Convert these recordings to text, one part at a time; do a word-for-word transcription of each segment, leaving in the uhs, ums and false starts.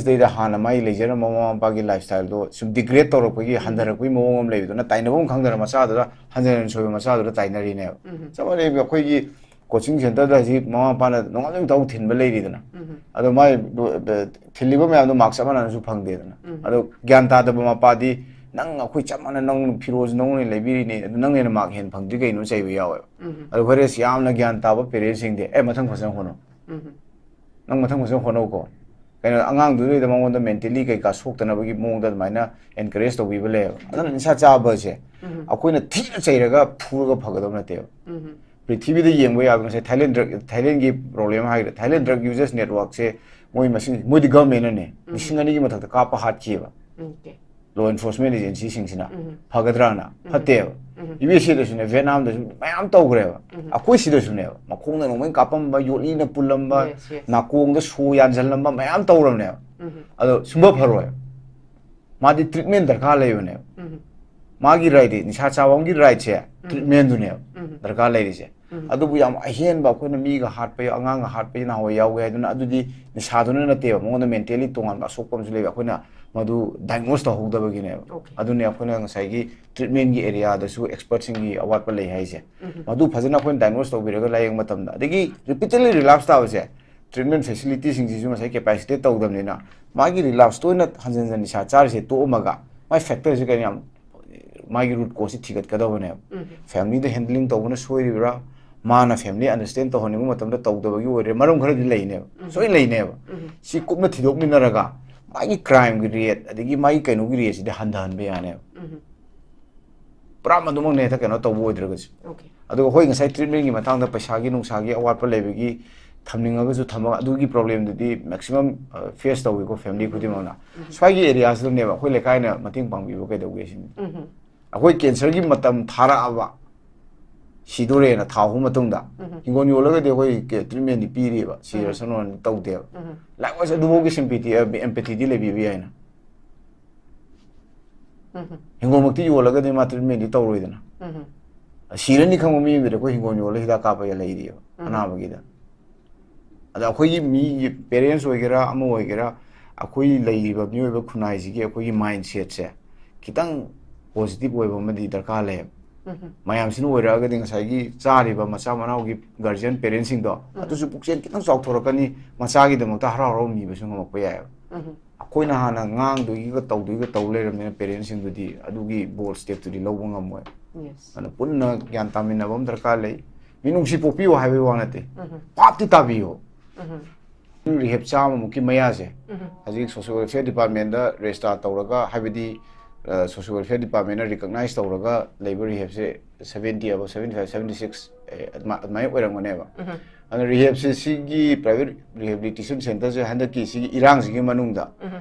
ꯁꯤꯗꯩꯗ ꯍꯥꯟꯅ ꯃꯥꯒꯤ ꯂꯩꯖꯔꯝꯕ ꯃꯃꯥ ꯃꯄꯥꯒꯤ ꯂꯥꯏꯐ ꯁ꯭ꯇꯥꯏꯜꯗꯣ ꯁꯨꯝ ꯗꯤꯒ꯭ꯔꯦꯗ ꯇꯧꯔꯛꯄꯒꯤ ꯍꯟꯊꯔꯛꯄꯒꯤ ꯃꯑꯣꯡ ꯑꯃ ꯂꯩꯕꯗꯨꯅ ꯇꯥꯏꯅꯕ ꯑꯃ ꯈꯪꯗꯅ ꯃꯆꯥꯗꯨꯗ ꯍꯟꯖꯟ ꯍꯟꯖꯟ ꯁꯣꯏꯕ ꯃꯆꯥꯗꯨꯗ ꯇꯥꯏꯅꯔꯤꯅꯦꯕ꯫ ꯆꯞ ꯃꯥꯟꯅꯩ ꯑꯩꯈꯣꯏꯒꯤ ꯀꯣꯆꯤꯡ ꯁꯦꯟꯇꯔꯗ ꯍꯧꯖꯤꯛ ꯃꯃꯥ ꯃꯄꯥꯅ ꯅꯣꯡꯉꯥꯟꯕ ꯅꯨꯃꯤꯠ ꯇꯥꯕꯨ ꯊꯤꯟꯕ ꯂꯩꯔꯤꯗꯅ꯫ ꯑꯗꯣ ꯃꯥꯏ ꯊꯤꯜꯂꯤꯕ ꯃꯌꯥꯝꯗꯣ ꯃꯥꯔꯛ ꯆꯞ ꯃꯥꯟꯅꯅꯁꯨ ꯐꯪꯗꯦꯗꯅ꯫ ꯑꯗꯣ ꯒ꯭ꯌꯥꯟ ꯇꯥꯗꯕ ꯃꯄꯥꯗꯤ, "ꯅꯪ ꯑꯩꯈꯣꯏ ꯆꯞ ꯃꯥꯟꯅ, ꯅꯪ ꯐꯤꯔꯣꯜꯁꯨ ꯅꯪꯅ ꯂꯩꯕꯤꯔꯤꯅꯦ, ꯑꯗꯨ ꯅꯪꯅ ꯍꯦꯟꯅ ꯃꯥꯔꯛ ꯍꯦꯟꯅ ꯐꯪꯗ꯭ꯔꯤ ꯀꯩꯅꯣ?" ꯆꯩꯕ ꯌꯥꯎꯋꯦꯕ꯫ ꯑꯗꯣ ꯍꯣꯔꯦꯟ ꯌꯥꯝꯅ ꯒ꯭ꯌꯥꯟ ꯇꯥꯕ ꯄꯦꯔꯦꯟꯁꯁꯤꯡꯗꯤ, "ꯑꯦ, ꯃꯊꯪ ꯐꯖꯅ ꯍꯣꯠꯅꯧ, ꯅꯪ ꯃꯊꯪ ꯐꯖꯅ ꯍꯣꯠꯅꯧꯀꯣ, ꯀꯩꯅꯣ, ꯑꯉꯥꯡꯗꯨꯗꯩꯗ ꯃꯉꯣꯟꯗ ꯃꯦꯟꯇꯦꯂꯤ ꯀꯩꯀꯥ ꯁꯣꯛꯇꯅꯕꯒꯤ ꯃꯑꯣꯡꯗ ꯑꯗꯨꯃꯥꯏꯅ ꯑꯦꯟꯀꯔꯦꯖ ꯇꯧꯕꯤꯕ ꯂꯩꯌꯦꯕ꯫ ꯑꯗꯨꯅ ꯅꯤꯁꯥ ꯆꯥꯕꯁꯦ ꯑꯩꯈꯣꯏꯅ ꯊꯤꯅ ꯆꯩꯔꯒ ꯐꯨꯔꯒ ꯐꯒꯗꯕ ꯅꯠꯇꯦꯕ꯫ ꯄ꯭ꯔꯤꯊꯤꯕꯤꯗ ꯌꯦꯡꯕ ꯌꯥꯕ, ꯉꯁꯥꯏ ꯊꯥꯏꯂꯦꯟ ꯗ꯭ꯔꯒ, ꯊꯥꯏꯂꯦꯟꯒꯤ ꯄ꯭ꯔꯣꯕ꯭ꯂꯦꯝ ꯍꯥꯏꯒꯗ꯭ꯔꯥ, ꯊꯥꯏꯂꯦꯟ ꯗ꯭ꯔꯒ ꯌꯨꯖꯔꯁ ꯅꯦꯠꯋꯥꯔꯛꯁꯦ ꯃꯣꯏ ꯃꯁꯤꯡ, ꯃꯣꯏꯗꯤ ꯒꯚꯔꯟꯃꯦꯟꯅꯅꯦ ꯂꯤꯁꯤꯡ ꯑꯅꯤꯒꯤ ꯃꯊꯛꯇ ꯀꯥꯞꯄ ꯍꯥꯠꯈꯤꯑꯕ꯫ ꯂꯣ ꯑꯦꯟꯐꯣꯔꯁꯃꯦꯟ ꯑꯦꯖꯦꯟꯁꯤꯁꯤꯡꯁꯤꯅ꯫ ꯐꯒꯗ꯭ꯔꯥꯅ? ꯐꯠꯇꯦꯕ꯫ ꯌꯨ ꯑꯦꯁ ꯑꯦꯗꯁꯨꯅꯦ, ꯚꯦꯠꯅꯥꯝꯗꯁꯨ ꯃꯌꯥꯝ ꯇꯧꯈ꯭ꯔꯦꯕ꯫ ꯑꯩꯈꯣꯏ ꯁꯤꯗꯁꯨꯅꯦꯕ, ꯃꯈꯣꯡꯅ ꯅꯣꯡꯃꯩ ꯀꯥꯞꯄꯝꯕ, ꯌꯣꯠꯂꯤꯅ ꯄꯨꯜꯂꯝꯕ, Yes, yes. ꯅꯥꯀꯣꯡꯗ ꯁꯣ ꯌꯥꯟꯁꯤꯜꯂꯝꯕ ꯃꯌꯥꯝ ꯇꯧꯔꯕꯅꯦꯕ꯫ ꯑꯗꯣ ꯁꯨꯡꯐ ꯐꯔꯣꯏ꯫ ꯃꯥꯗꯤ ꯇ꯭ꯔꯤꯠꯃꯦꯟ ꯗꯔꯀꯥꯔ ꯂꯩꯕꯅꯦꯕ꯫ ꯃꯥꯒꯤ ꯔꯥꯏꯠꯇꯤ, ꯅꯤꯁꯥ ꯆꯥꯕ ꯑꯃꯒꯤ ꯔꯥꯏꯠꯁꯦ ꯇ꯭ꯔꯤꯠꯃꯦꯟꯗꯨꯅꯦꯕ ꯗꯔꯀꯥꯔ ꯂꯩꯔꯤꯁꯦ꯫ ꯑꯗꯨꯕꯨ ꯌꯥꯝ ꯑꯍꯦꯟꯕ ꯑꯩꯈꯣꯏꯅ ꯃꯤꯒ ꯍꯥꯠꯄ, ꯑꯉꯥꯡꯒ ꯍꯥꯠꯄ ꯅꯍꯥꯟꯋꯥꯏ ꯌꯥꯎꯋꯦ ꯍꯥꯏꯗꯨꯅ, ꯑꯗꯨꯗꯤ ꯅꯤꯁꯥꯗꯨꯅ ꯅꯠꯇꯦꯕ, ꯃꯉꯣꯟꯗ ꯃꯦꯟꯇꯦꯂꯤ ꯇꯣꯉꯥꯟꯕ ꯑꯁꯣꯛꯄ ꯑꯃꯁꯨ ꯂꯩꯕ, ꯑꯩꯈꯣꯏꯅ ꯃꯗꯨ ꯗꯥꯏꯒꯅꯣꯁ ꯇꯧꯍꯧꯗꯕꯒꯤꯅꯦꯕ꯫ Okay. ꯑꯗꯨꯅꯦ ꯑꯩꯈꯣꯏꯅ ꯉꯁꯥꯏꯒꯤ ꯇ꯭ꯔꯤꯠꯃꯦꯟꯒꯤ ꯑꯦꯔꯤꯌꯥꯗꯁꯨ ꯑꯦꯛꯁꯄꯔꯠꯁꯤꯡꯒꯤ ꯑꯋꯥꯠꯄ ꯂꯩ ꯍꯥꯏꯁꯦ꯫ ꯃꯗꯨ ꯐꯖꯅ ꯑꯩꯈꯣꯏꯅ ꯗꯥꯏꯒꯅꯣꯁ ꯇꯧꯕꯤꯔꯒ ꯂꯥꯌꯦꯡꯕ ꯃꯇꯝꯗ, ꯑꯗꯒꯤ ꯔꯤꯄꯤꯇꯦꯗꯂꯤ ꯔꯤꯂꯥꯞꯁ ꯇꯥꯕꯁꯦ, ꯇ꯭ꯔꯤꯠꯃꯦꯟ ꯐꯦꯁꯤꯂꯤꯇꯤꯁꯤꯡꯁꯤꯁꯨ ꯉꯁꯥꯏ ꯀꯦꯄꯥꯁꯤꯇꯦꯠ ꯇꯧꯗꯕꯅꯤꯅ, ꯃꯥꯒꯤ ꯔꯤꯂꯥꯞꯁꯇ ꯑꯣꯏꯅ ꯍꯟꯖꯟ ꯍꯟꯖꯟ ꯅꯤꯁꯥ ꯆꯥꯔꯤꯁꯦ ꯇꯣꯛꯑꯝꯃꯒ, ꯃꯥꯏ ꯐꯦꯛꯇꯔꯁꯦ ꯀꯩꯅꯣ ꯌꯥꯝ, ꯃꯥꯒꯤ ꯔꯨꯠ ꯀꯣꯁꯁꯦ ꯊꯤꯒꯠꯀꯗꯕꯅꯦꯕ꯫ ꯐꯦꯃꯤꯂꯤꯗ ꯍꯦꯟꯗꯂꯤꯡ ꯇꯧꯕꯅ ꯁꯣꯏꯔꯤꯕ꯭ꯔꯥ, ꯃꯥꯅ ꯐꯦꯃꯤꯂꯤ ꯑꯟꯗꯔꯁ꯭ꯇꯦꯟ ꯇꯧꯍꯟꯅꯤꯡꯕ ꯃꯇꯝꯗ ꯇꯧꯗꯕꯒꯤ ꯑꯣꯏꯔꯦ, ꯃꯔꯝ ꯈꯔꯗꯤ ꯂꯩꯅꯦꯕ, ꯁꯣꯏ ꯂꯩꯅꯦꯕ꯫ ꯁꯤ ꯀꯨꯞꯅ ꯊꯤꯗꯣꯛꯃꯤꯟꯅꯔꯒ ꯃꯥꯒꯤ ꯀ꯭ꯔꯥꯏꯝꯒꯤ ꯔꯦꯠ ꯑꯗꯒꯤ ꯃꯥꯒꯤ ꯀꯩꯅꯣꯒꯤ ꯔꯦꯠꯁꯤꯗꯤ ꯍꯟꯊꯍꯟꯕ ꯌꯥꯅꯦꯕ꯫ ꯄꯨꯔꯥ ꯃꯗꯨꯃꯛꯅꯦ ꯍꯦꯛꯇ ꯀꯩꯅꯣ ꯇꯧꯕ ꯑꯣꯏꯗ꯭ꯔꯒꯁꯨ꯫ Okay. ꯑꯗꯨꯒ ꯍꯣꯏ, ꯉꯁꯥꯏ ꯇ꯭ꯔꯤꯠꯃꯦꯟꯒꯤ ꯃꯇꯥꯡꯗ ꯄꯩꯁꯥꯒꯤ ꯅꯨꯡꯁꯥꯒꯤ ꯑꯋꯥꯠꯄ ꯂꯩꯕꯒꯤ ꯊꯝꯅꯤꯡꯉꯒꯁꯨ ꯊꯝꯃꯒ, ꯑꯗꯨꯒꯤ ꯄ꯭ꯔꯣꯕ꯭ꯂꯦꯝꯗꯨꯗꯤ ꯃꯦꯛꯁꯤꯃꯝ ꯐꯦꯁ ꯇꯧꯋꯤꯀꯣ ꯐꯦꯃꯤꯂꯤ ꯈꯨꯗꯤꯡꯃꯛꯅ꯫ ꯁ꯭ꯋꯥꯏꯒꯤ ꯑꯦꯔꯤꯌꯥꯁꯤꯗꯅꯦꯕ ꯑꯩꯈꯣꯏ ꯂꯩꯀꯥꯏꯅ ꯃꯇꯦꯡ ꯄꯥꯡꯕꯤꯕ ꯀꯩꯗꯧꯒꯦ ꯁꯤꯅꯤ꯫ ꯑꯩꯈꯣꯏ ꯀꯦꯟꯁꯔꯒꯤ ꯃꯇꯝ ꯊꯥꯔꯛꯑꯕ, ꯁꯤꯗꯣꯔꯦꯅ ꯊꯥ ꯑꯍꯨꯝ ꯃꯇꯨꯡꯗ ꯍꯤꯡꯒꯣꯜ ꯌꯣꯜꯂꯒꯗꯤ ꯑꯩꯈꯣꯏ ꯀꯦ-, ꯇ꯭ꯔꯤꯠꯃꯦꯟꯗꯤ ꯄꯤꯔꯤꯕ, ꯁꯤꯔꯁꯅꯣꯅ ꯇꯧꯗꯦꯕ꯫ ꯂꯥꯏꯛꯋꯥꯏꯁ ꯑꯗꯨꯐꯥꯎꯒꯤ ꯁꯤꯝꯄꯦꯊꯤ, ꯑꯦꯝꯄꯦꯊꯤꯗꯤ ꯂꯩꯕꯤꯕ ꯌꯥꯏꯅ꯫ ꯍꯤꯡꯒꯣꯜꯃꯛꯇꯤ ꯌꯣꯜꯂꯒꯗꯤ ꯃꯥ ꯇ꯭ꯔꯤꯠꯃꯦꯟꯗꯤ ꯇꯧꯔꯣꯏꯗꯅ꯫ ꯁꯤꯔꯅꯤ ꯈꯪꯕ ꯃꯤ ꯑꯃꯗꯤ ꯑꯩꯈꯣꯏ ꯍꯤꯡꯒꯣꯜ ꯌꯣꯜꯂꯒ ꯍꯤꯗꯥꯛ ꯀꯥꯞꯄ ꯂꯩꯔꯤꯑꯕ ꯑꯅꯥꯕꯒꯤꯗ꯫ ꯑꯗ ꯑꯩꯈꯣꯏꯒꯤ ꯃꯤꯒꯤ ꯄꯦꯔꯦꯟꯁ ꯑꯣꯏꯒꯦꯔꯥ, ꯑꯃ ꯑꯣꯏꯒꯦꯔꯥ, ꯑꯩꯈꯣꯏ ꯂꯩꯔꯤꯕ ꯃꯤꯑꯣꯏꯕ ꯈꯨꯟꯅꯥꯏꯁꯤꯒꯤ ꯑꯩꯈꯣꯏꯒꯤ ꯃꯥꯏꯟ ꯁꯦꯠꯁꯦ ꯈꯤꯇꯪ ꯄꯣꯖꯤꯇꯤꯚ ꯑꯣꯏꯕ ꯑꯃꯗꯤ ꯗꯔꯀꯥꯔ ꯂꯩꯌꯦꯕ꯫ ꯃꯌꯥꯝꯁꯤꯅ ꯑꯣꯏꯔꯛꯑꯒꯗꯤ ꯉꯁꯥꯏꯒꯤ ꯆꯥꯔꯤꯕ ꯃꯆꯥ ꯃꯅꯥꯎꯒꯤ ꯒꯥꯔꯖꯤꯌꯟ ꯄꯦꯔꯦꯟꯁꯤꯡꯗꯣ, ꯑꯗꯨꯁꯨ ꯄꯨꯛꯆꯦꯜ ꯈꯤꯇꯪ ꯆꯥꯎꯊꯣꯔꯛꯀꯅꯤ, ꯃꯆꯥꯒꯤꯗꯃꯛꯇ ꯍꯔꯥꯎ ꯍꯔꯥꯎ ꯅꯤꯕꯁꯨ ꯉꯝꯃꯛꯄ ꯌꯥꯏꯑꯕ꯫ ꯑꯩꯈꯣꯏꯅ ꯍꯥꯟꯅ ꯉꯥꯡꯗꯣꯏꯒꯤꯒ ꯇꯧꯗꯣꯏꯒ ꯇꯧ ꯂꯩꯔꯕꯅꯤꯅ ꯄꯦꯔꯦꯟꯁꯤꯡꯗꯨꯗꯤ ꯑꯗꯨꯒꯤ ꯕꯣꯜ ꯁ꯭ꯇꯦꯞꯇꯨꯗꯤ ꯂꯧꯕ ꯉꯝꯃꯣꯏ꯫ Yes. ꯑꯗꯨꯅ ꯄꯨꯟꯅ ꯒ꯭ꯌꯥꯟ ꯇꯥꯃꯤꯟꯅꯕ ꯑꯃ ꯗꯔꯀꯥꯔ ꯂꯩ꯫ ꯃꯤꯅꯨꯡꯁꯤ ꯄꯣꯛꯄꯤꯌꯣ ꯍꯥꯏꯕꯒꯤ ꯋꯥ ꯅꯠꯇꯦ, ꯄꯥꯞꯇꯤ ꯇꯥꯕꯤꯌꯣ꯫ ꯔꯤꯍꯦꯞ ꯆꯥꯝꯃꯃꯨꯛꯀꯤ ꯃꯌꯥꯁꯦ ꯍꯧꯖꯤꯛ ꯁꯣꯁꯤꯌꯦꯜ ꯋꯦꯜꯐꯤꯌꯔ ꯗꯤꯄꯥꯔꯠꯃꯦꯟꯗ ꯔꯦꯖꯤꯁꯇꯥꯔ ꯇꯧꯔꯒ, ꯍꯥꯏꯕꯗꯤ ꯁꯣꯁꯤꯌꯦꯜ ꯋꯦꯜꯐꯤꯌꯔ ꯗꯤꯄꯥꯔꯠꯃꯦꯟꯅ ꯔꯤꯀꯛꯅꯥꯏꯁ ꯇꯧꯔꯒ ꯂꯩꯕ ꯔꯤꯍꯦꯞꯁꯦ ꯁꯕꯦꯟꯇꯤ ꯑꯕꯞ, ꯁꯕꯦꯟꯇꯤ ꯐꯥꯏꯚ, ꯁꯕꯦꯟꯇꯤ ꯁꯤꯛꯁ ꯑꯗꯨꯃꯥꯏꯅ ꯑꯣꯏꯔꯝꯒꯅꯦꯕ꯫ ꯑꯗꯨꯅ ꯔꯤꯍꯦꯞꯁꯦ, ꯁꯤꯒꯤ ꯄ꯭ꯔꯥꯏꯚꯦꯠ ꯔꯤꯍꯦꯕꯤꯂꯤꯇꯦꯁꯟ ꯁꯦꯟꯇꯔꯁꯦ ꯍꯟꯗꯛꯀꯤ ꯁꯤꯒꯤ ꯏꯔꯥꯡꯁꯤꯒꯤ ꯃꯅꯨꯡꯗ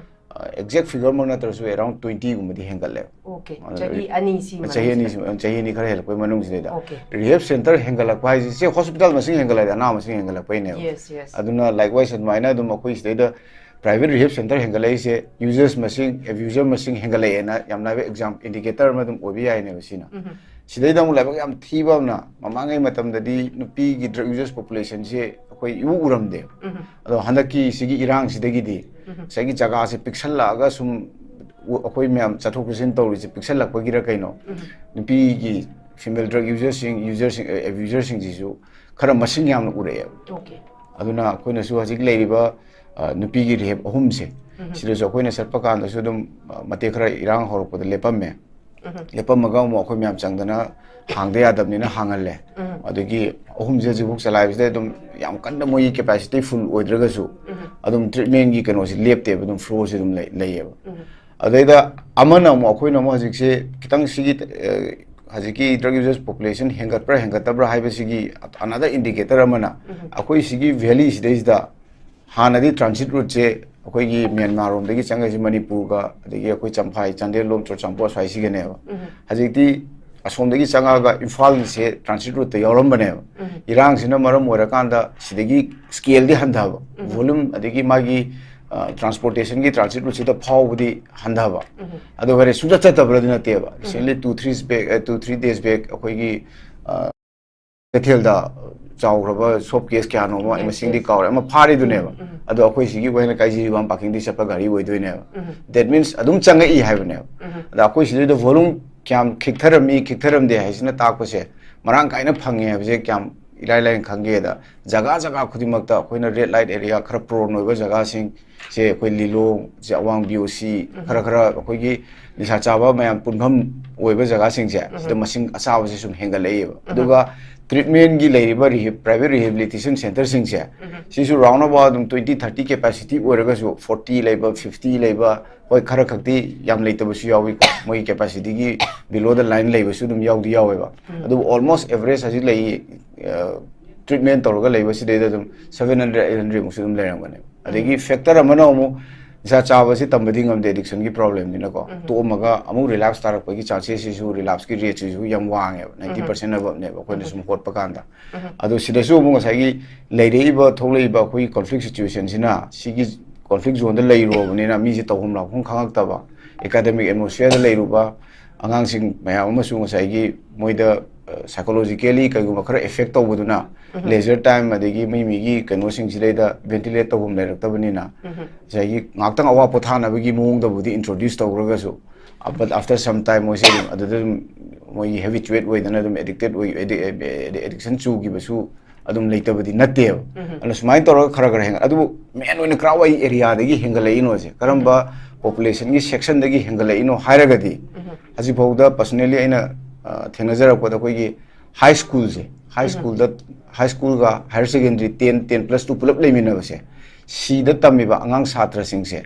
ꯑꯦꯛꯖꯦꯛ ꯐꯤꯒꯔꯃꯛ ꯅꯠꯇ꯭ꯔꯁꯨ ꯑꯦꯔꯥꯎꯟ ꯇ꯭ꯋꯦꯟꯇꯤꯒꯨꯝꯕꯗꯤ ꯍꯦꯟꯒꯠꯂꯦꯕ꯫ Okay. ꯑꯗꯨꯅ ꯆꯍꯤ ꯑꯅꯤꯁꯤ ꯆꯍꯤ ꯑꯅꯤꯁꯤ, ꯆꯍꯤ ꯑꯅꯤ ꯈꯔ ꯍꯦꯜꯂꯛꯄꯩ ꯃꯅꯨꯡꯁꯤꯗꯩꯗ Okay. ꯔꯤꯍꯦꯞ ꯁꯦꯟꯇꯔ ꯍꯦꯟꯒꯠꯂꯛꯄ ꯍꯥꯏꯁꯦ, ꯁꯤ ꯍꯣꯁꯄꯤꯇꯥꯜ ꯃꯁꯤꯡ ꯍꯦꯟꯒꯠꯂꯛꯑꯗꯤ ꯑꯅꯥ ꯃꯁꯤꯡ ꯍꯦꯟꯒꯠꯂꯛꯄꯩꯅꯦꯕ꯫ Yes, yes. ꯑꯗꯨꯅ ꯂꯥꯏꯛꯋꯥꯏꯁ ꯑꯗꯨꯃꯥꯏꯅ ꯑꯗꯨꯝ ꯑꯩꯈꯣꯏ ꯁꯤꯗꯩꯗ ꯄ꯭ꯔꯥꯏꯚꯦꯠ ꯔꯤꯍꯦꯞ ꯁꯦꯟꯇꯔ ꯍꯦꯟꯒꯠꯂꯛꯏꯁꯦ ꯌꯨꯖꯔꯁ ꯃꯁꯤꯡ, ꯑꯦꯕ꯭ꯌꯨꯖꯔ ꯃꯁꯤꯡ ꯍꯦꯟꯒꯠꯂꯛꯑꯦꯅ ꯌꯥꯝ ꯂꯥꯏꯕ ꯑꯦꯛꯖꯥꯝ ꯏꯟꯗꯤꯀꯦꯇꯔ ꯑꯃ ꯑꯗꯨꯝ ꯑꯣꯏꯕ ꯌꯥꯏꯅꯦꯕ ꯁꯤꯅ꯫ ꯁꯤꯗꯩꯗ ꯑꯃꯨꯛ ꯂꯥꯏꯕꯛ ꯌꯥꯝ ꯊꯤꯕ ꯑꯃꯅ, ꯃꯃꯥꯡꯉꯩ ꯃꯇꯝꯗꯗꯤ ꯅꯨꯄꯤꯒꯤ ꯗ꯭ꯔꯒ ꯌꯨꯖꯔꯁ ꯄꯣꯄꯨꯂꯦꯁꯟꯁꯦ ꯑꯩꯈꯣꯏ ꯏꯎ ꯎꯔꯝꯗꯦ꯫ ꯑꯗꯣ ꯍꯟꯗꯛꯀꯤ ꯁꯤꯒꯤ ꯏꯔꯥꯡꯁꯤꯗꯒꯤꯗꯤ ꯉꯁꯥꯏꯒꯤ ꯖꯒꯥꯁꯦ ꯄꯤꯛꯁꯜꯂꯛꯑꯒ ꯁꯨꯝ ꯎ-, ꯑꯩꯈꯣꯏ ꯃꯌꯥꯝ ꯆꯠꯊꯣꯛ ꯆꯠꯁꯤꯟ ꯇꯧꯔꯤꯁꯦ ꯄꯤꯛꯁꯜꯂꯛꯄꯒꯤꯔ ꯀꯩꯅꯣ, ꯅꯨꯄꯤꯒꯤ ꯐꯤꯃꯦꯜ ꯗ꯭ꯔꯒ ꯌꯨꯖꯔꯁꯤꯡ, ꯌꯨꯖꯔꯁꯤꯡ, ꯑꯦꯕ꯭ꯌꯨꯖꯔꯁꯤꯡꯁꯤꯁꯨ ꯈꯔ ꯃꯁꯤꯡ ꯌꯥꯝꯅ ꯎꯔꯛꯑꯦꯕ꯫ Okay. ꯑꯗꯨꯅ ꯑꯩꯈꯣꯏꯅꯁꯨ ꯍꯧꯖꯤꯛ ꯂꯩꯔꯤꯕ, ꯑ, ꯅꯨꯄꯤꯒꯤ ꯔꯤꯍꯦꯞ ꯑꯍꯨꯝꯁꯦ, ꯁꯤꯗꯁꯨ ꯑꯩꯈꯣꯏꯅ ꯆꯠꯄ ꯀꯥꯟꯗꯁꯨ ꯑꯗꯨꯝ, ꯑ, ꯃꯇꯦꯛ ꯈꯔ ꯏꯔꯥꯡ ꯍꯧꯔꯛꯄꯗ ꯂꯦꯞꯄꯝꯃꯦ꯫ ꯂꯦꯞꯄꯝꯃꯒ ꯑꯃꯨꯛ ꯑꯩꯈꯣꯏ ꯃꯌꯥꯝ ꯆꯪꯗꯅ ꯍꯥꯡꯗ ꯌꯥꯗꯕꯅꯤꯅ ꯍꯥꯡꯍꯜꯂꯦ꯫ ꯑꯗꯒꯤ ꯑꯍꯨꯝꯁꯦ ꯍꯧꯖꯤꯛꯐꯥꯎ ꯆꯂꯥꯏꯕꯁꯤꯗ ꯑꯗꯨꯝ ꯌꯥꯝ ꯀꯟꯅ ꯃꯣꯏꯒꯤ ꯀꯦꯄꯥꯁꯤꯇꯤ ꯐꯨꯜ ꯑꯣꯏꯗ꯭ꯔꯒꯁꯨ ꯑꯗꯨꯝ ꯇ꯭ꯔꯤꯠꯃꯦꯟꯒꯤ ꯀꯩꯅꯣꯁꯤ ꯂꯦꯞꯇꯦꯕ, ꯑꯗꯨꯝ ꯐ꯭ꯂꯣꯁꯤ ꯑꯗꯨꯝ ꯂꯩ-, ꯂꯩꯌꯦꯕ꯫ ꯑꯗꯩꯗ ꯑꯃꯅ ꯑꯃꯨꯛ, ꯑꯩꯈꯣꯏꯅ ꯑꯃꯨꯛ ꯍꯧꯖꯤꯛꯁꯦ ꯈꯤꯇꯪ ꯁꯤꯒꯤ, ꯑ, ꯍꯧꯖꯤꯛꯀꯤ ꯗ꯭ꯔꯒ ꯌꯨꯖꯔꯁ ꯄꯣꯄꯨꯂꯦꯁꯟ ꯍꯦꯟꯒꯠꯄ꯭ꯔꯥ ꯍꯦꯟꯒꯠꯇꯕ꯭ꯔꯥ ꯍꯥꯏꯕꯁꯤꯒꯤ another indicator ꯑꯃꯅ ꯑꯩꯈꯣꯏ ꯁꯤꯒꯤ ꯚꯦꯂꯤꯁꯤꯗꯩꯁꯤꯗ ꯍꯥꯟꯅꯗꯤ ꯇ꯭ꯔꯥꯟꯁꯤꯠ ꯔꯨꯠꯁꯦ ꯑꯩꯈꯣꯏꯒꯤ ꯃ꯭ꯌꯥꯟꯃꯥꯔ ꯔꯣꯝꯗꯒꯤ ꯆꯪꯉꯛꯏꯁꯦ ꯃꯅꯤꯄꯨꯔꯒ, ꯑꯗꯒꯤ ꯑꯩꯈꯣꯏ ꯆꯝꯐꯥꯏ, ꯆꯥꯟꯗꯦꯜ ꯂꯣꯝ, ꯆꯨꯔꯆꯥꯟꯄꯨꯔ ꯑꯁ꯭ꯋꯥꯏꯁꯤꯒꯅꯦꯕ꯫ ꯍꯧꯖꯤꯛꯇꯤ ꯑꯁꯣꯝꯗꯒꯤ ꯆꯪꯉꯛꯑꯒ ꯏꯝꯐꯥꯜꯁꯦ ꯇ꯭ꯔꯥꯟꯁꯤꯠ ꯔꯨꯠꯇ ꯌꯥꯎꯔꯝꯕꯅꯦꯕ꯫ ꯏꯔꯥꯡꯁꯤꯅ ꯃꯔꯝ ꯑꯣꯏꯔꯀꯥꯟꯗ ꯁꯤꯗꯒꯤ ꯁ꯭ꯀꯦꯜꯗꯤ ꯍꯟꯊꯕ, ꯚꯣꯂꯨꯝ ꯑꯗꯒꯤ ꯃꯥꯒꯤ, ꯑ, ꯇ꯭ꯔꯥꯟꯁꯄꯣꯔꯇꯦꯁꯟꯒꯤ ꯇ꯭ꯔꯥꯟꯁꯤꯠ ꯔꯨꯠꯁꯤꯗ ꯐꯥꯎꯕꯗꯤ ꯍꯟꯊꯕ꯫ ꯑꯗꯣ ꯍꯣꯔꯦꯟ ꯁꯨꯡꯆꯠ ꯆꯠꯇꯕ꯭ꯔꯗꯤ ꯅꯠꯇꯦꯕ꯫ Recently two three back, ꯑ, two three days back ꯑꯩꯈꯣꯏꯒꯤ, ꯑ, ꯀꯩꯊꯦꯜꯗ ꯆꯥꯎꯈ꯭ꯔꯕ ꯁꯣꯞ ꯀꯦꯁ ꯀꯌꯥꯅꯣ ꯑꯃ, ꯃꯁꯤꯡꯗꯤ ꯀꯥꯎꯔꯦ, ꯑꯃ ꯐꯥꯔꯤꯗꯨꯅꯦꯕ꯫ ꯑꯗꯣ ꯑꯩꯈꯣꯏ ꯁꯤꯒꯤ ꯑꯣꯏꯅ ꯀꯥꯏꯖꯤꯔꯤꯕꯥꯝ ꯄꯥꯔꯀꯤꯡꯗꯒꯤ ꯆꯠꯄ ꯒꯥꯔꯤ ꯑꯣꯏꯗꯣꯏꯅꯦꯕ꯫ That means ꯑꯗꯨꯝ ꯆꯪꯉꯛꯏ ꯍꯥꯏꯕꯅꯦꯕ꯫ ꯑꯗ ꯑꯩꯈꯣꯏ ꯁꯤꯗꯩꯗ volume ꯀꯌꯥꯝ ꯈꯤꯛꯊꯔꯝꯃꯤ, ꯈꯤꯛꯊꯔꯝꯗꯦ ꯍꯥꯏꯁꯤꯅ ꯇꯥꯛꯄꯁꯦ, ꯃꯔꯥꯡ ꯀꯥꯏꯅ ꯐꯪꯉꯦ ꯍꯥꯏꯕꯁꯦ ꯀꯌꯥꯝ ꯏꯔꯥꯏ ꯂꯥꯏꯅ ꯈꯪꯒꯦꯗ, ꯖꯒꯥ ꯖꯒꯥ ꯈꯨꯗꯤꯡꯃꯛꯇ ꯑꯩꯈꯣꯏꯅ red light area, ꯈꯔ prone ꯑꯣꯏꯕ ꯖꯒꯥꯁꯤꯡ ꯁꯦ, ꯑꯩꯈꯣꯏ ꯂꯤꯂꯣꯡ, ꯁꯦ ꯑꯋꯥꯡ B O C, ꯈꯔ ꯈꯔ ꯑꯩꯈꯣꯏꯒꯤ ꯅꯤꯁꯥ ꯆꯥꯕ ꯃꯌꯥꯝ ꯄꯨꯟꯐꯝ ꯑꯣꯏꯕ ꯖꯒꯥꯁꯤꯡꯁꯦ, ꯁꯤꯗ ꯃꯁꯤꯡ ꯑꯆꯥꯕꯁꯦ ꯁꯨꯝ ꯍꯦꯟꯒꯠꯂꯛꯏꯕ꯫ ꯑꯗꯨꯒ treatmentꯒꯤ ꯂꯩꯔꯤꯕ rehab-, private rehabilitation centreꯁꯤꯡꯁꯦ, ꯁꯤꯁꯨ round about ꯑꯗꯨꯝ twenty thirty capacity ꯑꯣꯏꯔꯒꯁꯨ, forty ꯂꯩꯕ, fifty ꯂꯩꯕ, ꯍꯣꯏ, ꯈꯔ ꯈꯛꯇꯤ ꯌꯥꯝ ꯂꯩꯇꯕꯁꯨ ꯌꯥꯎꯏꯀꯣ, ꯃꯣꯏꯒꯤ capacityꯒꯤ below the line ꯂꯩꯕꯁꯨ ꯑꯗꯨꯝ ꯌꯥꯎꯗꯤ ꯌꯥꯎꯋꯦꯕ꯫ ꯑꯗꯨꯕꯨ almost average ꯍꯧꯖꯤꯛ ꯂꯩ, ꯑ, treatment ꯇꯧꯔꯒ ꯂꯩꯕꯁꯤꯗꯩꯗ ꯑꯗꯨꯝ seven hundred, eight hundred ꯃꯨꯛꯁꯨ ꯑꯗꯨꯝ ꯂꯩꯔꯝꯒꯅꯦꯕ꯫ ꯑꯗꯒꯤ factor ꯑꯃꯅ ꯑꯃꯨꯛ ꯅꯤꯁꯥ ꯆꯥꯕꯁꯤ ꯇꯝꯕꯗꯤ ꯉꯝꯗꯦ, addictionꯒꯤ problemꯅꯤꯅꯀꯣ꯫ ꯇꯣꯛꯑꯝꯃꯒ ꯑꯃꯨꯛ relapse ꯇꯥꯔꯛꯄꯒꯤ chances ꯁꯤꯁꯨ, relapseꯀꯤ rateꯁꯤꯁꯨ ꯌꯥꯝ ꯋꯥꯡꯉꯦꯕ, ninety percent aboveꯅꯦꯕ ꯑꯩꯈꯣꯏꯅ ꯁꯨꯝ ꯍꯣꯠꯄ ꯀꯥꯟꯗ꯫ ꯑꯗꯣ ꯁꯤꯗꯁꯨ ꯑꯃꯨꯛ ꯉꯁꯥꯏꯒꯤ ꯂꯩꯔꯛꯏꯕ, ꯊꯣꯛꯂꯛꯏꯕ ꯑꯩꯈꯣꯏꯒꯤ conflict situationꯁꯤꯅ, ꯁꯤꯒꯤ conflict zoneꯗ ꯂꯩꯔꯨꯔꯕꯅꯤꯅ ꯃꯤꯁꯦ ꯇꯧꯐꯝ ꯂꯥꯛꯐꯝ ꯈꯪꯉꯛꯇꯕ, academic atmosphereꯗ ꯂꯩꯔꯨꯕ, ꯑꯉꯥꯡꯁꯤꯡ ꯃꯌꯥꯝ ꯑꯃꯁꯨ ꯉꯁꯥꯏꯒꯤ ꯃꯣꯏꯗ, ꯑ, psychologically ꯀꯩꯒꯨꯝꯕ ꯈꯔ effect ꯇꯧꯕꯗꯨꯅ, leisure time ꯑꯗꯒꯤ ꯃꯤ ꯃꯤꯒꯤ ꯀꯩꯅꯣꯁꯤꯡꯁꯤꯗꯩꯗ ventilate ꯇꯧꯐꯝ ꯂꯩꯔꯛꯇꯕꯅꯤꯅ, ꯉꯁꯥꯏꯒꯤ ꯉꯥꯏꯍꯥꯛꯇꯪ ꯑꯋꯥ ꯄꯣꯊꯥꯅꯕꯒꯤ ꯃꯑꯣꯡꯗꯕꯨꯗꯤ introduce ꯇꯧꯈ꯭ꯔꯒꯁꯨ, but after some time ꯃꯣꯏꯁꯦ ꯑꯗꯨꯝ ꯑꯗꯨꯗ ꯑꯗꯨꯝ ꯃꯣꯏꯒꯤ habituate ꯑꯣꯏꯗꯅ ꯑꯗꯨꯝ addicted ꯑꯣꯏ-, addi-, addiction ꯆꯨꯈꯤꯕꯁꯨ ꯑꯗꯨꯝ ꯂꯩꯇꯕꯗꯤ ꯅꯠꯇꯦꯕ꯫ ꯑꯗꯨꯅ ꯁꯨꯃꯥꯏꯅ ꯇꯧꯔꯒ ꯈꯔ ꯈꯔ ꯍꯦꯟꯒꯠ-, ꯑꯗꯨꯕꯨ main ꯑꯣꯏꯅ ꯀꯔꯥꯏꯋꯥꯏ areaꯗꯒꯤ ꯍꯦꯟꯒꯠꯂꯛꯏꯅꯣꯁꯦ, ꯀꯔꯝꯕ populationꯒꯤ sectionꯗꯒꯤ ꯍꯦꯟꯒꯠꯂꯛꯏꯅꯣ ꯍꯥꯏꯔꯒꯗꯤ, ꯍꯧꯖꯤꯛꯐꯥꯎꯗ personally ꯑꯩꯅ, ꯑ, ꯊꯦꯡꯅꯖꯔꯛꯄꯗ ꯑꯩꯈꯣꯏꯒꯤ high schoolꯁꯦ, high schoolꯗ, high schoolꯒ higher secondary ten, ten plus two ꯄꯨꯂꯞ ꯂꯩꯃꯤꯟꯅꯕꯁꯦ, ꯁꯤꯗ ꯇꯝꯃꯤꯕ ꯑꯉꯥꯡ ꯁꯥꯇ꯭ꯔꯁꯤꯡꯁꯦ,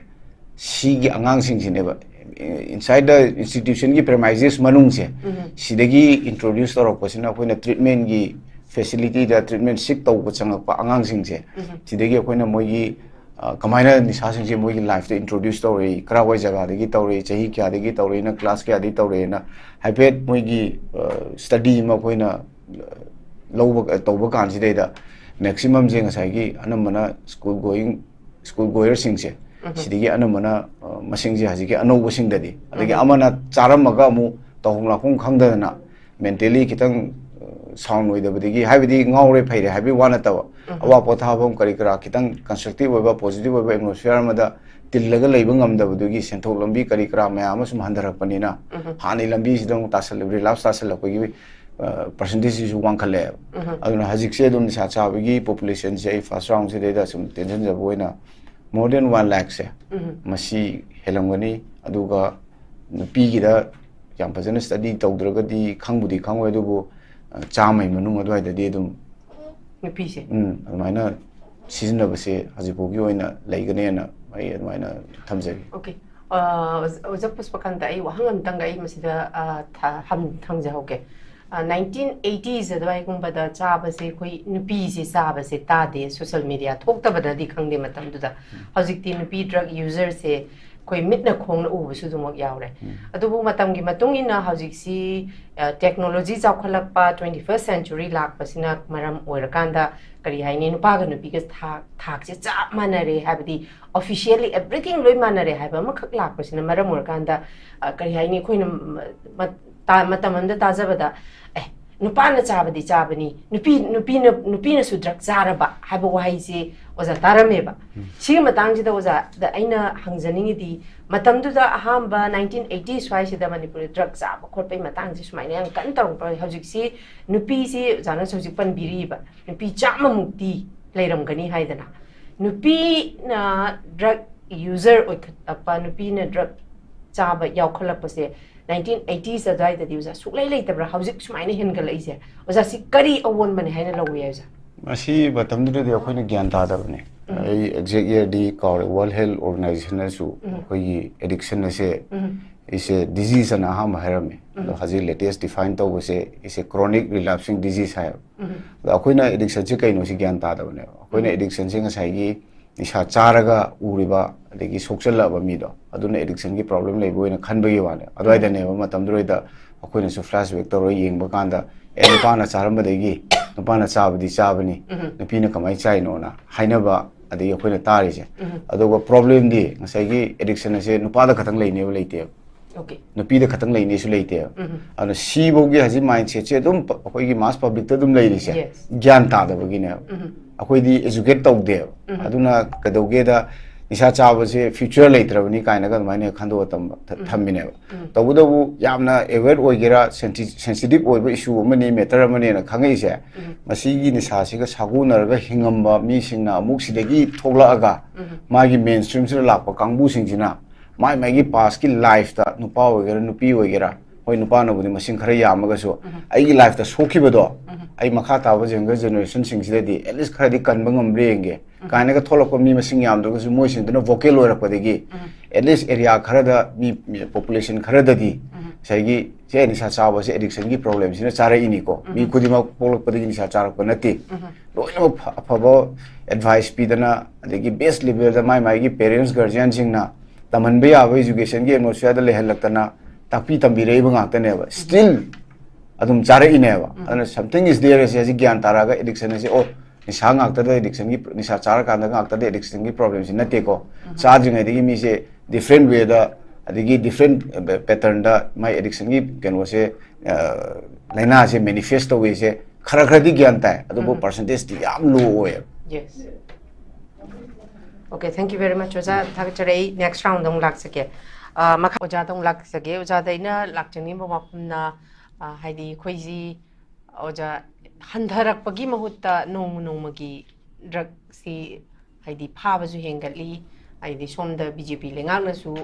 ꯁꯤꯒꯤ ꯑꯉꯥꯡꯁꯤꯡꯁꯤꯅꯦꯕ, inside the institutionꯒꯤ premises ꯃꯅꯨꯡꯁꯦ, ꯁꯤꯗꯒꯤ introduce ꯇꯧꯔꯛꯄꯁꯤꯅ ꯑꯩꯈꯣꯏꯅ treatmentꯒꯤ facilityꯗ treatment seek ꯇꯧꯕ ꯆꯪꯉꯛꯄ ꯑꯉꯥꯡꯁꯤꯡꯁꯦ, ꯁꯤꯗꯒꯤ ꯑꯩꯈꯣꯏꯅ ꯃꯣꯏꯒꯤ, ꯑ, ꯀꯃꯥꯏꯅ ꯅꯤꯁꯥꯁꯤꯡꯁꯦ ꯃꯣꯏꯒꯤ lifeꯇ introduce ꯇꯧꯔꯛꯏ, ꯀꯔꯥꯏꯋꯥꯏ ꯖꯒꯥꯗꯒꯤ ꯇꯧꯔꯛꯏ, ꯆꯍꯤ ꯀꯌꯥꯗꯒꯤ ꯇꯧꯔꯛꯏꯅ, class ꯀꯌꯥꯗꯒꯤ ꯇꯧꯔꯛꯏꯅ, ꯍꯥꯏꯐꯦꯠ ꯃꯣꯏꯒꯤ, ꯑ, study ꯑꯃ ꯑꯩꯈꯣꯏꯅ, ꯑ, ꯂꯧꯕ, ꯇꯧꯕ ꯀꯥꯟꯁꯤꯗꯩꯗ maximumꯁꯦ ꯉꯁꯥꯏꯒꯤ ꯑꯅꯝꯕꯅ school going, school goerꯁꯤꯡꯁꯦ, ꯁꯤꯗꯒꯤ ꯑꯅꯝꯕꯅ, ꯑ, ꯃꯁꯤꯡꯁꯦ ꯍꯧꯖꯤꯛꯀꯤ ꯑꯅꯧꯕꯁꯤꯡꯗꯗꯤ, ꯑꯗꯒꯤ ꯑꯃꯅ ꯆꯥꯔꯝꯃꯒ ꯑꯃꯨꯛ ꯇꯧꯐꯝ ꯂꯥꯛꯐꯝ ꯈꯪꯗꯗꯅ mentally ꯈꯤꯇꯪ, ꯑ, ꯁꯥꯎꯟ ꯑꯣꯏꯗꯕꯗꯒꯤ, ꯍꯥꯏꯕꯗꯤ ꯉꯥꯎꯔꯦ ꯐꯩꯔꯦ ꯍꯥꯏꯕꯒꯤ ꯋꯥ ꯅꯠꯇꯕ, ꯑꯋꯥ ꯄꯣꯊꯥꯐꯝ ꯀꯔꯤ ꯀꯔꯥ ꯈꯤꯇꯪ ꯀꯟꯁꯇ꯭ꯔꯛꯇꯤꯞ ꯑꯣꯏꯕ, ꯄꯣꯖꯤꯇꯤꯞ ꯑꯣꯏꯕ ꯑꯦꯠꯃꯣꯁꯐꯤꯌꯔ ꯑꯃꯗ ꯇꯤꯜꯂꯒ ꯂꯩꯕ ꯉꯝꯗꯕꯗꯨꯒꯤ ꯁꯦꯟꯊꯣꯛ ꯂꯝꯕꯤ ꯀꯔꯤ ꯀꯔꯥ ꯃꯌꯥꯝ ꯑꯃ ꯁꯨꯝ ꯍꯟꯊꯔꯛꯄꯅꯤꯅ, ꯍꯥꯟꯅꯒꯤ ꯂꯝꯕꯤꯁꯤꯗ ꯑꯃꯨꯛ ꯇꯥꯁꯜꯂ, ꯔꯤꯂꯥꯞꯁ ꯇꯥꯁꯜꯂꯛꯄꯒꯤ ꯄꯥꯔꯁꯦꯟꯇꯦꯖꯁꯤꯁꯨ ꯋꯥꯡꯈꯠꯂꯛꯑꯦꯕ꯫ ꯑꯗꯨꯅ ꯍꯧꯖꯤꯛꯁꯦ ꯑꯗꯨꯝ ꯅꯤꯁꯥ ꯆꯥꯕꯒꯤ ꯄꯣꯄꯨꯂꯦꯁꯟꯁꯦ ꯑꯩ ꯐꯥꯔꯁ ꯔꯥꯎꯟꯁꯤꯗꯩꯗ ꯁꯨꯝ ꯇꯦꯟꯁꯤꯟꯖꯕ ꯑꯣꯏꯅ more than one ꯂꯥꯛꯁꯦ ꯃꯁꯤ ꯍꯦꯜꯂꯝꯒꯅꯤ꯫ ꯑꯗꯨꯒ ꯅꯨꯄꯤꯒꯤꯗ ꯌꯥꯝ ꯐꯖꯅ ꯁ꯭ꯇꯗꯤ ꯇꯧꯗ꯭ꯔꯒꯗꯤ ꯈꯪꯕꯨꯗꯤ ꯈꯪꯉꯣꯏ, ꯑꯗꯨꯕꯨ ꯆꯥꯝꯃꯩ ꯃꯅꯨꯡ ꯑꯗꯨꯋꯥꯏꯗꯗꯤ ꯑꯗꯨꯝ ꯅꯨꯄꯤꯁꯦ ꯎꯝ, ꯑꯗꯨꯃꯥꯏꯅ ꯁꯤꯖꯤꯟꯅꯕꯁꯦ ꯍꯧꯖꯤꯛ ꯐꯥꯎꯒꯤ ꯑꯣꯏꯅ ꯂꯩꯒꯅꯦꯅ ꯑꯩ ꯑꯗꯨꯃꯥꯏꯅ ꯊꯝꯖꯒꯦ꯫ Okay. ꯑ, ꯑꯣꯖꯥ ꯑꯣꯖꯥ ꯄꯨꯁꯄꯀꯥꯟꯇ, ꯑꯩ ꯋꯥꯍꯪ ꯑꯝꯇꯪꯒ ꯑꯩ ꯃꯁꯤꯗ, ꯑ, ꯊ- ꯍꯝ- ꯊꯝꯖꯍꯧꯒꯦ꯫ ꯑ, nineteen eighties ꯑꯗꯨꯋꯥꯏꯒꯨꯝꯕꯗ ꯆꯥꯕꯁꯦ, ꯑꯩꯈꯣꯏ ꯅꯨꯄꯤꯁꯦ ꯆꯥꯕꯁꯦ ꯇꯥꯗꯦ, ꯁꯣꯁꯦꯜ ꯃꯦꯗꯤꯌꯥ ꯊꯣꯛꯇꯕꯗꯗꯤ ꯈꯪꯗꯦ ꯃꯇꯝꯗꯨꯗ꯫ ꯍꯧꯖꯤꯛꯇꯤ ꯅꯨꯄꯤ ꯗ꯭ꯔꯒ ꯌꯨꯖꯔꯁꯦ ꯑꯩꯈꯣꯏ ꯃꯤꯠꯅ ꯈꯣꯡꯅ ꯎꯕꯁꯨ ꯑꯗꯨꯃꯛ ꯌꯥꯎꯔꯦ꯫ ꯑꯗꯨꯕꯨ ꯃꯇꯝꯒꯤ ꯃꯇꯨꯡ ꯏꯟꯅ ꯍꯧꯖꯤꯛꯁꯤ, ꯑ, ꯇꯦꯛꯅꯣꯂꯣꯖꯤ ꯆꯥꯎꯈꯠꯂꯛꯄ, twenty first century ꯂꯥꯛꯄꯁꯤꯅ ꯃꯔꯝ ꯑꯣꯏꯔꯀꯥꯟꯗ, ꯀꯔꯤ ꯍꯥꯏꯅꯤ, ꯅꯨꯄꯥꯒ ꯅꯨꯄꯤꯒ ꯊꯥꯛ ꯊꯥꯛꯁꯦ ꯆꯞ ꯃꯥꯟꯅꯔꯦ, ꯍꯥꯏꯕꯗꯤ officially everything ꯂꯣꯏ ꯃꯥꯟꯅꯔꯦ ꯍꯥꯏꯕ ꯑꯃꯈꯛ ꯂꯥꯛꯄꯁꯤꯅ ꯃꯔꯝ ꯑꯣꯏꯔꯀꯥꯟꯗ, ꯑ, ꯀꯔꯤ ꯍꯥꯏꯅꯤ, ꯑꯩꯈꯣꯏꯅ ꯃ- ꯃ- ꯇꯥ- ꯃꯇꯝ ꯑꯃꯗ ꯇꯥꯖꯕꯗ, ꯑꯦ, ꯅꯨꯄꯥꯅ ꯆꯥꯕꯗꯤ ꯆꯥꯕꯅꯤ, ꯅꯨꯄꯤ ꯅꯨꯄꯤꯅ ꯅꯨꯄꯤꯅꯁꯨ ꯗ꯭ꯔꯒ ꯆꯥꯔꯕ ꯍꯥꯏꯕ ꯋꯥꯍꯩꯁꯤ ꯑꯣꯖꯥ ꯇꯥꯔꯝꯃꯦꯕ꯫ ꯁꯤꯒꯤ ꯃꯇꯥꯡꯁꯤꯗ ꯑꯣꯖꯥꯗ ꯑꯩꯅ ꯍꯪꯖꯅꯤꯡꯉꯤꯗꯤ, ꯃꯇꯝꯗꯨꯗ ꯑꯍꯥꯟꯕ nineteen eighty ꯁ꯭ꯋꯥꯏꯁꯤꯗ ꯃꯅꯤꯄꯨꯔꯗ ꯗ꯭ꯔꯒ ꯆꯥꯕ ꯈꯣꯠꯄꯒꯤ ꯃꯇꯥꯡꯁꯤ ꯁꯨꯃꯥꯏꯅ ꯌꯥꯝ ꯀꯟꯅ ꯇꯧꯔꯛꯄ, ꯍꯧꯖꯤꯛꯁꯤ ꯅꯨꯄꯤꯁꯤ ꯑꯣꯖꯥꯅꯁꯨ ꯍꯧꯖꯤꯛ ꯄꯟꯕꯤꯔꯤꯕ ꯅꯨꯄꯤ ꯆꯥꯝꯃꯃꯨꯛꯇꯤ ꯂꯩꯔꯝꯒꯅꯤ ꯍꯥꯏꯗꯅ, ꯅꯨꯄꯤꯅ ꯗ꯭ꯔꯒ ꯌꯨꯖꯔ ꯑꯣꯏꯈꯠꯂꯛꯄ, ꯅꯨꯄꯤꯅ ꯗ꯭ꯔꯒ ꯆꯥꯕ ꯌꯥꯎꯈꯠꯂꯛꯄꯁꯦ nineteen eighties ꯑꯗꯨꯋꯥꯏꯗꯗꯤ ꯑꯣꯖꯥ ꯁꯨꯛꯂꯩ ꯂꯩꯇꯕ꯭ꯔꯥ? ꯍꯧꯖꯤꯛ ꯁꯨꯃꯥꯏꯅ ꯍꯦꯟꯒꯠꯂꯛꯏꯁꯦ ꯑꯣꯖꯥ, ꯁꯤ ꯀꯔꯤ ꯑꯑꯣꯟꯕꯅꯦ ꯍꯥꯏꯅ ꯂꯧꯕ ꯌꯥꯏ ꯑꯣꯖꯥ? ꯃꯁꯤ ꯃꯇꯝꯗꯨꯗꯗꯤ ꯑꯩꯈꯣꯏꯅ ꯒ꯭ꯌꯥꯟ ꯇꯥꯗꯕꯅꯦ꯫ ꯑꯩ ꯑꯦꯛꯖꯦꯛ ꯏꯌꯔꯗꯤ ꯀꯥꯎꯔꯦ꯫ ꯋꯥꯔꯜ ꯍꯦꯜꯊ ꯑꯣꯔꯒꯅꯥꯏꯖꯦꯁꯟꯅꯁꯨ ꯑꯩꯈꯣꯏꯒꯤ ꯑꯦꯗꯤꯛꯁꯟ ꯑꯁꯦ ꯏꯁꯦ ꯗꯤꯖꯤꯖ ꯑꯅ ꯑꯍꯥꯟꯕ ꯍꯥꯏꯔꯝꯃꯦ꯫ ꯑꯗꯣ ꯍꯧꯖꯤꯛ ꯂꯦꯇꯦꯁ ꯗꯤꯐꯥꯏꯟ ꯇꯧꯕꯁꯦ ꯏꯁꯦ ꯀ꯭ꯔꯣꯅꯤꯛ ꯔꯤꯂꯥꯞꯁꯤꯡ ꯗꯤꯖꯤꯖ ꯍꯥꯏꯌꯦꯕ꯫ ꯑꯗꯣ ꯑꯩꯈꯣꯏꯅ ꯑꯦꯗꯤꯛꯁꯟꯁꯦ ꯀꯩꯅꯣ ꯁꯤ ꯒ꯭ꯌꯥꯟ ꯇꯥꯗꯕꯅꯦꯕ꯫ ꯑꯩꯈꯣꯏꯅ ꯑꯦꯗꯤꯛꯁꯟꯁꯦ ꯉꯁꯥꯏꯒꯤ ꯅꯤꯁꯥ ꯆꯥꯔꯒ ꯎꯔꯤꯕ ꯑꯗꯒꯤ ꯁꯣꯛꯆꯜꯂꯛꯑꯕ ꯃꯤꯗꯣ, ꯑꯗꯨꯅ ꯑꯦꯗꯤꯛꯁꯟꯒꯤ ꯄ꯭ꯔꯣꯕ꯭ꯂꯦꯝ ꯂꯩꯕ ꯑꯣꯏꯅ ꯈꯟꯕꯒꯤ ꯋꯥꯅꯦ꯫ ꯑꯗꯨꯋꯥꯏꯗꯅꯦꯕ ꯃꯇꯝꯗꯨꯗꯩꯗ ꯑꯩꯈꯣꯏꯅꯁꯨ ꯐ꯭ꯂꯥꯁ ꯕꯦꯛ ꯇꯧꯔꯒ ꯌꯦꯡꯕ ꯀꯥꯟꯗ, ꯑꯦ, ꯅꯨꯄꯥꯅ ꯆꯥꯔꯝꯕꯗꯒꯤ ꯅꯨꯄꯥꯅ ꯆꯥꯕꯗꯤ ꯆꯥꯕꯅꯤ, ꯅꯨꯄꯤꯅ ꯀꯃꯥꯏꯅ ꯆꯥꯏꯅꯣꯅ ꯍꯥꯏꯅꯕ, ꯑꯗꯒꯤ ꯑꯩꯈꯣꯏꯅ ꯇꯥꯔꯤꯁꯦ꯫ ꯑꯗꯨꯒ ꯄ꯭ꯔꯣꯕ꯭ꯂꯦꯝꯗꯤ ꯉꯁꯥꯏꯒꯤ ꯑꯦꯗꯤꯛꯁꯟ ꯑꯁꯦ ꯅꯨꯄꯥꯗ ꯈꯛꯇꯪ ꯂꯩꯅꯦꯕ ꯂꯩꯇꯦꯕ꯫ Okay. ꯅꯨꯄꯤꯗ ꯈꯛꯇꯪ ꯂꯩꯅꯤꯁꯨ ꯂꯩꯇꯦꯕ꯫ ꯎꯝ. ꯑꯗꯨꯅ ꯁꯤꯐꯧꯒꯤ ꯍꯧꯖꯤꯛ mindset ꯁꯦ ꯑꯗꯨꯝ ꯄ- ꯑꯩꯈꯣꯏꯒꯤ mass public ꯇ ꯑꯗꯨꯝ ꯂꯩꯔꯤꯁꯦ Yes. ꯒ꯭ꯌꯥꯟ ꯇꯥꯗꯕꯒꯤꯅꯦꯕ꯫ ꯎꯝ. ꯑꯩꯈꯣꯏꯗꯤ educate ꯇꯧꯗꯦꯕ꯫ ꯎꯝ. ꯑꯗꯨꯅ ꯀꯩꯗꯧꯒꯦꯗ ꯅꯤꯁꯥ ꯆꯥꯕꯁꯦ future ꯂꯩꯇ꯭ꯔꯕꯅꯤ ꯀꯥꯏꯅꯒ ꯑꯗꯨꯃꯥꯏꯅ ꯈꯟꯗꯣꯛꯑ ꯊꯝꯕ- ꯊ- ꯎꯝ. ꯊꯝꯃꯤꯅꯦꯕ꯫ ꯎꯝ. ꯇꯧꯕꯇꯕꯨ ꯌꯥꯝꯅ aware ꯑꯣꯏꯒꯦꯔꯥ, sensi- sensitive ꯑꯣꯏꯕ issue ꯑꯃꯅꯤ, matter ꯑꯃꯅꯦꯅ ꯈꯪꯉꯛꯏꯁꯦ꯫ ꯎꯝ. ꯃꯁꯤꯒꯤ ꯅꯤꯁꯥꯁꯤꯒ ꯁꯥꯒꯣꯟꯅꯔꯒ ꯍꯤꯡꯉꯝꯕ ꯃꯤꯁꯤꯡꯅ ꯑꯃꯨꯛ ꯁꯤꯗꯒꯤ ꯊꯣꯛꯂꯛꯑꯒ ꯎꯝ. ꯃꯥꯒꯤ mainstream ꯁꯤꯗ ꯂꯥꯛꯄ ꯀꯥꯡꯕꯨꯁꯤꯡꯁꯤꯅ ꯃꯥꯏ ꯃꯥꯏꯒꯤ past ꯀꯤ life ꯇ, ꯅꯨꯄꯥ ꯑꯣꯏꯒꯦꯔꯥ ꯅꯨꯄꯤ ꯑꯣꯏꯒꯦꯔꯥ, ꯍꯣꯏ, ꯅꯨꯄꯥꯅꯕꯨꯗꯤ ꯃꯁꯤꯡ ꯈꯔ ꯌꯥꯝꯃꯒꯁꯨ, ꯎꯝ. ꯑꯩꯒꯤ life ꯇ ꯁꯣꯛꯈꯤꯕꯗꯣ ꯎꯝ. ꯑꯩ ꯃꯈꯥ ꯇꯥꯕ younger generation ꯁꯤꯡꯁꯤꯗꯗꯤ at least ꯈꯔꯗꯤ ꯀꯟꯕ ꯉꯝꯕ꯭ꯔꯥ ꯌꯦꯡꯒꯦ ꯎꯝ. ꯀꯥꯏꯅꯒ ꯊꯣꯛꯂꯛꯄ ꯃꯤ ꯃꯁꯤꯡ ꯌꯥꯝꯗ꯭ꯔꯒꯁꯨ ꯃꯣꯏꯁꯤꯡꯗꯨꯅ vocal ꯑꯣꯏꯔꯛꯄꯗꯒꯤ um. at least area ꯈꯔꯗ ꯃꯤ, ꯃꯤ population ꯈꯔꯗꯗꯤ ꯎꯝ. ꯉꯁꯥꯏꯒꯤ ꯁꯦ ꯅꯤꯁꯥ ꯆꯥꯕꯁꯦ addiction ꯒꯤ problem ꯁꯤꯅ ꯆꯥꯔꯛꯏꯅꯤꯀꯣ꯫ ꯃꯤ ꯎꯝ. ꯈꯨꯗꯤꯡꯃꯛ ꯄꯣꯛꯂꯛꯄꯗꯒꯤ ꯅꯤꯁꯥ ꯆꯥꯔꯛꯄ ꯅꯠꯇꯦ꯫ ꯎꯝ. ꯂꯣꯏꯅꯃꯛ ꯐ- ꯑꯐꯕ advice ꯄꯤꯗꯅ, ꯑꯗꯒꯤ best level ꯗ ꯃꯥꯏ ꯃꯥꯏꯒꯤ parents guardian ꯁꯤꯡꯅ ꯇꯝꯍꯟꯕ ꯌꯥꯕ education ꯒꯤ atmosphere ꯗ ꯂꯩꯍꯜꯂꯛꯇꯅ ꯇꯥꯛꯄꯤ ꯇꯝꯕꯤꯔꯛꯏꯕ ꯉꯥꯛꯇꯅꯦꯕ꯫ Still ꯑꯗꯨꯝ ꯆꯥꯔꯛꯏꯅꯦꯕ꯫ ꯎꯝ. ꯑꯗꯨꯅ something is there ꯑꯁꯦ ꯍꯧꯖꯤꯛ ꯒ꯭ꯌꯥꯟ ꯇꯥꯔꯛꯑꯒ addiction ꯑꯁꯦ, ꯑꯣ, ꯅꯤꯁꯥ ꯉꯥꯛꯇꯗ addiction ꯒꯤ, ꯅꯤꯁꯥ ꯆꯥꯔꯀꯥꯟꯗ ꯉꯥꯛꯇꯗ addiction ꯒꯤ problem ꯁꯤ ꯅꯠꯇꯦꯀꯣ꯫ ꯎꯝ. ꯆꯥꯗ꯭ꯔꯤꯉꯩꯗꯒꯤ ꯃꯤꯁꯦ different way ꯗ, ꯑꯗꯒꯤ different pattern ꯗ ꯃꯥꯏ addiction ꯒꯤ ꯀꯩꯅꯣꯁꯦ, ꯑ, ꯂꯥꯏꯅꯥꯁꯦ manifest ꯇꯧꯋꯤꯁꯦ ꯈꯔ ꯈꯔꯗꯤ ꯒ꯭ꯌꯥꯟ ꯇꯥꯏ, ꯑꯗꯨꯕꯨ ꯎꯝ. percentage ꯇꯤ ꯌꯥꯝ low ꯑꯣꯏꯌꯦꯕ꯫ Yes. Okay, thank you very much, ꯑꯣꯖꯥ꯫ ꯊꯥꯒꯠꯆꯔꯤ꯫ ꯑꯩ next round ꯗ ꯑꯃꯨꯛ ꯂꯥꯛꯆꯒꯦ꯫ ꯑ, ꯃꯈꯥ ꯑꯣꯖꯥꯗ ꯑꯃꯨꯛ ꯂꯥꯛꯆꯒꯦ꯫ ꯑꯣꯖꯥꯗ ꯑꯩꯅ ꯂꯥꯛꯆꯅꯤꯡꯕ ꯋꯥꯐꯝꯅ, ꯑ, ꯍꯥꯏꯗꯤ ꯑꯩꯈꯣꯏꯁꯤ, ꯑꯣꯖꯥ, ꯍꯟꯊꯔꯛꯄꯒꯤ ꯃꯍꯨꯠꯇ ꯅꯣꯡꯃ ꯅꯣꯡꯃꯒꯤ drug ꯁꯤ ꯍꯥꯏꯗꯤ ꯐꯥꯕꯁꯨ ꯍꯦꯟꯒꯠꯂꯤ, ꯍꯥꯏꯗꯤ ꯁꯣꯝꯗ B J P ꯂꯩꯉꯥꯛꯅꯁꯨ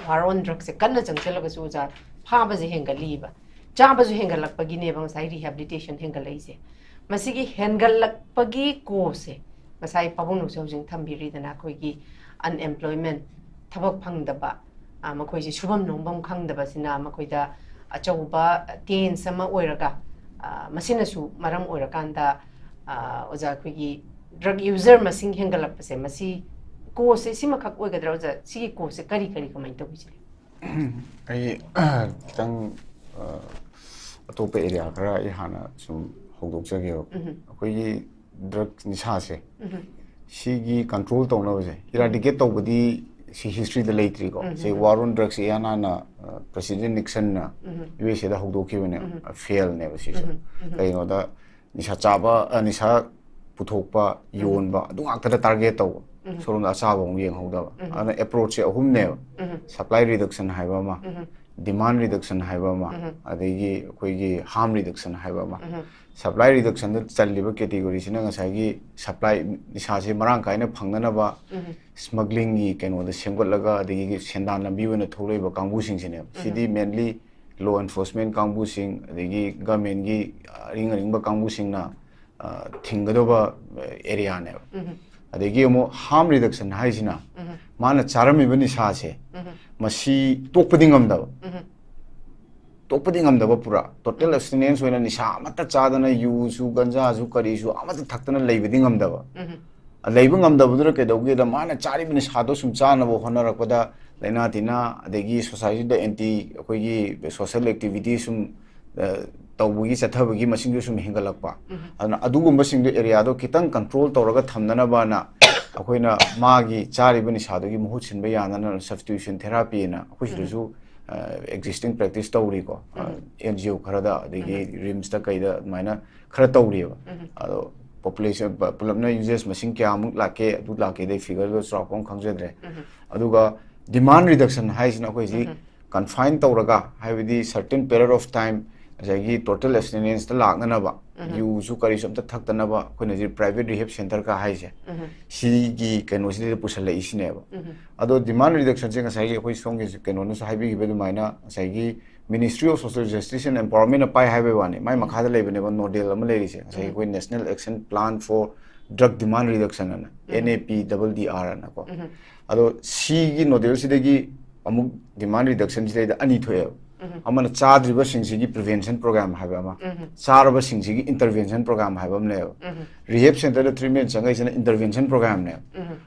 war on drug ꯁꯦ ꯀꯟꯅ ꯆꯪꯁꯤꯜꯂꯒꯁꯨ, ꯑꯣꯖꯥ, ꯐꯥꯕꯁꯦ ꯍꯦꯟꯒꯠꯂꯤꯕ꯫ ꯆꯥꯕꯁꯨ ꯍꯦꯟꯒꯠꯂꯛꯄꯒꯤꯅꯦꯕ ꯉꯁꯥꯏ rehabilitation ꯍꯦꯟꯒꯠꯂꯛꯏꯁꯦ꯫ ꯃꯁꯤꯒꯤ ꯍꯦꯟꯒꯠꯂꯛꯄꯒꯤ cause ꯁꯦ ꯉꯁꯥꯏ ꯄꯥꯕꯨꯡꯅꯁꯨ ꯍꯧꯖꯤꯛ ꯊꯝꯕꯤꯔꯤꯗꯅ, ꯑꯩꯈꯣꯏꯒꯤ unemployment, ꯊꯕꯛ ꯐꯪꯗꯕ, ꯑ, ꯃꯈꯣꯏꯁꯦ ꯁꯨꯐꯝ ꯅꯣꯝꯐꯝ ꯈꯪꯗꯕꯁꯤꯅ ꯃꯈꯣꯏꯗ ꯑꯆꯧꯕ tense ꯑꯃ ꯑꯣꯏꯔꯒ, ꯑ, ꯃꯁꯤꯅꯁꯨ ꯃꯔꯝ ꯑꯣꯏꯔꯀꯥꯟꯗ, ꯑ, ꯑꯣꯖꯥ, ꯑꯩꯈꯣꯏꯒꯤ drug user ꯃꯁꯤꯡ ꯍꯦꯟꯒꯠꯂꯛꯄꯁꯦ, ꯃꯁꯤ cause ꯁꯦ ꯁꯤꯃꯈꯛ ꯑꯣꯏꯒꯗ꯭ꯔꯥ, ꯑꯣꯖꯥ? ꯁꯤꯒꯤ cause ꯁꯦ ꯀꯔꯤ ꯀꯔꯤ ꯀꯃꯥꯏꯅ ꯇꯧꯕꯤꯁꯤꯒꯦ? ꯑꯩ ꯈꯤꯇꯪ, ꯑ, ꯑꯇꯣꯞꯄ area ꯈꯔ ꯑꯩ ꯍꯥꯟꯅ ꯁꯨꯝ ꯍꯧꯗꯣꯛꯆꯒꯦꯕ꯫ ꯎꯝ. ꯑꯩꯈꯣꯏꯒꯤ drug ꯅꯤꯁꯥꯁꯦ, ꯎꯝ. ꯁꯤꯒꯤ control ꯇꯧꯅꯕꯁꯦ, eradicate ꯇꯧꯕꯗꯤ ꯁꯤ ꯍꯤꯁꯇ꯭ꯔꯤꯗ ꯂꯩꯇ꯭ꯔꯤꯀꯣ꯫ ꯁꯤ ꯋꯥꯔ ꯑꯣꯟ ꯗ꯭ꯔꯛꯁ ꯏꯍꯥꯟ ꯍꯥꯟꯅ ꯄ꯭ꯔꯦꯁꯤꯗꯦꯟ ꯅꯤꯛꯁꯟꯅ ꯌꯨ ꯑꯦꯁ ꯑꯦꯗ ꯍꯧꯗꯣꯛꯈꯤꯕꯅꯦꯕ꯫ ꯐꯦꯜꯅꯦꯕ ꯁꯤꯁꯨ꯫ ꯀꯩꯅꯣꯗ ꯅꯤꯁꯥ ꯆꯥꯕ, ꯑ, ꯅꯤꯁꯥ ꯄꯨꯊꯣꯛꯄ, ꯌꯣꯟꯕ, ꯑꯗꯨ ꯉꯥꯛꯇꯗ ꯇꯥꯔꯒꯦꯠ ꯇꯧꯕ꯫ ꯁꯣꯔꯣꯝꯗ ꯑꯆꯥꯕ ꯑꯃꯨꯛ ꯌꯦꯡꯍꯧꯗꯕ꯫ ꯑꯗꯨꯅ ꯑꯦꯄ꯭ꯔꯣꯆꯁꯦ ꯑꯍꯨꯝꯅꯦꯕ: ꯁꯄ꯭ꯂꯥꯏ ꯔꯤꯗꯛꯁꯟ ꯍꯥꯏꯕ ꯑꯃ, ꯗꯤꯃꯥꯟ ꯔꯤꯗꯛꯁꯟ ꯍꯥꯏꯕ ꯑꯃ, ꯑꯗꯒꯤ ꯑꯩꯈꯣꯏꯒꯤ ꯍꯥꯔꯝ ꯔꯤꯗꯛꯁꯟ ꯍꯥꯏꯕ ꯑꯃ꯫ ꯁꯄ꯭ꯂꯥꯏ ꯔꯤꯗꯛꯁꯟꯗ ꯆꯜꯂꯤꯕ ꯀꯦꯇꯦꯒꯣꯔꯤꯁꯤꯅ ꯉꯁꯥꯏꯒꯤ ꯁꯄ꯭ꯂꯥꯏ, ꯅꯤꯁꯥꯁꯦ ꯃꯔꯥꯡ ꯀꯥꯏꯅ ꯐꯪꯅꯅꯕ ꯁ꯭ꯃꯒ꯭ꯂꯤꯡꯒꯤ ꯀꯩꯅꯣꯗ ꯁꯦꯝꯒꯠꯂꯒ, ꯑꯗꯒꯤ ꯁꯦꯟꯗꯥꯟ ꯂꯝꯕꯤ ꯑꯣꯏꯅ ꯊꯣꯛꯂꯛꯏꯕ ꯀꯥꯡꯕꯨꯁꯤꯡꯁꯤꯅꯦꯕ꯫ ꯁꯤꯗꯤ ꯃꯦꯟꯂꯤ ꯂꯣ ꯑꯦꯟꯐꯣꯔꯁꯃꯦꯟ ꯀꯥꯡꯕꯨꯁꯤꯡ, ꯑꯗꯒꯤ ꯒꯃꯦꯟꯒꯤ ꯑꯔꯤꯡ ꯑꯔꯤꯡꯕ ꯀꯥꯡꯕꯨꯁꯤꯡꯅ, ꯑ, ꯊꯤꯡꯒꯗꯕ ꯑꯦꯔꯤꯌꯥꯅꯦꯕ꯫ ꯑꯗꯒꯤ ꯑꯃꯨꯛ ꯍꯥꯔꯝ ꯔꯤꯗꯛꯁꯟ ꯍꯥꯏꯁꯤꯅ ꯃꯥꯅ ꯆꯥꯔꯝꯃꯤꯕ ꯅꯤꯁꯥꯁꯦ ꯃꯁꯤ ꯇꯣꯛꯄꯗꯤ ꯉꯝꯗꯕ꯫ ꯇꯣꯛꯄꯗꯤ ꯉꯝꯗꯕ ꯄꯨꯔꯥ꯫ ꯇꯣꯇꯦꯜ ꯑꯦꯕꯁꯇꯤꯅꯦꯟꯁ ꯑꯣꯏꯅ ꯅꯤꯁꯥ ꯑꯃꯠꯇ ꯆꯥꯗꯅ, ꯌꯨꯁꯨ, ꯒꯟꯖꯥꯁꯨ, ꯀꯔꯤꯁꯨ ꯑꯃꯠꯇ ꯊꯛꯇꯅ ꯂꯩꯕꯗꯤ ꯉꯝꯗꯕ꯫ ꯂꯩꯕ ꯉꯝꯗꯕꯗꯨꯅ ꯀꯩꯗꯧꯒꯦꯗ, ꯃꯥꯅ ꯆꯥꯔꯤꯕ ꯅꯤꯁꯥꯗꯣ ꯁꯨꯝ ꯆꯥꯅꯕ ꯍꯣꯠꯅꯔꯛꯄꯗ ꯂꯥꯏꯅꯥ ꯇꯤꯟꯅꯥ, ꯑꯗꯒꯤ ꯁꯣꯁꯥꯏꯇꯤꯗ ꯑꯦꯟꯇꯤ, ꯑꯩꯈꯣꯏꯒꯤ ꯁꯣꯁꯦꯜ ꯑꯦꯛꯇꯤꯚꯤꯇꯤ ꯁꯨꯝ, ꯑ, ꯇꯧꯕꯒꯤ, ꯆꯠꯊꯕꯒꯤ ꯃꯁꯤꯡꯗꯨ ꯁꯨꯝ ꯍꯦꯟꯒꯠꯂꯛꯄ꯫ ꯑꯗꯨꯅ ꯑꯗꯨꯒꯨꯝꯕꯁꯤꯡꯗꯣ, ꯑꯦꯔꯤꯌꯥꯗꯣ ꯈꯤꯇꯪ ꯀꯟꯇ꯭ꯔꯣꯜ ꯇꯧꯔꯒ ꯊꯝꯅꯅꯕꯅ ꯑꯩꯈꯣꯏꯅ ꯃꯥꯒꯤ ꯆꯥꯔꯤꯕ ꯅꯤꯁꯥꯗꯨꯒꯤ ꯃꯍꯨꯠ ꯁꯤꯟꯕ ꯌꯥꯅꯅ ꯁꯕꯁꯇꯤꯇ꯭ꯌꯨꯁꯟ ꯊꯦꯔꯥꯄꯤꯅ ꯑꯩꯈꯣꯏ ꯁꯤꯗꯁꯨ, ꯑ, ꯑꯦꯛꯖꯤꯁꯇꯤꯡ ꯄ꯭ꯔꯦꯛꯇꯤꯁ ꯇꯧꯔꯤꯀꯣ꯫ ꯑꯦꯟ ꯖꯤ ꯑꯣ ꯈꯔꯗ, ꯑꯗꯒꯤ ꯔꯤꯝꯁꯇ ꯀꯩꯗ ꯑꯗꯨꯃꯥꯏꯅ ꯈꯔ ꯇꯧꯔꯤꯑꯕ꯫ ꯑꯗꯣ ꯄꯣꯄꯨꯂꯦꯁꯟ ꯄ-, ꯄꯨꯂꯞꯅ ꯌꯨꯖꯔꯁ ꯃꯁꯤꯡ ꯀꯌꯥꯃꯨꯛ ꯂꯥꯛꯀꯦ, ꯑꯗꯨ ꯂꯥꯛꯀꯦꯗ ꯑꯩ ꯐꯤꯒꯔꯗꯣ ꯆꯥꯎꯔꯥꯛꯄ ꯑꯃ ꯈꯪꯖꯗ꯭ꯔꯦ꯫ ꯑꯗꯨꯒ ꯗꯤꯃꯥꯟ ꯔꯤꯗꯛꯁꯟ ꯍꯥꯏꯁꯤꯅ ꯑꯩꯈꯣꯏꯁꯤ ꯀꯟꯐꯥꯏꯟ ꯇꯧꯔꯒ, ꯍꯥꯏꯕꯗꯤ ꯁꯔꯇꯦꯟ ꯄꯤꯔꯤꯌꯗ ꯑꯣꯐ ꯇꯥꯏꯝ, ꯉꯁꯥꯏꯒꯤ ꯇꯣꯇꯦꯜ ꯑꯦꯕꯁꯇꯤꯅꯦꯟꯁꯇ ꯂꯥꯛꯅꯅꯕ, ꯌꯨꯁꯨ ꯀꯔꯤꯁꯨ ꯑꯝꯇ ꯊꯛꯇꯅꯕ ꯑꯩꯈꯣꯏꯅ ꯍꯧꯖꯤꯛ ꯄ꯭ꯔꯥꯏꯚꯦꯠ ꯔꯤꯍꯦꯕ ꯁꯦꯟꯇꯔꯒ ꯍꯥꯏꯁꯦ, ꯁꯤꯒꯤ ꯀꯩꯅꯣꯁꯤꯗꯩꯗ ꯄꯨꯁꯜꯂꯛꯏꯁꯤꯅꯦꯕ꯫ ꯑꯗꯣ ꯗꯤꯃꯥꯟ ꯔꯤꯗꯛꯁꯟꯁꯦ ꯉꯁꯥꯏꯒꯤ ꯑꯩꯈꯣꯏ ꯁꯣꯝꯒꯤ ꯀꯩꯅꯣꯅꯁꯨ ꯍꯥꯏꯕꯤꯈꯤꯕ ꯑꯗꯨꯃꯥꯏꯅ, ꯉꯁꯥꯏꯒꯤ Ministry of Social Justice and Empowerment ꯄꯥꯏ ꯍꯥꯏꯕꯩ ꯋꯥꯅꯤ, ꯃꯥꯏ ꯃꯈꯥꯗ ꯂꯩꯕꯅꯦꯕ ꯅꯣꯗꯦꯜ ꯑꯃ ꯂꯩꯔꯤꯁꯦ, ꯉꯁꯥꯏꯒꯤ ꯑꯩꯈꯣꯏ National Action Plan for Drug Demand Reduction ꯑꯅ, N A P D D R ꯑꯅꯀꯣ꯫ ꯑꯗꯣ ꯁꯤꯒꯤ ꯅꯣꯗꯦꯜꯁꯤꯗꯒꯤ ꯑꯃꯨꯛ ꯗꯤꯃꯥꯟ ꯔꯤꯗꯛꯁꯟꯁꯤꯗꯩꯗ ꯑꯅꯤ ꯊꯣꯛꯑꯦꯕ꯫ ꯑꯃꯅ ꯆꯥꯗ꯭ꯔꯤꯕꯁꯤꯡꯁꯤꯒꯤ ꯄ꯭ꯔꯤꯚꯦꯟꯁꯟ ꯄ꯭ꯔꯣꯒ꯭ꯔꯥꯝ ꯍꯥꯏꯕ ꯑꯃ, ꯆꯥꯔꯕꯁꯤꯡꯁꯤꯒꯤ ꯏꯟꯇꯔꯚꯦꯟꯁꯟ ꯄ꯭ꯔꯣꯒ꯭ꯔꯥꯝ ꯍꯥꯏꯕ ꯑꯃ ꯂꯩꯌꯦꯕ꯫ ꯔꯤꯍꯦꯕ ꯁꯦꯟꯇꯔꯗ ꯇ꯭ꯔꯤꯠꯃꯦꯟ ꯆꯪꯉꯛꯏꯁꯤꯅ ꯏꯟꯇꯔꯚꯦꯟꯁꯟ ꯄ꯭ꯔꯣꯒ꯭ꯔꯥꯝꯅꯦꯕ꯫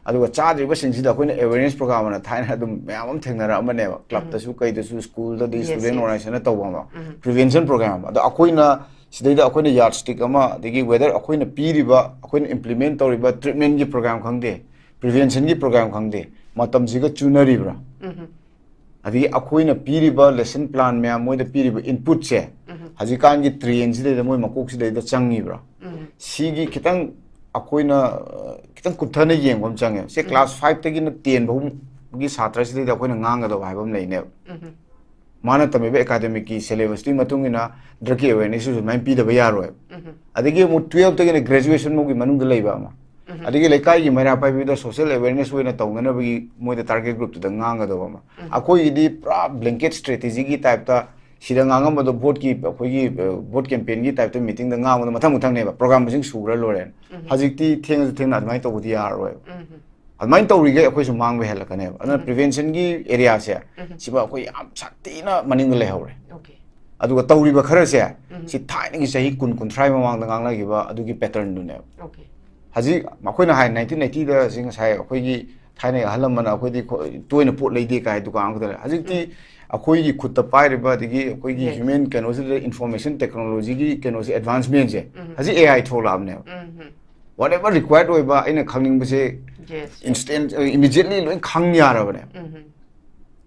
ꯑꯗꯨꯒ ꯆꯥꯗ꯭ꯔꯤꯕꯁꯤꯡꯁꯤꯗ ꯑꯩꯈꯣꯏꯅ ꯑꯦꯋꯦꯔꯅꯦꯁ ꯄ꯭ꯔꯣꯒ꯭ꯔꯥꯝ ꯑꯅ ꯊꯥꯏꯅ ꯑꯗꯨꯝ ꯃꯌꯥꯝ ꯑꯃ ꯊꯦꯡꯅꯔꯛꯑꯃꯅꯦꯕ, ꯀ꯭ꯂꯕꯇꯁꯨ ꯀꯩꯗꯁꯨ, ꯁ꯭ꯀꯨꯜꯗꯗꯤ, ꯁ꯭ꯇꯨꯗꯦꯟ ꯑꯣꯔꯒꯅꯥꯏꯖꯦꯁꯟꯅ ꯇꯧꯕ ꯑꯃ, ꯄ꯭ꯔꯤꯚꯦꯟꯁꯟ ꯄ꯭ꯔꯣꯒ꯭ꯔꯥꯝ꯫ ꯑꯗꯣ ꯑꯩꯈꯣꯏꯅ ꯁꯤꯗꯩꯗ ꯑꯩꯈꯣꯏꯅ ꯌꯥꯔꯗ ꯁ꯭ꯇꯤꯛ ꯑꯃ, ꯑꯗꯒꯤ ꯋꯦꯗꯔ ꯑꯩꯈꯣꯏꯅ ꯄꯤꯔꯤꯕ, ꯑꯩꯈꯣꯏꯅ ꯏꯝꯄ꯭ꯂꯤꯃꯦꯟ ꯇꯧꯔꯤꯕ ꯇ꯭ꯔꯤꯠꯃꯦꯟꯒꯤ ꯄ꯭ꯔꯣꯒ꯭ꯔꯥꯝ ꯈꯪꯗꯦ, ꯄ꯭ꯔꯤꯚꯦꯟꯁꯟꯒꯤ ꯄ꯭ꯔꯣꯒ꯭ꯔꯥꯝ ꯈꯪꯗꯦ, ꯃꯇꯝꯁꯤꯒ ꯆꯨꯅꯔꯤꯕ꯭ꯔꯥ? ꯑꯗꯒꯤ ꯑꯩꯈꯣꯏꯅ ꯄꯤꯔꯤꯕ lesson plan ꯃꯌꯥꯝ, ꯃꯣꯏꯗ ꯄꯤꯔꯤꯕ inputꯁꯦ ꯍꯧꯖꯤꯛꯀꯥꯟꯒꯤ trendꯁꯤꯗꯩꯗ, ꯃꯣꯏ ꯃꯀꯣꯛꯁꯤꯗꯩꯗ ꯆꯪꯉꯤꯕ꯭ꯔꯥ? ꯁꯤꯒꯤ ꯈꯤꯇꯪ ꯑꯩꯈꯣꯏꯅ ꯑ, ꯈꯤꯇꯪ ꯀꯨꯞꯊꯅ ꯌꯦꯡꯕ ꯑꯃ ꯆꯪꯉꯦ꯫ ꯁꯦ class fiveꯇꯒꯤꯅ ten ꯐꯥꯎꯒꯤ ꯁꯥꯇ꯭ꯔꯁꯤꯗꯩꯗ ꯑꯩꯈꯣꯏꯅ ꯉꯥꯡꯒꯗꯕ ꯍꯥꯏꯕ ꯑꯃ ꯂꯩꯅꯦꯕ꯫ ꯃꯥꯅ ꯇꯝꯃꯤꯕ academicꯀꯤ syllabusꯇꯨꯒꯤ ꯃꯇꯨꯡ ꯏꯟꯅ drugꯀꯤ awarenessꯁꯨ ꯑꯗꯨꯃꯥꯏꯅ ꯄꯤꯗꯕ ꯌꯥꯔꯣꯏꯕ꯫ ꯑꯗꯒꯤ ꯑꯃꯨꯛ twelveꯇꯒꯤꯅ graduation ꯐꯥꯎꯒꯤ ꯃꯅꯨꯡꯗ ꯂꯩꯕ ꯑꯃ, ꯑꯗꯒꯤ ꯂꯩꯀꯥꯏꯒꯤ ꯃꯩꯔꯥ ꯄꯥꯏꯕꯤꯗ social awareness ꯑꯣꯏꯅ ꯇꯧꯅꯅꯕꯒꯤ ꯃꯣꯏꯗ target groupꯇꯨꯗ ꯉꯥꯡꯒꯗꯕ ꯑꯃ꯫ ꯑꯩꯈꯣꯏꯒꯤꯗꯤ ꯄꯨꯔꯥ blanket strategyꯒꯤ typeꯇ, ꯁꯤꯗ ꯉꯥꯡꯉꯝꯕꯗꯣ voteꯀꯤ, ꯑꯩꯈꯣꯏꯒꯤ vote campaignꯒꯤ typeꯇ meetingꯗ ꯉꯥꯡꯕꯗꯣ ꯃꯊꯪ ꯃꯊꯪꯅꯦꯕ, program ꯃꯁꯤꯡ ꯁꯨꯈ꯭ꯔ ꯂꯣꯏꯔꯦꯅ꯫ ꯍꯧꯖꯤꯛꯇꯤ ꯊꯦꯡꯉꯁꯨ ꯊꯦꯡꯅ ꯑꯗꯨꯃꯥꯏꯅ ꯇꯧꯕꯗꯤ ꯌꯥꯔꯔꯣꯏꯕ꯫ ꯑꯗꯨꯃꯥꯏꯅ ꯇꯧꯔꯤꯈꯩ ꯑꯩꯈꯣꯏꯁꯨ ꯃꯥꯡꯕ ꯍꯦꯜꯂꯛꯀꯅꯦꯕ꯫ ꯑꯗꯨꯅ preventionꯒꯤ areaꯁꯦ ꯁꯤꯃ ꯑꯩꯈꯣꯏ ꯌꯥꯝ ꯁꯥꯊꯤꯅ ꯃꯅꯤꯡꯗ ꯂꯩꯍꯧꯔꯦ꯫ ꯑꯗꯨꯒ ꯇꯧꯔꯤꯕ ꯈꯔꯁꯦ ꯁꯤ ꯊꯥꯏꯅꯒꯤ ꯆꯍꯤ ꯀꯨꯟ, ꯀꯨꯟꯊ꯭ꯔꯥꯒꯤ ꯃꯃꯥꯡꯗ ꯉꯥꯡꯅꯈꯤꯕ ꯑꯗꯨꯒꯤ patternꯗꯨꯅꯦꯕ꯫ ꯍꯧꯖꯤꯛ ꯃꯈꯣꯏꯅ ꯍꯥꯏ nineteen eightyꯗ ꯁꯤ ꯉꯁꯥꯏ ꯑꯩꯈꯣꯏꯒꯤ ꯊꯥꯏꯅꯒꯤ ꯑꯍꯜ ꯂꯃꯟꯅ ꯑꯩꯈꯣꯏꯗꯤ ꯈꯣ-, ꯇꯣꯏꯅ ꯄꯣꯠ ꯂꯩꯗꯦ ꯀꯥꯏ ꯗꯨꯀꯥꯟ ꯑꯃꯈꯛꯇ ꯂꯩ꯫ ꯍꯧꯖꯤꯛꯇꯤ ꯑꯩꯈꯣꯏꯒꯤ ꯈꯨꯠꯇ ꯄꯥꯏꯔꯤꯕ, ꯑꯗꯒꯤ ꯑꯩꯈꯣꯏꯒꯤ human ꯀꯩꯅꯣꯁꯤꯗ information technologyꯒꯤ ꯀꯩꯅꯣꯁꯦ advancementꯁꯦ ꯍꯧꯖꯤꯛ AI ꯊꯣꯛꯂꯛꯑꯕꯅꯦꯕ꯫ Whatever required ꯑꯣꯏꯕ ꯑꯩꯅ ꯈꯪꯅꯤꯡꯕꯁꯦ instant, immediately ꯂꯣꯏ ꯈꯪ ꯌꯥꯔꯕꯅꯦ꯫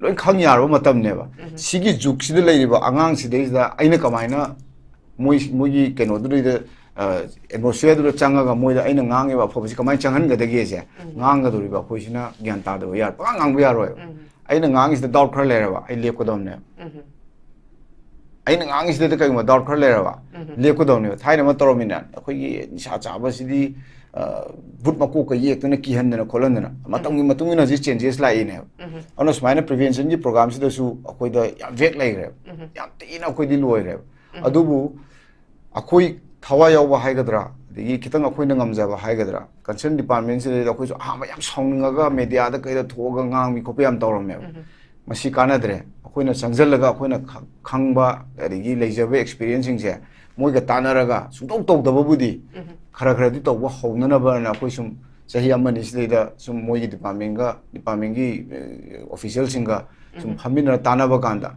ꯂꯣꯏ ꯈꯪ ꯌꯥꯔꯕ ꯃꯇꯝꯅꯦꯕ꯫ ꯁꯤꯒꯤ ꯖꯨꯒꯁꯤꯗ ꯂꯩꯔꯤꯕ ꯑꯉꯥꯡꯁꯤꯗꯩꯁꯤꯗ ꯑꯩꯅ ꯀꯃꯥꯏꯅ ꯃꯣꯏ, ꯃꯣꯏꯒꯤ ꯀꯩꯅꯣꯗꯨꯗꯩꯗ, ꯑ, atmosphereꯗꯨꯗ ꯆꯪꯉꯒ ꯃꯣꯏꯗ ꯑꯩꯅ ꯉꯥꯡꯉꯤꯕ ꯑꯐꯕꯁꯤ ꯀꯃꯥꯏꯅ ꯆꯪꯍꯟꯒꯗꯒꯦꯁꯦ ꯉꯥꯡꯒꯗꯧꯔꯤꯕ ꯑꯩꯈꯣꯏꯁꯤꯅ ꯒ꯭ꯌꯥꯟ ꯇꯥꯗꯕ ꯌꯥꯔꯣꯏ꯫ ꯄꯉꯥꯡ ꯉꯥꯡꯕ ꯌꯥꯔꯣꯏꯕ꯫ ꯑꯩꯅ ꯉꯥꯡꯉꯤꯁꯤꯗ doubt ꯈꯔ ꯂꯩꯔꯕ ꯑꯩ ꯂꯦꯞꯀꯗꯕꯅꯦꯕ꯫ ꯑꯩꯅ ꯉꯥꯡꯉꯤꯁꯤꯗ ꯀꯩꯒꯨꯝꯕ doubt ꯈꯔ ꯂꯩꯔꯕ ꯂꯦꯞꯀꯗꯕꯅꯦꯕ꯫ ꯊꯥꯏꯅ ꯑꯃ ꯇꯧꯔꯝꯃꯤꯅ ꯑꯩꯈꯣꯏꯒꯤ ꯅꯤꯁꯥ ꯆꯥꯕꯁꯤꯗꯤ, ꯑ, ꯚꯨꯠ ꯃꯀꯣꯛꯀ ꯌꯦꯛꯇꯅ ꯀꯤꯍꯟꯗꯅ ꯈꯣꯠꯍꯟꯗꯅ ꯃꯇꯝꯒꯤ ꯃꯇꯨꯡ ꯏꯟꯅ ꯍꯧꯖꯤꯛ changes ꯂꯥꯛꯏꯅꯦꯕ꯫ ꯑꯗꯨꯅ ꯁꯨꯃꯥꯏꯅ preventionꯒꯤ programꯁꯤꯗꯁꯨ ꯑꯩꯈꯣꯏꯗ ꯌꯥꯝ vague ꯂꯩꯈ꯭ꯔꯦꯕ꯫ ꯌꯥꯝ ꯊꯤꯅ ꯑꯩꯈꯣꯏꯗꯤ ꯂꯣꯏꯈ꯭ꯔꯦꯕ꯫ ꯑꯗꯨꯕꯨ ꯑꯩꯈꯣꯏ ꯊꯋꯥꯏ ꯌꯥꯎꯕ ꯍꯥꯏꯒꯗ꯭ꯔꯥ, ꯑꯗꯒꯤ ꯈꯤꯇꯪ ꯑꯩꯈꯣꯏꯅ ꯉꯝꯖꯕ ꯍꯥꯏꯒꯗ꯭ꯔꯥ, concern departmentꯁꯤꯗꯩꯗ ꯑꯩꯈꯣꯏꯁꯨ ꯑꯍꯥꯟꯕ ꯌꯥꯝ ꯁꯥꯎꯅꯤꯡꯉꯒ mediaꯗ ꯀꯩꯗ ꯊꯣꯛꯑꯒ ꯉꯥꯡꯕꯤ ꯈꯣꯠꯄꯤ ꯌꯥꯝ ꯇꯧꯔꯝꯃꯦꯕ꯫ ꯃꯁꯤ ꯀꯥꯟꯅꯗ꯭ꯔꯦ꯫ ꯑꯩꯈꯣꯏꯅ ꯆꯪꯁꯤꯜꯂꯒ ꯑꯩꯈꯣꯏꯅ ꯈ-, ꯈꯪꯕ ꯑꯗꯒꯤ ꯂꯩꯖꯕ experienceꯁꯤꯡꯁꯦ ꯃꯣꯏꯒ ꯇꯥꯟꯅꯔꯒ ꯁꯨꯡꯇꯧ ꯇꯧꯗꯕꯕꯨꯗꯤ ꯈꯔ ꯈꯔꯗꯤ ꯇꯧꯕ ꯍꯧꯅꯅꯕꯅ ꯑꯩꯈꯣꯏ ꯁꯨꯝ ꯆꯍꯤ ꯑꯃꯅꯤ ꯁꯤꯗꯩꯗ ꯁꯨꯝ ꯃꯣꯏꯒꯤ departmentꯒ, departmentꯒꯤ, ꯑ, officialꯁꯤꯡꯒ ꯁꯨꯝ ꯐꯝꯃꯤꯟꯅꯔ ꯇꯥꯟꯅꯕ ꯀꯥꯟꯗ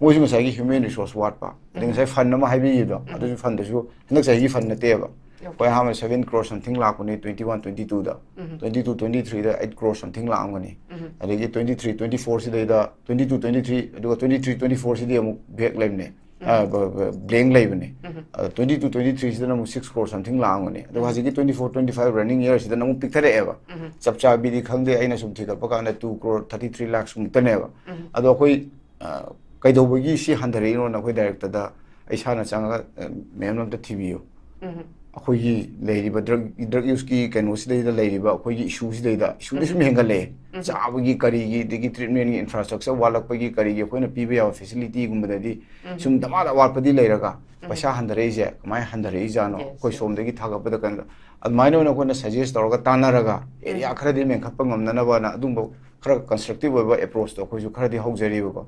ꯃꯣꯏꯁꯨ ꯉꯁꯥꯏꯒꯤ human resource ꯋꯥꯠꯄ, ꯑꯗꯩ ꯉꯁꯥꯏ fund ꯑꯃ ꯍꯥꯏꯕꯤꯈꯤꯕꯗꯣ, ꯑꯗꯨꯁꯨ fundꯗꯨꯁꯨ ꯍꯟꯗꯛ ꯆꯍꯤꯒꯤ fund ꯅꯠꯇꯦꯕ꯫ ꯑꯩꯈꯣꯏ ꯑꯍꯥꯟꯕ seven crore something ꯂꯥꯛꯄꯅꯤ twenty one twenty two ꯗ. Twenty two twenty three ꯗ eight crore something ꯂꯥꯛꯑꯝꯒꯅꯤ. ꯑꯗꯒꯤ twenty three twenty four ꯁꯤꯗꯩꯗ, twenty two twenty three, ꯑꯗꯨꯒ twenty three twenty four ꯁꯤꯗꯤ ꯑꯃꯨꯛ back ꯂꯩꯕꯅꯦ. Blank ꯂꯩꯕꯅꯦ. ꯑꯗ twenty two twenty three ꯁꯤꯗꯅ ꯑꯃꯨꯛ six crore something ꯂꯥꯛꯑꯝꯒꯅꯤ, ꯑꯗꯨꯒ ꯍꯧꯖꯤꯛꯀꯤ twenty four twenty five running year ꯁꯤꯗꯅ ꯑꯃꯨꯛ ꯄꯤꯛꯊꯔꯛꯑꯦꯕ. ꯆꯞ ꯆꯥꯕꯤꯗꯤ ꯈꯪꯗꯦ, ꯑꯩꯅ ꯁꯨꯝ ꯊꯤꯒꯠꯄ ꯀꯥꯟꯗ two crore thirty three lakhs ꯃꯨꯛꯇꯅꯦꯕ. ꯑꯗꯣ ꯑꯩꯈꯣꯏ, ꯑ, ꯀꯩꯗꯧꯕꯒꯤ ꯁꯤ ꯍꯟꯊꯔꯛꯏꯅꯣꯅ ꯑꯩꯈꯣꯏ director ꯗ ꯑꯩ ꯏꯁꯥꯅ ꯆꯪꯉꯒ, "ꯃꯦꯝ ꯑꯝꯇ ꯊꯤꯕꯤꯌꯨ, ꯑꯩꯈꯣꯏꯒꯤ ꯂꯩꯔꯤꯕ drug, drug use ꯀꯤ ꯀꯩꯅꯣꯁꯤꯗꯩꯗ ꯂꯩꯔꯤꯕ ꯑꯩꯈꯣꯏꯒꯤ issue ꯁꯤꯗꯩꯗ, issue ꯗꯤ ꯁꯨꯝ ꯍꯦꯟꯒꯠꯂꯛꯑꯦ꯫ ꯆꯥꯕꯒꯤ, ꯀꯔꯤꯒꯤ, ꯑꯗꯒꯤ treatment ꯒꯤ infrastructure ꯋꯥꯠꯂꯛꯄꯒꯤ, ꯀꯔꯤꯒꯤ, ꯑꯩꯈꯣꯏꯅ ꯄꯤꯕ ꯌꯥꯕ facility ꯒꯨꯝꯕꯗꯗꯤ ꯁꯨꯝ ꯗꯃꯥꯗ ꯑꯋꯥꯠꯄꯗꯤ ꯂꯩꯔꯒ ꯄꯩꯁꯥ ꯍꯟꯊꯔꯛꯏꯁꯦ ꯀꯃꯥꯏꯅ ꯍꯟꯊꯔꯛꯏꯖꯥꯠꯅꯣ? ꯑꯩꯈꯣꯏ ꯁꯣꯝꯗꯒꯤ ꯊꯥꯒꯠꯄꯗ ꯀꯩꯅꯣ?" ꯑꯗꯨꯃꯥꯏꯅ ꯑꯣꯏꯅ ꯑꯩꯈꯣꯏꯅ suggest ꯇꯧꯔꯒ ꯇꯥꯟꯅꯔꯒ area ꯈꯔꯗꯤ ꯃꯦꯟꯈꯠꯄ ꯉꯝꯅꯅꯕꯅ ꯑꯗꯨꯝꯕ ꯈꯔ constructive ꯑꯣꯏꯕ approach ꯇꯣ ꯑꯩꯈꯣꯏꯁꯨ ꯈꯔꯗꯤ ꯍꯧꯖꯔꯤꯕꯀꯣ꯫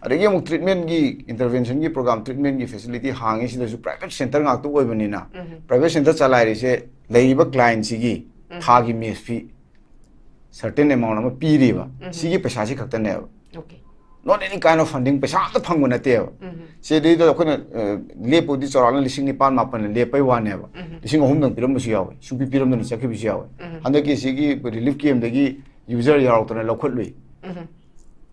ꯑꯗꯒꯤ ꯑꯃꯨꯛ treatment ꯒꯤ, intervention ꯒꯤ program, treatment ꯒꯤ facility ꯍꯥꯡꯉꯤꯁꯤꯗꯁꯨ private center ꯉꯥꯛꯇ ꯑꯣꯏꯕꯅꯤꯅ, private center ꯆꯂꯥꯏꯔꯤꯁꯦ ꯂꯩꯔꯤꯕ client ꯁꯤꯒꯤ ꯊꯥꯒꯤ mess fee certain amount ꯑꯃ ꯄꯤꯔꯤꯕ, ꯁꯤꯒꯤ ꯄꯩꯁꯥꯁꯤ ꯈꯛꯇꯅꯦꯕ꯫ Not any kind of funding, ꯄꯩꯁꯥ ꯑꯝꯇ ꯐꯪꯕ ꯅꯠꯇꯦꯕ꯫ ꯁꯤꯗꯩꯗ ꯑꯩꯈꯣꯏꯅ, ꯑ, ꯂꯦꯞꯄꯨꯗꯤ ꯆꯥꯎꯔꯥꯛꯅ ꯂꯤꯁꯤꯡ ꯅꯤꯄꯥꯟ ꯃꯥꯄꯟ ꯂꯦꯞꯄꯩ ꯋꯥꯅꯦꯕ꯫ ꯂꯤꯁꯤꯡ ꯑꯍꯨꯝꯗꯪ ꯄꯤꯔꯝꯕꯁꯨ ꯌꯥꯎꯋꯦ, ꯁꯨꯡꯄꯤ ꯄꯤꯔꯝꯗꯅ ꯆꯠꯈꯤꯕꯁꯨ ꯌꯥꯎꯋꯦ꯫ ꯍꯟꯗꯛꯀꯤ ꯁꯤꯒꯤ relief camp ꯗꯒꯤ user ꯌꯥꯎꯔꯛꯇꯅ ꯂꯧꯈꯠꯂꯨꯏ꯫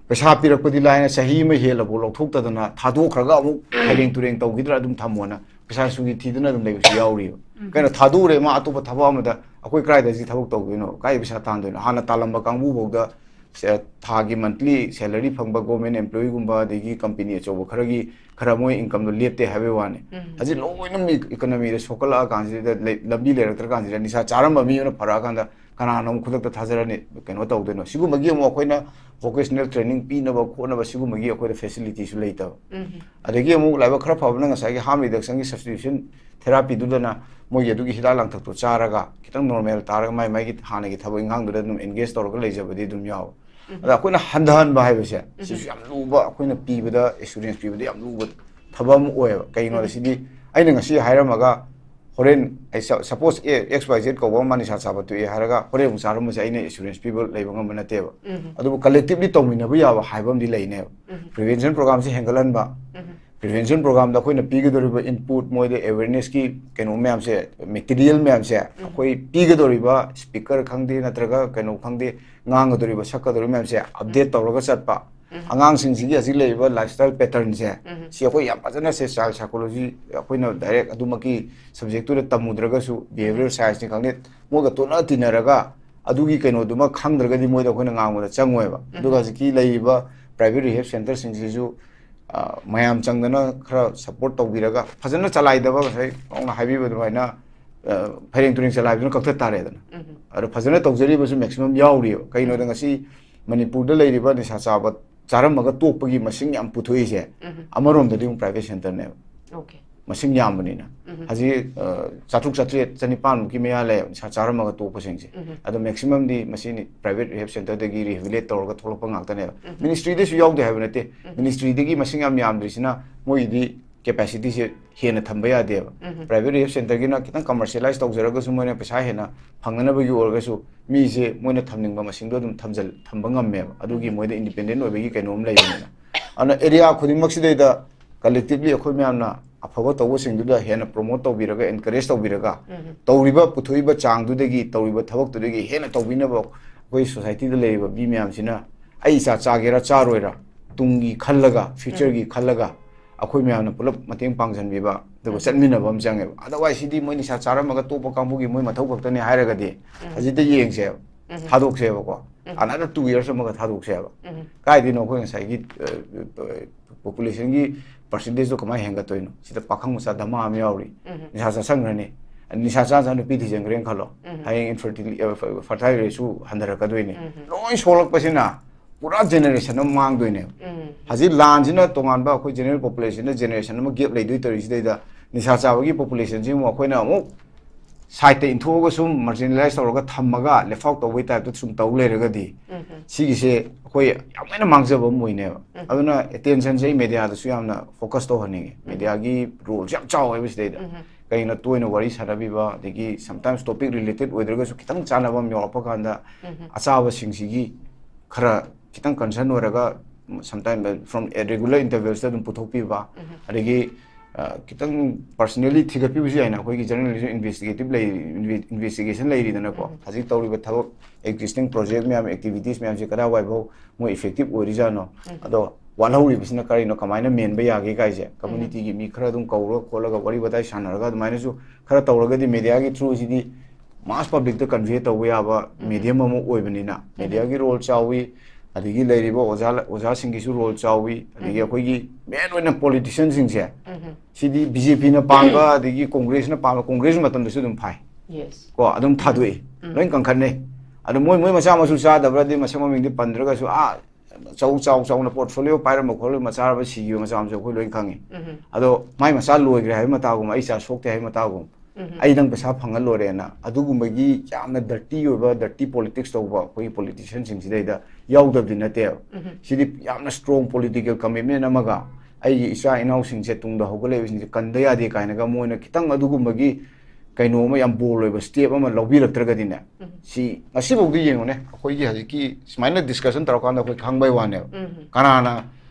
ꯄꯩꯁꯥ ꯄꯤꯔꯛꯄꯗꯤ ꯂꯥꯏꯅ, ꯆꯍꯤ ꯑꯃ ꯍꯦꯜꯂꯕꯨ ꯂꯧꯊꯣꯛꯇꯗꯅ ꯊꯥꯗꯣꯛꯈ꯭ꯔꯒ ꯑꯃꯨꯛ ꯐꯩꯔꯦꯡ ꯇꯨꯔꯦꯡ ꯇꯧꯈꯤꯗ꯭ꯔꯥ ꯑꯗꯨꯝ ꯊꯝꯃꯣꯅ ꯄꯩꯁꯥ ꯁꯨꯡꯊꯤ ꯊꯤꯗꯅ ꯑꯗꯨꯝ ꯂꯩꯕꯁꯨ ꯌꯥꯎꯔꯤꯕ꯫ ꯀꯩꯅꯣ, ꯊꯥꯗꯣꯛꯎꯔꯦ ꯃꯥ ꯑꯇꯣꯞꯄ ꯊꯕꯛ ꯑꯃꯗ, ꯑꯩꯈꯣꯏ ꯀꯗꯥꯏꯗ ꯁꯤ ꯊꯕꯛ ꯇꯧꯗꯣꯏꯅꯣ? ꯀꯥꯏ ꯄꯩꯁꯥ ꯇꯥꯟꯗꯣꯏꯅꯣ? ꯍꯥꯟꯅ ꯇꯥꯜꯂꯝꯕ ꯀꯥꯡꯕꯨ ꯐꯥꯎꯗ ꯁꯦ-, ꯊꯥꯒꯤ monthly salary ꯐꯪꯕ government employee ꯒꯨꯝꯕ, ꯑꯗꯒꯤ company ꯑꯆꯧꯕ ꯈꯔꯒꯤ ꯈꯔ ꯃꯣꯏ income ꯗꯣ ꯂꯦꯞꯇꯦ ꯍꯥꯏꯕꯩ ꯋꯥꯅꯤ꯫ ꯍꯧꯖꯤꯛ ꯂꯣꯏꯅꯃꯛ economy ꯗ ꯁꯣꯛꯀꯠꯂꯛꯑ ꯀꯥꯟꯁꯤꯗ, ꯂꯩ-, ꯂꯝꯕꯤ ꯂꯩꯔꯛꯇ꯭ꯔ ꯀꯥꯟꯁꯤꯗ, ꯅꯤꯁꯥ ꯆꯥꯔꯝꯕ ꯃꯤ ꯑꯃꯅ ꯐꯔꯛꯑꯀꯥꯟꯗ ꯀꯅꯥꯅ ꯑꯃꯨꯛ ꯈꯨꯗꯛꯇ ꯊꯥꯖꯔꯅꯤ, ꯀꯩꯅꯣ ꯇꯧꯗꯣꯏꯅꯣ? ꯁꯤꯒꯨꯝꯕꯒꯤ ꯑꯃꯨꯛ ꯑꯩꯈꯣꯏꯅ vocational training ꯄꯤꯅꯕ ꯈꯣꯠꯅꯕ ꯁꯤꯒꯨꯝꯕꯒꯤ ꯑꯩꯈꯣꯏꯗ facility ꯁꯨ ꯂꯩꯇꯕ꯫ ꯑꯗꯒꯤ ꯑꯃꯨꯛ ꯂꯥꯏꯕꯛ ꯈꯔ ꯐꯕꯅ ꯉꯁꯥꯏꯒꯤ harm reduction ꯒꯤ substitution therapy ꯗꯨꯗꯅ ꯃꯣꯏꯒꯤ ꯑꯗꯨꯒꯤ ꯍꯤꯗꯥꯛ ꯂꯥꯡꯊꯛꯇꯣ ꯆꯥꯔꯒ ꯈꯤꯇꯪ normal ꯇꯥꯔꯒ ꯃꯥꯏ ꯃꯥꯏꯒꯤ ꯍꯥꯟꯅꯒꯤ ꯊꯕꯛ ꯏꯪꯈꯥꯡꯗꯨꯗ ꯑꯗꯨꯝ engage ꯇꯧꯔꯒ ꯂꯩꯖꯕꯗꯤ ꯑꯗꯨꯝ ꯌꯥꯎꯋꯦ꯫ ꯑꯗ ꯑꯩꯈꯣꯏꯅ ꯍꯟꯊꯍꯟꯕ ꯍꯥꯏꯕꯁꯦ ꯁꯤꯁꯨ ꯌꯥꯝ ꯂꯨꯕ, ꯑꯩꯈꯣꯏꯅ ꯄꯤꯕꯗ, assurance ꯄꯤꯕꯗ ꯌꯥꯝ ꯂꯨꯕ ꯊꯕꯛ ꯑꯃ ꯑꯣꯏꯌꯦꯕ꯫ ꯀꯩꯒꯤꯅꯣꯗ ꯁꯤꯗꯤ ꯑꯩꯅ ꯉꯁꯤ ꯍꯥꯏꯔꯝꯃꯒ ꯍꯣꯔꯦꯟ ꯑꯩ ꯁ-, suppose A, X Y Z ꯀꯧꯕ ꯑꯃ ꯅꯤꯁꯥ ꯆꯥꯕ ꯇꯣꯛꯑꯦ ꯍꯥꯏꯔꯒ ꯍꯣꯔꯦꯟ ꯑꯃꯨꯛ ꯆꯥꯔꯝꯕꯁꯦ ꯑꯩꯅ assurance ꯄꯤꯕ ꯂꯩꯕ ꯉꯝꯕ ꯅꯠꯇꯦꯕ꯫ ꯑꯗꯨꯕꯨ collectively ꯇꯧꯃꯤꯟꯅꯕ ꯌꯥꯕ ꯍꯥꯏꯕ ꯑꯃꯗꯤ ꯂꯩꯅꯦꯕ꯫ Prevention program ꯁꯦ ꯍꯦꯟꯒꯠꯍꯟꯕ, ꯄ꯭ꯔꯤꯚꯦꯟꯁꯟ ꯄ꯭ꯔꯣꯒ꯭ꯔꯥꯝꯗ ꯑꯩꯈꯣꯏꯅ ꯄꯤꯒꯗꯧꯔꯤꯕ ꯏꯟꯄꯨꯠ, ꯃꯣꯏꯗ ꯑꯦꯋꯦꯔꯅꯦꯁꯀꯤ ꯀꯩꯅꯣ ꯃꯌꯥꯝꯁꯦ, ꯃꯦꯇꯤꯔꯤꯌꯦꯜ ꯃꯌꯥꯝꯁꯦ, ꯑꯩꯈꯣꯏ ꯄꯤꯒꯗꯧꯔꯤꯕ ꯁ꯭ꯄꯤꯀꯔ ꯈꯪꯗꯦ, ꯅꯠꯇ꯭ꯔꯒ ꯀꯩꯅꯣ ꯈꯪꯗꯦ, ꯉꯥꯡꯒꯗꯧꯔꯤꯕ, ꯁꯛꯀꯗꯧꯔꯤꯕ ꯃꯌꯥꯝꯁꯦ ꯑꯞꯗꯦꯠ ꯇꯧꯔꯒ ꯆꯠꯄ꯫ ꯑꯉꯥꯡꯁꯤꯡꯁꯤꯒꯤ ꯍꯧꯖꯤꯛ ꯂꯩꯔꯤꯕ ꯂꯥꯏꯐ ꯁ꯭ꯇꯥꯏꯜ ꯄꯦꯇꯔꯟꯁꯦ, ꯁꯤ ꯑꯩꯈꯣꯏ ꯌꯥꯝ ꯐꯖꯅ ꯁꯦ, ꯆꯥꯏꯜ ꯁꯥꯏꯀꯣꯂꯣꯖꯤ ꯑꯩꯈꯣꯏꯅ ꯗꯥꯏꯔꯦꯛ ꯑꯗꯨꯃꯛꯀꯤ ꯁꯕꯖꯦꯛꯇꯨꯗ ꯇꯝꯃꯨꯗ꯭ꯔꯒꯁꯨ, ꯕꯤꯍꯦꯕꯤꯌꯔ ꯁꯥꯏꯟꯁꯅꯤ ꯈꯪꯗꯦ, ꯃꯣꯏꯒ ꯇꯣꯠꯅ ꯇꯤꯟꯅꯔꯒ ꯑꯗꯨꯒꯤ ꯀꯩꯅꯣꯗꯨꯃ ꯈꯪꯗ꯭ꯔꯒꯗꯤ ꯃꯣꯏꯗ ꯑꯩꯈꯣꯏꯅ ꯉꯥꯡꯕꯗ ꯆꯪꯉꯣꯏꯕ꯫ ꯑꯗꯨꯒ ꯍꯧꯖꯤꯛꯀꯤ ꯂꯩꯔꯤꯕ ꯄ꯭ꯔꯥꯏꯚꯦꯠ ꯔꯤꯍꯦꯕ ꯁꯦꯟꯇꯔꯁꯤꯡꯁꯤꯁꯨ, ꯑ, ꯃꯌꯥꯝ ꯆꯪꯗꯅ ꯈꯔ ꯁꯞꯄꯣꯔꯠ ꯇꯧꯕꯤꯔꯒ, ꯐꯖꯅ ꯆꯂꯥꯏꯗꯕ, ꯉꯁꯥꯏ ꯅꯧꯅ ꯍꯥꯏꯕꯤꯕ ꯑꯗꯨꯃꯥꯏꯅ, ꯑ, ꯐꯩꯔꯦꯡ ꯇꯨꯔꯦꯡ ꯆꯂꯥꯏꯕꯗꯨꯅ ꯀꯛꯊꯠ ꯇꯥꯔꯦꯗꯅ꯫ ꯑꯗꯣ ꯐꯖꯅ ꯇꯧꯖꯔꯤꯕꯁꯨ ꯃꯦꯛꯁꯤꯃꯝ ꯌꯥꯎꯔꯤꯑꯕ꯫ ꯀꯩꯅꯣꯗ, ꯉꯁꯤ ꯃꯅꯤꯄꯨꯔꯗ ꯂꯩꯔꯤꯕ ꯅꯤꯁꯥ ꯆꯥꯕ, ꯆꯥꯔꯝꯃꯒ ꯇꯣꯛꯄꯒꯤ ꯃꯁꯤꯡ ꯌꯥꯝ ꯄꯨꯊꯣꯛꯏꯁꯦ, ꯑꯃꯔꯣꯝꯗꯗꯤ ꯑꯃꯨꯛ ꯄ꯭ꯔꯥꯏꯚꯦꯠ ꯁꯦꯟꯇꯔꯅꯦꯕ꯫ ꯑꯣꯀꯦ꯫ ꯃꯁꯤꯡ ꯌꯥꯝꯕꯅꯤꯅ꯫ ꯍꯧꯖꯤꯛ, ꯑ, ꯆꯥꯇ꯭ꯔꯨꯛ, ꯆꯥꯇ꯭ꯔꯦꯠ, ꯆꯅꯤꯄꯥꯟꯃꯨꯛꯀꯤ ꯃꯌꯥ ꯂꯩꯌꯦꯕ ꯅꯤꯁꯥ ꯆꯥꯔꯝꯃꯒ ꯇꯣꯛꯄꯁꯤꯡꯁꯦ꯫ ꯑꯗꯣ ꯃꯦꯛꯁꯤꯃꯝꯗꯤ ꯃꯁꯤꯅꯤ, ꯄ꯭ꯔꯥꯏꯚꯦꯠ ꯔꯤꯍꯦꯕ ꯁꯦꯟꯇꯔꯗꯒꯤ ꯔꯤꯍꯦꯕꯤꯂꯤꯇꯦꯠ ꯇꯧꯔꯒ ꯊꯣꯛꯂꯛꯄ ꯉꯥꯛꯇꯅꯦꯕ꯫ ꯃꯤꯅꯤꯁꯇ꯭ꯔꯤꯗꯁꯨ ꯌꯥꯎꯗꯦ ꯍꯥꯏꯕ ꯅꯠꯇꯦ꯫ ꯃꯤꯅꯤꯁꯇ꯭ꯔꯤꯗꯒꯤ ꯃꯁꯤꯡ ꯌꯥꯝ ꯌꯥꯝꯗ꯭ꯔꯤꯁꯤꯅ ꯃꯣꯏꯒꯤꯗꯤ ꯀꯦꯄꯥꯁꯤꯇꯤꯁꯦ ꯍꯦꯟꯅ ꯊꯝꯕ ꯌꯥꯗꯦꯕ꯫ ꯄ꯭ꯔꯥꯏꯚꯦꯠ ꯔꯤꯍꯦꯕ ꯁꯦꯟꯇꯔꯒꯤꯅ ꯈꯤꯇꯪ ꯀꯃꯔꯁꯤꯌꯦꯂꯥꯏꯁ ꯇꯧꯖꯔꯒꯁꯨ, ꯃꯣꯏꯅ ꯄꯩꯁꯥ ꯍꯦꯟꯅ ꯐꯪꯅꯅꯕꯒꯤ ꯑꯣꯏꯔꯒꯁꯨ, ꯃꯤꯁꯦ ꯃꯣꯏꯅ ꯊꯝꯅꯤꯡꯕ ꯃꯁꯤꯡꯗꯣ ꯑꯗꯨꯝ ꯊꯝꯖꯜ-, ꯊꯝꯕ ꯉꯝꯃꯦꯕ꯫ ꯑꯗꯨꯒꯤ ꯃꯣꯏꯗ ꯏꯟꯗꯤꯄꯦꯟꯗꯦꯟ ꯑꯣꯏꯕꯒꯤ ꯀꯩꯅꯣꯝ ꯂꯩꯕꯅꯤꯅ꯫ ꯑꯗꯨꯅ ꯑꯦꯔꯤꯌꯥ ꯈꯨꯗꯤꯡꯃꯛꯁꯤꯗꯩꯗ ꯀꯂꯦꯛꯇꯤꯚꯂꯤ ꯑꯩꯈꯣꯏ ꯃꯌꯥꯝꯅ ꯑꯐꯕ ꯇꯧꯕꯁꯤꯡꯗꯨꯗ ꯍꯦꯟꯅ ꯄ꯭ꯔꯣꯃꯣꯠ ꯇꯧꯕꯤꯔꯒ, ꯑꯦꯟꯀꯔꯦꯖ ꯇꯧꯕꯤꯔꯒ, ꯇꯧꯔꯤꯕ, ꯄꯨꯊꯣꯛꯏꯕ ꯆꯥꯡꯗꯨꯗꯒꯤ, ꯇꯧꯔꯤꯕ ꯊꯕꯛꯇꯨꯗꯒꯤ ꯍꯦꯟꯅ ꯇꯧꯕꯤꯅꯕ ꯑꯩꯈꯣꯏ ꯁꯣꯁꯥꯏꯇꯤꯗ ꯂꯩꯔꯤꯕ ꯃꯤ ꯃꯌꯥꯝꯁꯤꯅ, "ꯑꯩ ꯏꯆꯥ ꯆꯥꯒꯦꯔꯥ ꯆꯥꯔꯣꯏꯔꯥ?" ꯇꯨꯡꯒꯤ ꯈꯜꯂꯒ, ꯐ꯭ꯌꯨꯆꯔꯒꯤ ꯈꯜꯂꯒ ꯑꯩꯈꯣꯏ ꯃꯌꯥꯝꯅ ꯄꯨꯂꯞ ꯃꯇꯦꯡ ꯄꯥꯡꯁꯤꯟꯕꯤꯕ, ꯑꯗꯨꯒ ꯆꯠꯃꯤꯟꯅꯕ ꯑꯃ ꯆꯪꯉꯦꯕ꯫ ꯑꯗꯔꯋꯥꯏꯁ ꯁꯤꯗꯤ ꯃꯣꯏ ꯅꯤꯁꯥ ꯆꯥꯔꯝꯃꯒ ꯇꯣꯛꯄ ꯀꯥꯡꯕꯨꯒꯤ ꯃꯣꯏ ꯃꯊꯧ ꯈꯛꯇꯅꯦ ꯍꯥꯏꯔꯒꯗꯤ, ꯍꯧꯖꯤꯛꯇ ꯌꯦꯡꯁꯦꯕ, ꯊꯥꯗꯣꯛꯁꯦꯕꯀꯣ꯫ Another two years ꯑꯃꯒ ꯊꯥꯗꯣꯛꯁꯦꯕ꯫ ꯀꯥꯏꯗꯩꯅꯣ ꯑꯩꯈꯣꯏ ꯉꯁꯥꯏꯒꯤ, ꯑ, ꯄꯣꯄꯨꯂꯦꯁꯟꯒꯤ ꯄꯥꯔꯁꯦꯟꯇꯦꯖꯇꯣ ꯀꯃꯥꯏꯅ ꯍꯦꯟꯒꯠꯇꯣꯏꯅꯣ? ꯁꯤꯗ ꯄꯥꯈꯪ ꯃꯆꯥ ꯗꯃꯥ ꯑꯃ ꯌꯥꯎꯔꯤ꯫ ꯅꯤꯁꯥ ꯆꯥꯁꯟꯈ꯭ꯔꯅꯤ꯫ ꯅꯤꯁꯥ ꯆꯥ ꯆꯥ ꯅꯨꯄꯤ ꯊꯤꯖꯤꯟꯈ꯭ꯔꯦꯅ ꯈꯜꯂꯣ꯫ ꯍꯌꯦꯡ ꯏꯟꯐꯔꯇꯤꯂꯤ-, ꯑ, ꯐ-, ꯐꯔꯇꯥꯏꯜ ꯔꯦꯠꯁꯨ ꯍꯟꯊꯔꯛꯀꯗꯣꯏꯅꯦ꯫ ꯂꯣꯏ ꯁꯣꯛꯂꯛꯄꯁꯤꯅ ꯄꯨꯔꯥ ꯖꯦꯅꯦꯔꯦꯁꯟ ꯑꯃ ꯃꯥꯡꯗꯣꯏꯅꯦꯕ꯫ ꯍꯧꯖꯤꯛ ꯂꯥꯟꯁꯤꯅ ꯇꯣꯉꯥꯟꯕ, ꯑꯩꯈꯣꯏ ꯖꯦꯅꯔꯦꯜ ꯄꯣꯄꯨꯂꯦꯁꯟꯗ ꯖꯦꯅꯦꯔꯦꯁꯟ ꯑꯃ ꯒꯦꯞ ꯂꯩꯗꯣꯏ ꯇꯧꯔꯤꯁꯤꯗꯩꯗ, ꯅꯤꯁꯥ ꯆꯥꯕꯒꯤ ꯄꯣꯄꯨꯂꯦꯁꯟꯁꯤ ꯑꯃꯨꯛ ꯑꯩꯈꯣꯏꯅ ꯑꯃꯨꯛ ꯁꯥꯏꯠꯇ ꯏꯟꯊꯣꯛꯑꯒ ꯁꯨꯝ ꯃꯥꯔꯖꯤꯅꯦꯂꯥꯏꯁ ꯇꯧꯔꯒ ꯊꯝꯃꯒ, ꯂꯦꯐ ꯑꯥꯎꯠ ꯇꯧꯕꯒꯤ ꯇꯥꯏꯞꯇ ꯁꯨꯝ ꯇꯧ ꯂꯩꯔꯒꯗꯤ, ꯁꯤꯒꯤꯁꯦ ꯑꯩꯈꯣꯏ ꯌꯥꯝ ꯍꯦꯟꯅ ꯃꯥꯡꯖꯕ ꯑꯃ ꯑꯣꯏꯅꯦꯕ꯫ ꯑꯗꯨꯅ ꯑꯦꯇꯦꯟꯁꯟꯁꯦ ꯑꯩ ꯃꯦꯗꯤꯌꯥꯗꯁꯨ ꯌꯥꯝꯅ ꯐꯣꯀꯁ ꯇꯧꯍꯟꯅꯤꯡꯉꯦ꯫ ꯃꯦꯗꯤꯌꯥꯒꯤ ꯔꯣꯜꯁꯦ ꯌꯥꯝ ꯆꯥꯎꯋꯦꯕ ꯁꯤꯗꯩꯗ꯫ ꯀꯩꯅꯣ, ꯇꯣꯏꯅ ꯋꯥꯔꯤ ꯁꯥꯟꯅꯕꯤꯕ, ꯑꯗꯒꯤ ꯁꯝꯇꯥꯏꯝꯁ ꯇꯣꯄꯤꯛ ꯔꯤꯂꯦꯇꯦꯠ ꯑꯣꯏꯗ꯭ꯔꯒꯁꯨ ꯈꯤꯇꯪ ꯆꯥꯟꯅꯕ ꯑꯃ ꯌꯧꯔꯛꯄ ꯀꯥꯟꯗ, ꯑꯆꯥꯕꯁꯤꯡꯁꯤꯒꯤ ꯈꯔ ꯈꯤꯇꯪ ꯀꯟꯁꯔꯟ ꯑꯣꯏꯔꯒ sometime from regular intervals ꯇ ꯑꯗꯨꯝ ꯄꯨꯊꯣꯛꯄꯤꯕ, ꯑꯗꯒꯤ ꯑ, ꯈꯤꯇꯪ personally ꯊꯤꯒꯠꯄꯤꯕꯁꯨ ꯌꯥꯏꯅ, ꯑꯩꯈꯣꯏꯒꯤ journalism investigative ꯂꯩ, inve- investigation ꯂꯩꯔꯤꯗꯅꯀꯣ꯫ ꯍꯧꯖꯤꯛ ꯇꯧꯔꯤꯕ ꯊꯕꯛ, existing project ꯃꯌꯥꯝ, activities ꯃꯌꯥꯝꯁꯦ ꯀꯗꯥꯏꯋꯥꯏꯐꯥꯎ ꯃꯣꯏ effective ꯑꯣꯏꯔꯤꯖꯥꯠꯅꯣ? ꯑꯗꯣ ꯋꯥꯠꯍꯧꯔꯤꯕꯁꯤꯅ ꯀꯔꯤꯅꯣ, ꯀꯃꯥꯏꯅ ꯃꯦꯟꯕ ꯌꯥꯒꯦ ꯀꯥꯏꯁꯦ community ꯒꯤ ꯃꯤ ꯈꯔ ꯑꯗꯨꯝ ꯀꯧꯔꯒ ꯈꯣꯠꯂꯒ ꯋꯥꯔꯤ ꯋꯥꯇꯥꯏ ꯁꯥꯟꯅꯔꯒ ꯑꯗꯨꯃꯥꯏꯅꯁꯨ ꯈꯔ ꯇꯧꯔꯒꯗꯤ media ꯒꯤ through ꯁꯤꯗꯤ mass public ꯇ convey ꯇꯧꯕ ꯌꯥꯕ medium ꯑꯃ ꯑꯣꯏꯕꯅꯤꯅ, media ꯒꯤ role ꯆꯥꯎꯋꯤ, ꯑꯗꯒꯤ ꯂꯩꯔꯤꯕ ꯑꯣꯖꯥ, ꯑꯣꯖꯥꯁꯤꯡꯒꯤꯁꯨ role ꯆꯥꯎꯋꯤ, ꯑꯗꯒꯤ ꯑꯩꯈꯣꯏꯒꯤ main ꯑꯣꯏꯅ politician ꯁꯤꯡꯁꯦ, ꯁꯤꯗꯤ BJP ꯅ ꯄꯥꯝꯕ, ꯑꯗꯒꯤ Congress ꯅ ꯄꯥꯝꯕ, Congress ꯃꯇꯝꯗꯁꯨ ꯑꯗꯨꯝ ꯐꯥꯏ꯫ Yes. ꯀꯣ, ꯑꯗꯨꯝ ꯊꯥꯗꯣꯛꯏ꯫ ꯂꯣꯏ ꯀꯟꯈꯠꯅꯩ꯫ ꯑꯗꯣ ꯃꯣꯏ, ꯃꯣꯏ ꯃꯆꯥ ꯃꯁꯨ ꯆꯥꯗꯕ꯭ꯔꯗꯤ ꯃꯁꯛ ꯃꯃꯤꯡꯗꯤ ꯄꯟꯗ꯭ꯔꯒꯁꯨ, ꯑꯥ, ꯆꯥꯎ, ꯆꯥꯎ, ꯆꯥꯎꯅ portfolio ꯄꯥꯏꯔꯝꯕ ꯈꯣꯠꯂꯝꯕ ꯃꯆꯥ ꯁꯤꯈꯤꯕ ꯃꯆꯥ ꯃꯁꯨ ꯑꯩꯈꯣꯏ ꯂꯣꯏ ꯈꯪꯉꯤ꯫ ꯑꯗꯣ ꯃꯥꯏ ꯃꯆꯥ ꯂꯣꯏꯈ꯭ꯔꯦ ꯍꯥꯏꯕ ꯃꯇꯥꯒꯨꯝꯕ, ꯑꯩ ꯏꯆꯥ ꯁꯣꯛꯇꯦ ꯍꯥꯏꯕ ꯃꯇꯥꯒꯨꯝꯕ, ꯑꯩꯗꯪ ꯄꯩꯁꯥ ꯐꯪꯉ ꯂꯣꯏꯔꯦꯅ ꯑꯗꯨꯒꯨꯝꯕꯒꯤ ꯌꯥꯝꯅ dirty ꯑꯣꯏꯕ, dirty politics ꯇꯧꯕ ꯑꯩꯈꯣꯏꯒꯤ politician ꯁꯤꯡꯁꯤꯗꯩꯗ ꯌꯥꯎꯗꯕꯗꯤ ꯅꯠꯇꯦꯕ꯫ ꯁꯤꯗꯤ ꯌꯥꯝꯅ strong political commitment ꯑꯃꯒ, ꯑꯩꯒꯤ ꯏꯆꯥ ꯏꯅꯥꯎꯁꯤꯡꯁꯦ, ꯇꯨꯡꯗ ꯍꯧꯒꯠꯂꯛꯏꯕꯁꯤꯡꯁꯦ ꯀꯟꯗ ꯌꯥꯗꯦ ꯀꯥꯏꯅꯒ ꯃꯣꯏꯅ ꯈꯤꯇꯪ ꯑꯗꯨꯒꯨꯝꯕꯒꯤ ꯀꯩꯅꯣ ꯑꯃ, ꯌꯥꯝ bold ꯑꯣꯏꯕ step ꯑꯃ ꯂꯧꯕꯤꯔꯛꯇ꯭ꯔꯒꯗꯤꯅꯦ, ꯁꯤ ꯉꯁꯤꯐꯥꯎꯗꯤ ꯌꯦꯡꯉꯨꯅꯦ, ꯑꯩꯈꯣꯏꯒꯤ ꯍꯧꯖꯤꯛꯀꯤ ꯁꯨꯃꯥꯏꯅ discussion ꯇꯧꯔꯀꯥꯟꯗ ꯑꯩꯈꯣꯏ ꯈꯪꯕꯩ ꯋꯥꯅꯦꯕ꯫ ꯀꯅꯥꯅ,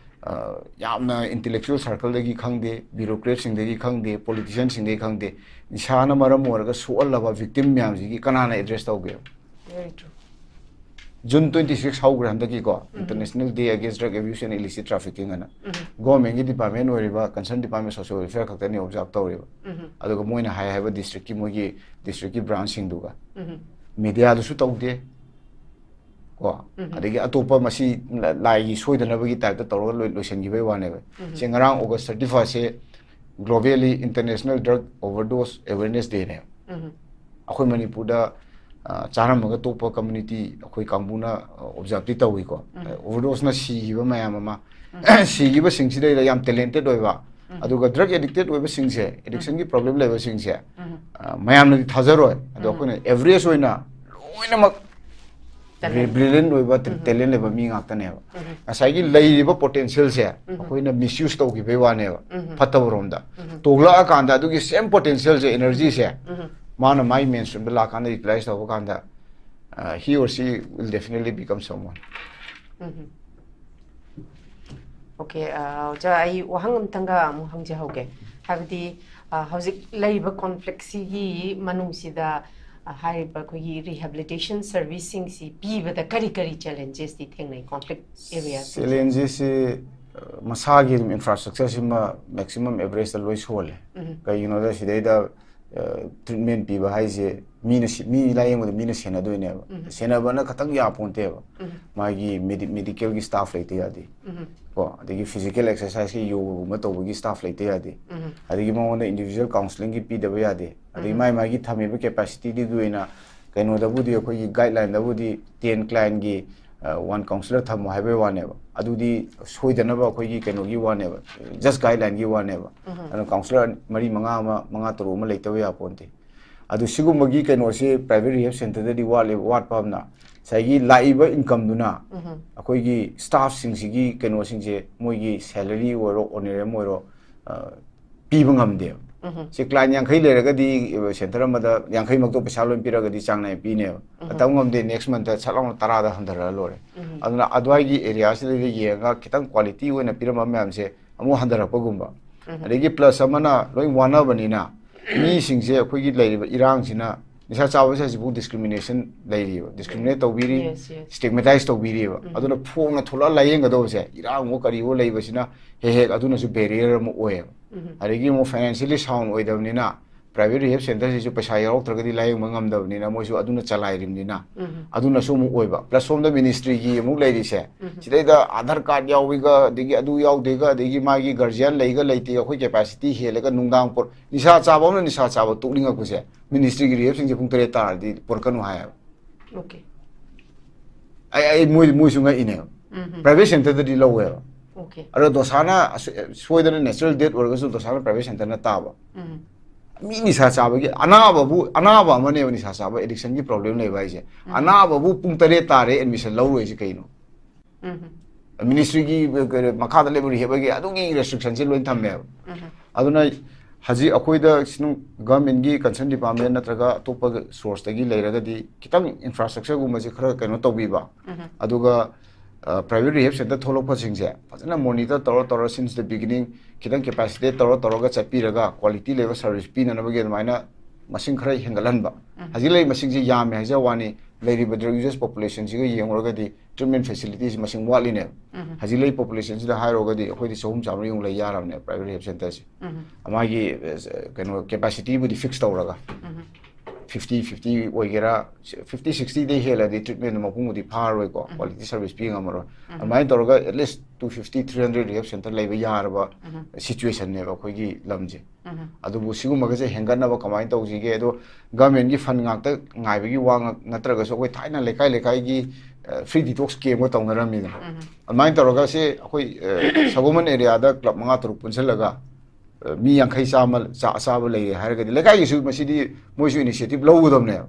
ꯑ, ꯌꯥꯝꯅ intellectual circle ꯗꯒꯤ ꯈꯪꯗꯦ, bureaucrat ꯁꯤꯡꯗꯒꯤ ꯈꯪꯗꯦ, politician ꯁꯤꯡꯗꯒꯤ ꯈꯪꯗꯦ, ꯅꯤꯁꯥꯅ ꯃꯔꯝ ꯑꯣꯏꯔꯒ ꯁꯣꯛꯍꯜꯂꯕ victim ꯃꯌꯥꯝꯁꯤꯒꯤ ꯀꯅꯥꯅ address ꯇꯧꯒꯦꯕ? Very true. June twenty six ꯍꯧꯈ꯭ꯔꯦ ꯍꯟꯗꯛꯀꯤꯀꯣ, International Day Against Drug Abuse and Illicit Trafficking ꯍꯥꯏꯅ꯫ Government ꯀꯤ department ꯑꯣꯏꯔꯤꯕ concern department social welfare ꯈꯛꯇꯅꯤ observe ꯇꯧꯔꯤꯕ꯫ ꯑꯗꯨꯒ ꯃꯣꯏꯅ ꯍꯥꯏ ꯍꯥꯏꯕ district ꯀꯤ, ꯃꯣꯏꯒꯤ district ꯀꯤ branch ꯁꯤꯡꯗꯨꯒ media ꯗꯁꯨ ꯇꯧꯗꯦ꯫ ꯀꯣ, ꯑꯗꯒꯤ ꯑꯇꯣꯞꯄ ꯃꯁꯤ ꯂꯥꯏꯒꯤ ꯁꯣꯏꯗꯅꯕꯒꯤ type ꯇ ꯇꯧꯔꯒ ꯂꯣꯏ-, ꯂꯣꯏꯁꯤꯟꯈꯤꯕꯩ ꯋꯥꯅꯦꯕ꯫ ꯁꯦ, ꯉꯔꯥꯡ August thirty first ꯁꯦ Globally International Drug Overdose Awareness Day ꯅꯦꯕ꯫ ꯑꯩꯈꯣꯏ ꯃꯅꯤꯄꯨꯔꯗ, ꯑ, ꯆꯥꯔꯝꯃꯒ ꯇꯣꯛꯄ community ꯑꯩꯈꯣꯏ ꯀꯥꯡꯕꯨꯅ, ꯑ, observe ꯇꯤ ꯇꯧꯏꯀꯣ꯫ Overdose ꯅ ꯁꯤꯈꯤꯕ ꯃꯌꯥꯝ ꯑꯃ, ꯁꯤꯈꯤꯕꯁꯤꯡꯁꯤꯗꯩꯗ ꯌꯥꯝ talented ꯑꯣꯏꯕ, ꯑꯗꯨꯒ drug addicted ꯑꯣꯏꯕꯁꯤꯡꯁꯦ, addiction ꯒꯤ problem ꯂꯩꯕꯁꯤꯡꯁꯦ, ꯑ, ꯃꯌꯥꯝꯅꯗꯤ ꯊꯥꯖꯔꯣꯏ, ꯑꯗꯣ ꯑꯩꯈꯣꯏꯅ average ꯑꯣꯏꯅ ꯂꯣꯏꯅꯃꯛ Talent. Brilliant ꯑꯣꯏꯕ, talent ꯂꯩꯕ ꯃꯤ ꯉꯥꯛꯇꯅꯦꯕ꯫ ꯉꯁꯥꯏꯒꯤ ꯂꯩꯔꯤꯕ potential ꯁꯦ ꯑꯩꯈꯣꯏꯅ misuse ꯇꯧꯈꯤꯕꯩ ꯋꯥꯅꯦꯕ, ꯐꯠꯇꯕ ꯔꯣꯝꯗ꯫ ꯇꯣꯛꯂꯛꯑꯀꯥꯟꯗ ꯑꯗꯨꯒꯤ same potential ꯁꯦ, energy ꯁꯦ, ꯃꯥꯅ ꯃꯥꯏ mainstream ꯗ ꯂꯥꯛꯀꯥꯟꯗ utilize ꯇꯧꯕ ꯀꯥꯟꯗ, uh, he or she will definitely become someone꯫ Okay, ꯑ, ꯑꯣꯖꯥ, ꯑꯩ ꯋꯥꯍꯪ ꯑꯝꯇꯪꯒ ꯑꯃꯨꯛ ꯍꯪꯖꯍꯧꯒꯦ꯫ ꯍꯥꯏꯕꯗꯤ, ꯑ, ꯍꯧꯖꯤꯛ ꯂꯩꯔꯤꯕ ꯀꯣꯟꯐ꯭ꯂꯤꯛꯁꯤꯒꯤ ꯃꯅꯨꯡꯁꯤꯗ, ꯑ, ꯍꯥꯏꯔꯤꯕ ꯑꯩꯈꯣꯏꯒꯤ ꯔꯤꯍꯦꯕꯤꯂꯤꯇꯦꯁꯟ ꯁꯔꯚꯤꯁꯁꯤꯡꯁꯤ ꯄꯤꯕꯗ ꯀꯔꯤ ꯀꯔꯤ ꯆꯦꯂꯦꯟꯖꯦꯁꯇꯤ ꯊꯦꯡꯅꯩ ꯀꯣꯟꯐ꯭ꯂꯤꯛ ꯑꯦꯔꯤꯌꯥꯁꯤꯡꯁꯦ? ꯆꯦꯂꯦꯟꯖꯦꯁꯁꯤ, ꯑ, ꯃꯁꯥꯒꯤ ꯑꯗꯨꯝ ꯏꯟꯐ꯭ꯔꯥꯁ꯭ꯇ꯭ꯔꯛꯆꯔꯁꯤꯃ ꯃꯦꯛꯁꯤꯃꯝ ꯑꯦꯚꯔꯦꯖꯇ ꯂꯣꯏ ꯁꯣꯜꯂꯦ꯫ ꯎꯝ. ꯀꯩꯒꯤꯅꯣꯗ ꯁꯤꯗꯩꯗ ꯇ꯭ꯔꯤꯠꯃꯦꯟ ꯄꯤꯕ ꯍꯥꯏꯁꯦ ꯃꯤꯅ ꯁꯤ- ꯃꯤ ꯂꯥꯏꯌꯦꯡꯕꯗ ꯃꯤꯅ ꯁꯦꯟꯅꯗꯣꯏꯅꯦꯕ꯫ ꯎꯝ. ꯁꯦꯟꯅꯕꯅ ꯈꯇꯪ ꯌꯥꯄꯣꯟꯇꯦꯕ꯫ ꯎꯝ. ꯃꯥꯒꯤ ꯃꯦꯗꯤꯀꯦꯜꯒꯤ ꯁ꯭ꯇꯥꯐ ꯂꯩꯇ ꯌꯥꯗꯦ꯫ ꯎꯝ. ꯀꯣ, ꯑꯗꯒꯤ ꯐꯤꯖꯤꯀꯦꯜ ꯑꯦꯛꯁꯔꯁꯥꯏꯁꯀꯤ ꯌꯣꯒꯒꯨꯝꯕ ꯇꯧꯕꯒꯤ ꯁ꯭ꯇꯥꯐ ꯂꯩꯇ ꯌꯥꯗꯦ꯫ ꯎꯝ. ꯑꯗꯒꯤ ꯃꯉꯣꯟꯗ ꯏꯟꯗꯤꯕꯤꯖꯨꯋꯦꯜ ꯀꯥꯎꯟꯁꯤꯂꯤꯡꯒꯤ ꯄꯤꯗꯕ ꯌꯥꯗꯦ꯫ ꯑꯗꯒꯤ ꯎꯝ. ꯃꯥꯏ ꯃꯥꯒꯤ ꯊꯝꯃꯤꯕ ꯀꯦꯄꯥꯁꯤꯇꯤꯗꯨꯒꯤ ꯑꯣꯏꯅ ꯀꯩꯅꯣꯗꯕꯨꯗꯤ, ꯑꯩꯈꯣꯏꯒꯤ ꯒꯥꯏꯗꯂꯥꯏꯟꯗꯕꯨꯗꯤ ꯇꯦꯟ ꯀ꯭ꯂꯥꯏꯟꯒꯤ ꯋꯥꯟ ꯀꯥꯎꯟꯁꯤꯂꯔ ꯊꯝꯃꯣ ꯍꯥꯏꯕꯒꯤ ꯋꯥꯅꯦꯕ꯫ ꯑꯗꯨꯗꯤ ꯁꯣꯏꯗꯅꯕ ꯑꯩꯈꯣꯏꯒꯤ ꯀꯩꯅꯣꯒꯤ ꯋꯥꯅꯦꯕ, ꯖꯁ ꯒꯥꯏꯗꯂꯥꯏꯟꯒꯤ ꯋꯥꯅꯦꯕ꯫ ꯎꯝ. ꯑꯗꯨꯅ ꯀꯥꯎꯟꯁꯤꯂꯔ ꯃꯔꯤ ꯃꯉꯥ ꯑꯃ, ꯃꯉꯥ ꯇꯔꯨꯛ ꯑꯃ ꯂꯩꯇꯕ ꯌꯥꯄꯣꯟꯇꯦ꯫ ꯑꯗꯨ ꯁꯤꯒꯨꯝꯕꯒꯤ ꯀꯩꯅꯣꯁꯤ ꯄ꯭ꯔꯥꯏꯚꯦꯠ ꯔꯤꯍꯦꯕ ꯁꯦꯟꯇꯔꯗꯗꯤ ꯋꯥꯠꯂꯦꯕ꯫ ꯋꯥꯠꯄ ꯑꯃꯅ ꯉꯁꯥꯏꯒꯤ ꯂꯥꯛꯏꯕ ꯏꯟꯀꯝꯗꯨꯅ ꯎꯝ. ꯑꯩꯈꯣꯏꯒꯤ ꯁ꯭ꯇꯥꯐꯁꯤꯡꯁꯤꯒꯤ ꯀꯩꯅꯣꯁꯤꯡꯁꯦ, ꯃꯣꯏꯒꯤ ꯁꯦꯂꯔꯤ ꯑꯣꯏꯔꯣ, ꯑꯣꯅꯔꯦꯔꯤꯌꯝ ꯑꯣꯏꯔꯣ, ꯑ, ꯄꯤꯕ ꯉꯝꯗꯦꯕ꯫ ꯎꯝ. ꯁꯤ ꯀ꯭ꯂꯥꯏꯟ ꯌꯥꯡꯈꯩ ꯂꯩꯔꯒꯗꯤ ꯁꯦꯟꯇꯔ ꯑꯃꯗ ꯌꯥꯡꯈꯩꯃꯛꯇꯣ ꯄꯩꯁꯥ ꯂꯣꯏ ꯄꯤꯔꯒꯗꯤ ꯆꯥꯡ ꯅꯥꯏꯅ ꯄꯤꯅꯦꯕ꯫ ꯎꯝ. ꯇꯝ ꯉꯝꯗꯦ, ꯅꯦꯛꯁ ꯃꯟꯇ ꯁꯠ ꯂꯥꯎꯅ ꯇꯔꯥꯗ ꯍꯟꯊꯔꯒ ꯂꯣꯏꯔꯦ꯫ ꯎꯝ. ꯑꯗꯨꯅ ꯑꯗꯨꯋꯥꯏꯒꯤ ꯑꯦꯔꯤꯌꯥꯁꯤꯗꯩꯗ ꯌꯦꯡꯉꯒ ꯈꯤꯇꯪ ꯀ꯭ꯋꯥꯂꯤꯇꯤ ꯑꯣꯏꯅ ꯄꯤꯔꯝꯕ ꯃꯌꯥꯝꯁꯦ ꯑꯃꯨꯛ ꯍꯟꯊꯔꯛꯄꯒꯨꯝꯕ꯫ ꯎꯝ. ꯑꯗꯒꯤ ꯄ꯭ꯂꯁ ꯑꯃꯅ ꯂꯣꯏ ꯋꯥꯅꯕꯅꯤꯅ ꯃꯤꯁꯤꯡꯁꯦ ꯑꯩꯈꯣꯏꯒꯤ ꯂꯩꯔꯤꯕ ꯏꯔꯥꯡꯁꯤꯅ ꯅꯤꯁꯥ ꯆꯥꯕꯁꯦ ꯍꯧꯖꯤꯛꯐꯥꯎ ꯗꯤꯁꯀ꯭ꯔꯤꯃꯤꯅꯦꯁꯟ ꯂꯩꯔꯤꯕ, ꯗꯤꯁꯀ꯭ꯔꯤꯃꯤꯅꯦꯠ ꯇꯧꯕꯤꯔꯤ, Yes, yes. ꯁ꯭ꯇꯤꯒꯃꯦꯇꯥꯏꯁ ꯇꯧꯕꯤꯔꯤꯕ꯫ ꯎꯝ. ꯑꯗꯨꯅ ꯐꯣꯡꯅ ꯊꯣꯛꯂꯛꯑ ꯂꯥꯏꯌꯦꯡꯒꯗꯧꯕꯁꯦ ꯏꯔꯥꯡ ꯑꯃ ꯀꯔꯤꯑꯣ ꯂꯩꯕꯁꯤꯅ ꯍꯦꯛ ꯍꯦꯛ ꯑꯗꯨꯅꯁꯨ ꯕꯦꯔꯤꯌꯔ ꯑꯃ ꯑꯣꯏꯌꯦꯕ꯫ ꯎꯝ. ꯑꯗꯒꯤ ꯑꯃꯨꯛ ꯐꯥꯏꯅꯥꯟꯁꯤꯌꯦꯂꯤ ꯁꯥꯎꯟ ꯑꯣꯏꯗꯕꯅꯤꯅ ꯄ꯭ꯔꯥꯏꯚꯦꯠ ꯔꯤꯍꯦꯕ ꯁꯦꯟꯇꯔꯁꯤꯁꯨ ꯄꯩꯁꯥ ꯌꯥꯎꯔꯛꯇ꯭ꯔꯒꯗꯤ ꯂꯥꯏꯌꯦꯡꯕ ꯉꯝꯗꯕꯅꯤꯅ ꯃꯣꯏꯁꯨ ꯑꯗꯨꯅ ꯆꯂꯥꯏꯔꯤꯕꯅꯤꯅ ꯎꯝ. ꯑꯗꯨꯅꯁꯨ ꯑꯃꯨꯛ ꯑꯣꯏꯕ꯫ ꯄ꯭ꯂꯁ ꯁꯣꯝꯗ ꯃꯤꯅꯤꯁꯇ꯭ꯔꯤꯒꯤ ꯑꯃꯨꯛ ꯂꯩꯔꯤꯁꯦ, ꯎꯝ. ꯁꯤꯗꯩꯗ ꯑꯥꯙꯥꯔ ꯀꯥꯔꯗ ꯌꯥꯎꯏꯒ, ꯑꯗꯒꯤ ꯑꯗꯨ ꯌꯥꯎꯗꯦꯒ, ꯑꯗꯒꯤ ꯃꯥꯒꯤ ꯒꯥꯔꯖꯤꯌꯥꯟ ꯂꯩꯒ ꯂꯩꯇꯦꯒ, ꯑꯩꯈꯣꯏ ꯀꯦꯄꯥꯁꯤꯇꯤ ꯍꯦꯜꯂꯒ ꯅꯨꯡꯗꯥꯡ ꯄꯣꯔ-, ꯅꯤꯁꯥ ꯆꯥꯕ ꯑꯃꯅ ꯅꯤꯁꯥ ꯆꯥꯕ ꯇꯣꯛꯅꯤꯡꯉꯛꯄꯁꯦ, ꯃꯤꯅꯤꯁꯇ꯭ꯔꯤꯒꯤ ꯔꯤꯍꯦꯕꯁꯤꯡꯁꯦ ꯄꯨꯡ ꯇꯔꯦꯠ ꯇꯥꯔꯗꯤ ꯄꯨꯔꯛꯀꯅꯨ ꯍꯥꯏꯌꯦꯕ꯫ ꯑꯣꯀꯦ. ꯑꯩ, ꯑꯩ ꯃꯣꯏ, ꯃꯣꯏꯁꯨ ꯉꯛꯏꯅꯦꯕ꯫ ꯎꯝ. ꯄ꯭ꯔꯥꯏꯚꯦꯠ ꯁꯦꯟꯇꯔꯗꯗꯤ ꯂꯧꯋꯦꯕ꯫ ꯑꯣꯀꯦ. ꯑꯗꯣ ꯗꯣꯁꯥꯅ ꯑꯁꯣꯏ-, ꯁꯣꯏꯗꯅ ꯅꯦꯆꯔꯦꯜ ꯗꯦꯠ ꯑꯣꯏꯔꯒꯁꯨ ꯗꯣꯁꯥꯅ ꯄ꯭ꯔꯥꯏꯚꯦꯠ ꯁꯦꯟꯇꯔꯅ ꯇꯥꯕ꯫ ꯎꯝ. ꯃꯤ ꯅꯤꯁꯥ ꯆꯥꯕꯒꯤ ꯑꯅꯥꯕꯕꯨ, ꯑꯅꯥꯕ ꯑꯃꯅꯦꯕ ꯅꯤꯁꯥ ꯆꯥꯕ, ꯑꯦꯗꯤꯛꯁꯟꯒꯤ ꯄ꯭ꯔꯣꯕ꯭ꯂꯦꯝ ꯂꯩꯕ ꯍꯥꯏꯁꯦ꯫ ꯎꯝ. ꯑꯅꯥꯕꯕꯨ ꯄꯨꯡ ꯇꯔꯦꯠ ꯇꯥꯔꯦ ꯑꯦꯗꯃꯤꯁꯟ ꯂꯧꯔꯣꯏꯁꯦ ꯀꯩꯅꯣ? ꯎꯝ. ꯃꯤꯅꯤꯁꯇ꯭ꯔꯤꯒꯤ, ꯀꯩꯅꯣ, ꯃꯈꯥꯗ ꯂꯩꯕ ꯔꯤꯍꯦꯕꯒꯤ ꯑꯗꯨꯒꯤ ꯔꯦꯁꯇ꯭ꯔꯤꯛꯁꯟꯁꯦ ꯂꯣꯏ ꯊꯝꯃꯦꯕ꯫ ꯎꯝ. ꯑꯗꯨꯅ ꯍꯧꯖꯤꯛ ꯑꯩꯈꯣꯏꯗ ꯁꯤꯅ ꯒꯚꯔꯟꯃꯦꯟꯒꯤ ꯀꯟꯁꯔꯟ ꯗꯤꯄꯥꯔꯠꯃꯦꯟ ꯅꯠꯇ꯭ꯔꯒ ꯑꯇꯣꯞꯄ ꯁꯣꯔꯁꯇꯒꯤ ꯂꯩꯔꯒꯗꯤ ꯈꯤꯇꯪ ꯏꯟꯐ꯭ꯔꯥꯁ꯭ꯇ꯭ꯔꯛꯆꯔꯒꯨꯝꯕꯁꯦ ꯈꯔ ꯀꯩꯅꯣ ꯇꯧꯕꯤꯕ꯫ ꯎꯝ. ꯑꯗꯨꯒ ꯄ꯭ꯔꯥꯏꯚꯦꯠ ꯔꯤꯍꯦꯕ ꯁꯦꯟꯇꯔ ꯊꯣꯛꯂꯛꯄꯁꯤꯡꯁꯦ ꯐꯖꯅ ꯃꯣꯅꯤꯇꯔ ꯇꯧꯔ ꯇꯧꯔ, since the beginning, ꯈꯤꯇꯪ ꯀꯦꯄꯥꯁꯤꯇꯦꯠ ꯇꯧꯔ ꯇꯧꯔꯒ ꯆꯠꯄꯤꯔꯒ ꯀ꯭ꯋꯥꯂꯤꯇꯤ ꯂꯩꯕ ꯁꯥꯔꯚꯤꯁ ꯄꯤꯅꯅꯕꯒꯤ ꯑꯗꯨꯃꯥꯏꯅ ꯃꯁꯤꯡ ꯈꯔ ꯍꯦꯟꯒꯠꯍꯟꯕ꯫ ꯍꯧꯖꯤꯛ ꯂꯩꯔꯤꯕ ꯃꯁꯤꯡꯁꯤ ꯌꯥꯝꯃꯦ ꯍꯥꯏꯖꯕ ꯋꯥꯅꯤ, ꯂꯩꯔꯤꯕ ꯗ꯭ꯔꯒ ꯌꯨꯖꯔꯁ ꯄꯣꯄꯨꯂꯦꯁꯟꯁꯤꯒ ꯌꯦꯡꯂꯨꯔꯒꯗꯤ ꯇ꯭ꯔꯤꯠꯃꯦꯟ ꯐꯦꯁꯤꯂꯤꯇꯤꯁꯤ ꯃꯁꯤꯡ ꯋꯥꯠꯂꯤꯅꯦꯕ꯫ ꯍꯧꯖꯤꯛ ꯂꯩꯔꯤꯕ ꯄꯣꯄꯨꯂꯦꯁꯟꯁꯤꯗ ꯍꯥꯏꯔꯨꯔꯒꯗꯤ ꯑꯩꯈꯣꯏꯗꯤ ꯆꯍꯨꯝ ꯆꯥꯝꯃꯔꯤꯃꯨꯛ ꯂꯩ ꯌꯥꯔꯕꯅꯦ ꯄ꯭ꯔꯥꯏꯚꯦꯠ ꯔꯤꯍꯦꯕ ꯁꯦꯟꯇꯔꯁꯦ꯫ ꯃꯥꯒꯤ ꯑ, ꯀꯩꯅꯣ, ꯀꯦꯄꯥꯁꯤꯇꯤꯕꯨꯗꯤ ꯐꯤꯛꯁ ꯇꯧꯔꯒ, ꯐꯤꯐꯇꯤ ꯐꯤꯐꯇꯤ ꯑꯣꯏꯒꯦꯔꯥ, ꯐꯤꯐꯇꯤ ꯁꯤꯛꯁꯇꯤꯗꯩ ꯍꯦꯜꯂꯗꯤ ꯇ꯭ꯔꯤꯠꯃꯦꯟꯗꯣ ꯃꯄꯨꯡꯕꯨꯗꯤ ꯐꯥꯔꯔꯣꯏꯀꯣ, ꯀ꯭ꯋꯥꯂꯤꯇꯤ ꯁꯥꯔꯚꯤꯁ ꯄꯤ ꯉꯝꯃꯔꯣꯏ꯫ ꯑꯗꯨꯃꯥꯏꯅ ꯇꯧꯔꯒ at least two fifty, three hundred rehab center ꯂꯩꯕ ꯌꯥꯔꯕ ꯁꯤꯆꯨꯋꯦꯁꯟꯅꯦꯕ ꯑꯩꯈꯣꯏꯒꯤ ꯂꯝꯁꯦ꯫ ꯑꯗꯨꯕꯨ ꯁꯤꯒꯨꯝꯕꯒꯁꯦ ꯍꯦꯟꯒꯠꯅꯕ ꯀꯃꯥꯏꯅ ꯇꯧꯁꯤꯒꯦ? ꯑꯗꯣ ꯒꯚꯔꯟꯃꯦꯟꯠꯀꯤ ꯐꯟ ꯉꯥꯛꯇ ꯉꯥꯏꯕꯒꯤ ꯋꯥ ꯉꯥꯛ ꯅꯠꯇ꯭ꯔꯒꯁꯨ, ꯑꯩꯈꯣꯏ ꯊꯥꯏꯅ ꯂꯩꯀꯥꯏ ꯂꯩꯀꯥꯏꯒꯤ ꯐ꯭ꯔꯤ ꯗꯤꯇꯣꯛꯁ ꯀꯦꯝꯒ ꯇꯧꯅꯔꯝꯃꯤꯗꯅ꯫ ꯑꯗꯨꯃꯥꯏꯅ ꯇꯧꯔꯒ ꯁꯤ ꯑꯩꯈꯣꯏ ꯁꯒꯣꯜꯕꯟ ꯑꯦꯔꯤꯌꯥꯗ ꯀ꯭ꯂꯕ ꯃꯉꯥ ꯇꯔꯨꯛ ꯄꯨꯟꯁꯤꯜꯂꯒ, ꯑ, ꯃꯤ ꯌꯥꯡꯈꯩ ꯆꯥꯝꯃ ꯆꯥ-, ꯑꯆꯥꯕ ꯂꯩꯔꯦ ꯍꯥꯏꯔꯒꯗꯤ, ꯂꯩꯀꯥꯏꯒꯤꯁꯨ ꯃꯁꯤꯗꯤ ꯃꯣꯏꯁꯨ ꯏꯅꯤꯁꯤꯌꯦꯇꯤꯚ ꯂꯧꯒꯗꯕꯅꯦꯕ꯫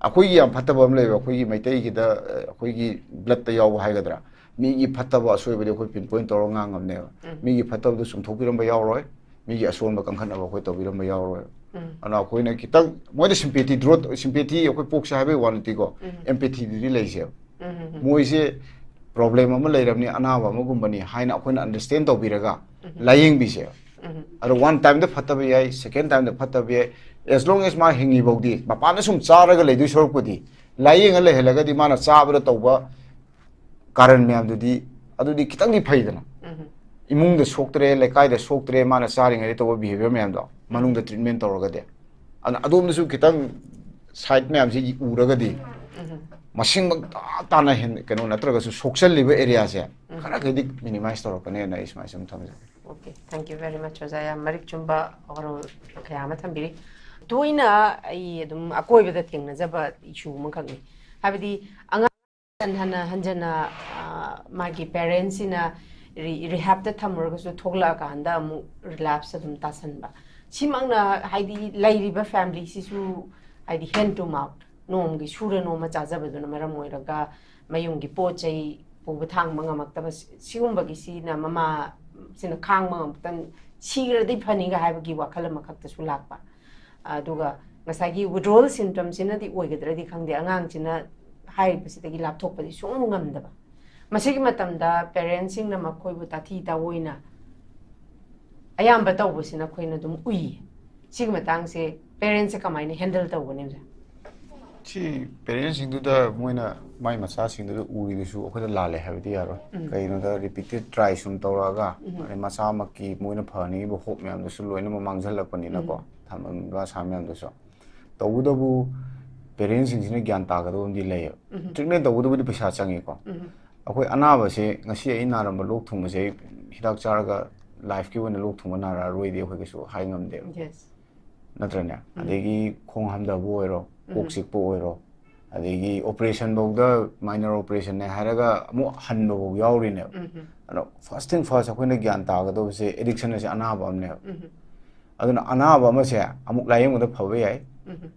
ꯑꯩꯈꯣꯏꯒꯤ ꯌꯥꯝ ꯐꯠꯇꯕ ꯑꯃ ꯂꯩꯕ, ꯑꯩꯈꯣꯏꯒꯤ ꯃꯩꯇꯩꯒꯤꯗ, ꯑ, ꯑꯩꯈꯣꯏꯒꯤ ꯕ꯭ꯂꯠꯇ ꯌꯥꯎꯕ ꯍꯥꯏꯒꯗ꯭ꯔꯥ, ꯃꯤꯒꯤ ꯐꯠꯇꯕ ꯑꯁꯣꯏꯕꯗꯤ ꯑꯩꯈꯣꯏ ꯄꯤꯟ ꯄꯣꯏꯟ ꯇꯧꯔꯒ ꯉꯥꯡꯉꯝꯅꯦꯕ꯫ ꯃꯤꯒꯤ ꯐꯠꯇꯕꯗꯨ ꯆꯨꯝꯊꯣꯛꯄꯤꯔꯝꯕ ꯌꯥꯎꯔꯣꯏ, ꯃꯤꯒꯤ ꯑꯁꯣꯟꯕ ꯀꯟꯈꯠꯅꯕ ꯑꯩꯈꯣꯏ ꯇꯧꯕꯤꯔꯝꯕ ꯌꯥꯎꯔꯣꯏ꯫ ꯑꯗꯨꯅ ꯑꯩꯈꯣꯏꯅ ꯈꯤꯇꯪ ꯃꯣꯏꯗ ꯁꯤꯝꯄꯦꯊꯤ ꯗ꯭ꯔꯣ, ꯁꯤꯝꯄꯦꯊꯤ ꯑꯩꯈꯣꯏ ꯄꯣꯛꯁꯦ ꯍꯥꯏꯕꯒꯤ ꯋꯥ ꯅꯠꯇꯦꯀꯣ, ꯑꯦꯝꯄꯦꯊꯤꯗꯨꯗꯤ ꯂꯩꯁꯦꯕ꯫ ꯃꯣꯏꯁꯦ ꯄ꯭ꯔꯣꯕ꯭ꯂꯦꯝ ꯑꯃ ꯂꯩꯔꯕꯅꯤ, ꯑꯅꯥꯕ ꯑꯃꯒꯨꯝꯕꯅꯤ ꯍꯥꯏꯅ ꯑꯩꯈꯣꯏꯅ ꯑꯟꯗꯔꯁꯇꯦꯟ ꯇꯧꯕꯤꯔꯒ ꯂꯥꯏꯌꯦꯡꯕꯤꯁꯦ꯫ ꯑꯗꯣ ꯋꯥꯟ ꯇꯥꯏꯝꯗ ꯐꯠꯇꯕ ꯌꯥꯏ, ꯁꯦꯀꯦꯟ ꯇꯥꯏꯝꯗ ꯐꯠꯇꯕ ꯌꯥꯏ, as long as ꯃꯥ ꯍꯤꯡꯉꯤꯐꯥꯎꯗꯤ, ꯃꯄꯥꯟꯗ ꯁꯨꯝ ꯆꯥꯔꯒ ꯂꯩꯗꯣꯏ ꯁꯔꯨꯛꯄꯨꯗꯤ, ꯂꯥꯏꯌꯦꯡꯉ ꯂꯩꯍꯜꯂꯒꯗꯤ ꯃꯥꯅ ꯆꯥꯕꯗ ꯇꯧꯕ ꯀꯥꯔꯟ ꯃꯌꯥꯝꯗꯨꯗꯤ, ꯑꯗꯨꯗꯤ ꯈꯤꯇꯪꯗꯤ ꯐꯩꯗꯅ꯫ ꯏꯃꯨꯡꯗ ꯁꯣꯛꯇ꯭ꯔꯦ, ꯂꯩꯀꯥꯏꯗ ꯁꯣꯛꯇ꯭ꯔꯦ, ꯃꯥꯅ ꯆꯥꯔꯤꯉꯩꯗ ꯇꯧꯕ ꯕꯤꯍꯦꯕꯤꯌꯔ ꯃꯌꯥꯝꯗꯣ ꯃꯅꯨꯡꯗ ꯇ꯭ꯔꯤꯠꯃꯦꯟ ꯇꯧꯔꯒꯗꯤ꯫ ꯑꯗꯨꯅ ꯑꯗꯣꯝꯗꯁꯨ ꯈꯤꯇꯪ ꯁꯥꯏꯠ ꯃꯌꯥꯝꯁꯤ ꯎꯔꯒꯗꯤ, ꯃꯁꯤꯡꯃꯛ ꯇꯥ-, ꯇꯥꯅ ꯍꯦꯟ-, ꯀꯩꯅꯣ ꯅꯠꯇ꯭ꯔꯒꯁꯨ ꯁꯣꯛꯆꯜꯂꯤꯕ ꯑꯦꯔꯤꯌꯥꯁꯦ ꯈꯔꯈꯩꯗꯤ ꯃꯤꯅꯤꯃꯥꯏꯁ ꯇꯧꯔꯛꯀꯅꯦꯅ ꯑꯩ ꯁꯨꯃꯥꯏꯅ ꯁꯨꯝ ꯊꯝꯖꯒꯦ꯫ Okay, thank you very much, ꯑꯣꯖꯥ꯫ ꯌꯥꯝ ꯃꯔꯤꯛ ꯆꯨꯝꯕ ꯋꯥꯔꯣꯜ ꯀꯌꯥ ꯑꯃ ꯊꯝꯕꯤꯔꯤ꯫ ꯇꯣꯏꯅ ꯑꯩ ꯑꯗꯨꯝ ꯑꯀꯣꯏꯕꯗ ꯊꯦꯡꯅꯖꯕ ꯏꯁꯨ ꯑꯃꯈꯛꯅꯤ꯫ ꯍꯥꯏꯕꯗꯤ ꯑꯉꯥꯡ ꯍꯟꯅ ꯍꯟꯖꯟꯅ, ꯑ, ꯃꯥꯒꯤ ꯄꯦꯔꯦꯟꯁꯁꯤꯅ ꯔꯤ-, ꯔꯤꯍꯦꯕꯇ ꯊꯝꯃꯨꯔꯒꯁꯨ ꯊꯣꯛꯂꯛꯑꯀꯥꯟꯗ ꯑꯃꯨꯛ ꯔꯤꯂꯦꯞꯁ ꯑꯗꯨꯝ ꯇꯥꯁꯟꯕ꯫ ꯁꯤꯃꯛꯅ ꯍꯥꯏꯗꯤ ꯂꯩꯔꯤꯕ ꯐꯦꯃꯤꯂꯤꯁꯤꯁꯨ ꯍꯥꯏꯗꯤ hand to mouth, ꯅꯣꯡꯃꯒꯤ ꯁꯨꯔ ꯅꯣꯝꯃ ꯆꯥꯖꯕꯗꯨꯅ ꯃꯔꯝ ꯑꯣꯏꯔꯒ ꯃꯌꯨꯝꯒꯤ ꯄꯣꯠ ꯆꯩ ꯄꯨꯕ ꯊꯥꯡꯕ ꯉꯝꯃꯛꯇꯕ, ꯁꯤ-, ꯁꯤꯒꯨꯝꯕꯒꯤꯁꯤꯅ ꯃꯃꯥꯁꯤꯅ ꯈꯥꯡꯕ ꯉꯝꯃꯛꯇꯅ ꯁꯤꯈ꯭ꯔꯗꯤ ꯐꯅꯤꯒ ꯍꯥꯏꯕꯒꯤ ꯋꯥꯈꯜ ꯑꯃꯈꯛꯇꯁꯨ ꯂꯥꯛꯄ꯫ ꯑꯗꯨꯒ ꯉꯁꯥꯏꯒꯤ withdrawal symptomꯁꯤꯅꯗꯤ ꯑꯣꯏꯒꯗ꯭ꯔꯗꯤ ꯈꯪꯗꯦ, ꯑꯉꯥꯡꯁꯤꯅ ꯍꯥꯏꯔꯤꯕꯁꯤꯗꯒꯤ ꯂꯥꯞꯊꯣꯛꯄꯗꯤ ꯁꯨꯡꯉꯝ ꯉꯝꯗꯕ꯫ ꯃꯁꯤꯒꯤ ꯃꯇꯝꯗ ꯄꯦꯔꯦꯟꯁꯁꯤꯡꯅ ꯃꯈꯣꯏꯕꯨ ꯇꯥꯊꯤ ꯇꯥꯑꯣꯏꯅ ꯑꯌꯥꯝꯕ ꯇꯧꯕꯁꯤꯅ ꯑꯩꯈꯣꯏꯅ ꯑꯗꯨꯝ ꯎꯏ꯫ ꯁꯤꯒꯤ ꯃꯇꯥꯡꯁꯦ ꯄꯦꯔꯦꯟꯁꯁꯦ ꯀꯃꯥꯏꯅ ꯍꯦꯟꯗꯜ ꯇꯧꯒꯅꯤ, ꯑꯣꯖꯥ? ꯁꯤ ꯄꯦꯔꯦꯟꯁꯁꯤꯡꯗꯨꯗ ꯃꯣꯏꯅ ꯃꯥꯏ ꯃꯆꯥꯁꯤꯡꯗꯨꯗ ꯎꯔꯤꯗꯨꯁꯨ ꯑꯩꯈꯣꯏꯗ ꯂꯥꯜꯂꯦ ꯍꯥꯏꯕꯗꯤ ꯌꯥꯔꯣꯏ꯫ ꯎꯝ꯫ ꯀꯩꯒꯤꯅꯣꯗ ꯔꯤꯄꯤꯇꯦꯠ ꯇ꯭ꯔꯥꯏ ꯁꯨꯝ ꯇꯧꯔꯛꯑꯒ ꯎꯝ꯫ ꯑꯗꯩ ꯃꯆꯥꯃꯛꯀꯤ ꯃꯣꯏꯅ ꯐꯅꯤꯡꯉꯤꯕ ꯍꯣꯞ ꯃꯌꯥꯝꯗꯨꯁꯨ ꯂꯣꯏꯅꯃꯛ ꯃꯥꯡꯁꯤꯜꯂꯛꯄꯅꯤꯅꯀꯣ꯫ ꯎꯝ꯫ ꯊꯝꯃꯝꯕ ꯁꯥ ꯃꯌꯥꯝꯗꯨꯁꯨ꯫ ꯇꯧꯕꯇꯕꯨ ꯄꯦꯔꯦꯟꯁꯁꯤꯡꯁꯤꯅ ꯒ꯭ꯌꯥꯟ ꯇꯥꯒꯗꯕ ꯑꯃꯗꯤ ꯂꯩꯌꯦꯕ꯫ ꯎꯝ꯫ ꯇ꯭ꯔꯤꯠꯃꯦꯟ ꯇꯧꯕꯗꯕꯨꯗꯤ ꯄꯩꯁꯥ ꯆꯪꯉꯤꯀꯣ꯫ ꯎꯝ꯫ ꯑꯩꯈꯣꯏ ꯑꯅꯥꯕꯁꯦ, ꯉꯁꯤ ꯑꯩ ꯅꯥꯔꯝꯕ ꯂꯣꯛ ꯊꯨꯡꯕꯁꯦ ꯑꯩ ꯍꯤꯗꯥꯛ ꯆꯥꯔꯒ ꯂꯥꯏꯐꯀꯤ ꯑꯣꯏꯅ ꯂꯣꯛ ꯊꯨꯡꯕ ꯅꯥꯔꯛꯑꯔꯣꯏꯗꯤ ꯑꯩꯈꯣꯏ ꯀꯩꯁꯨ ꯍꯥꯏ ꯉꯝꯗꯦꯕ꯫ Yes. ꯅꯠꯇ꯭ꯔꯅꯦ? ꯎꯝ꯫ ꯑꯗꯒꯤ ꯈꯣꯡ ꯍꯥꯝꯊꯕ ꯑꯣꯏꯔꯣ, ꯀꯣꯛ ꯎꯝ꯫ ꯆꯤꯛꯄ ꯑꯣꯏꯔꯣ, ꯑꯗꯒꯤ ꯑꯣꯄꯔꯦꯁꯟ ꯐꯧꯗ, ꯃꯥꯏꯅꯔ ꯑꯣꯄꯔꯦꯁꯟꯅꯦ ꯍꯥꯏꯔꯒ ꯑꯃꯨꯛ ꯍꯟꯕ ꯐꯥꯎ ꯌꯥꯎꯔꯤꯅꯦꯕ꯫ ꯎꯝ꯫ ꯑꯗꯣ first thing first ꯑꯩꯈꯣꯏꯅ ꯒ꯭ꯌꯥꯟ ꯇꯥꯒꯗꯧꯕꯁꯦ ꯑꯦꯗꯤꯛꯁꯟ ꯑꯁꯤ ꯑꯅꯥꯕ ꯑꯃꯅꯦꯕ꯫ ꯎꯝ꯫ ꯑꯗꯨꯅ ꯑꯅꯥꯕ ꯑꯃꯁꯦ ꯑꯃꯨꯛ ꯂꯥꯏꯌꯦꯡꯕꯗ ꯐꯕ ꯌꯥꯏ, ꯎꯝ꯫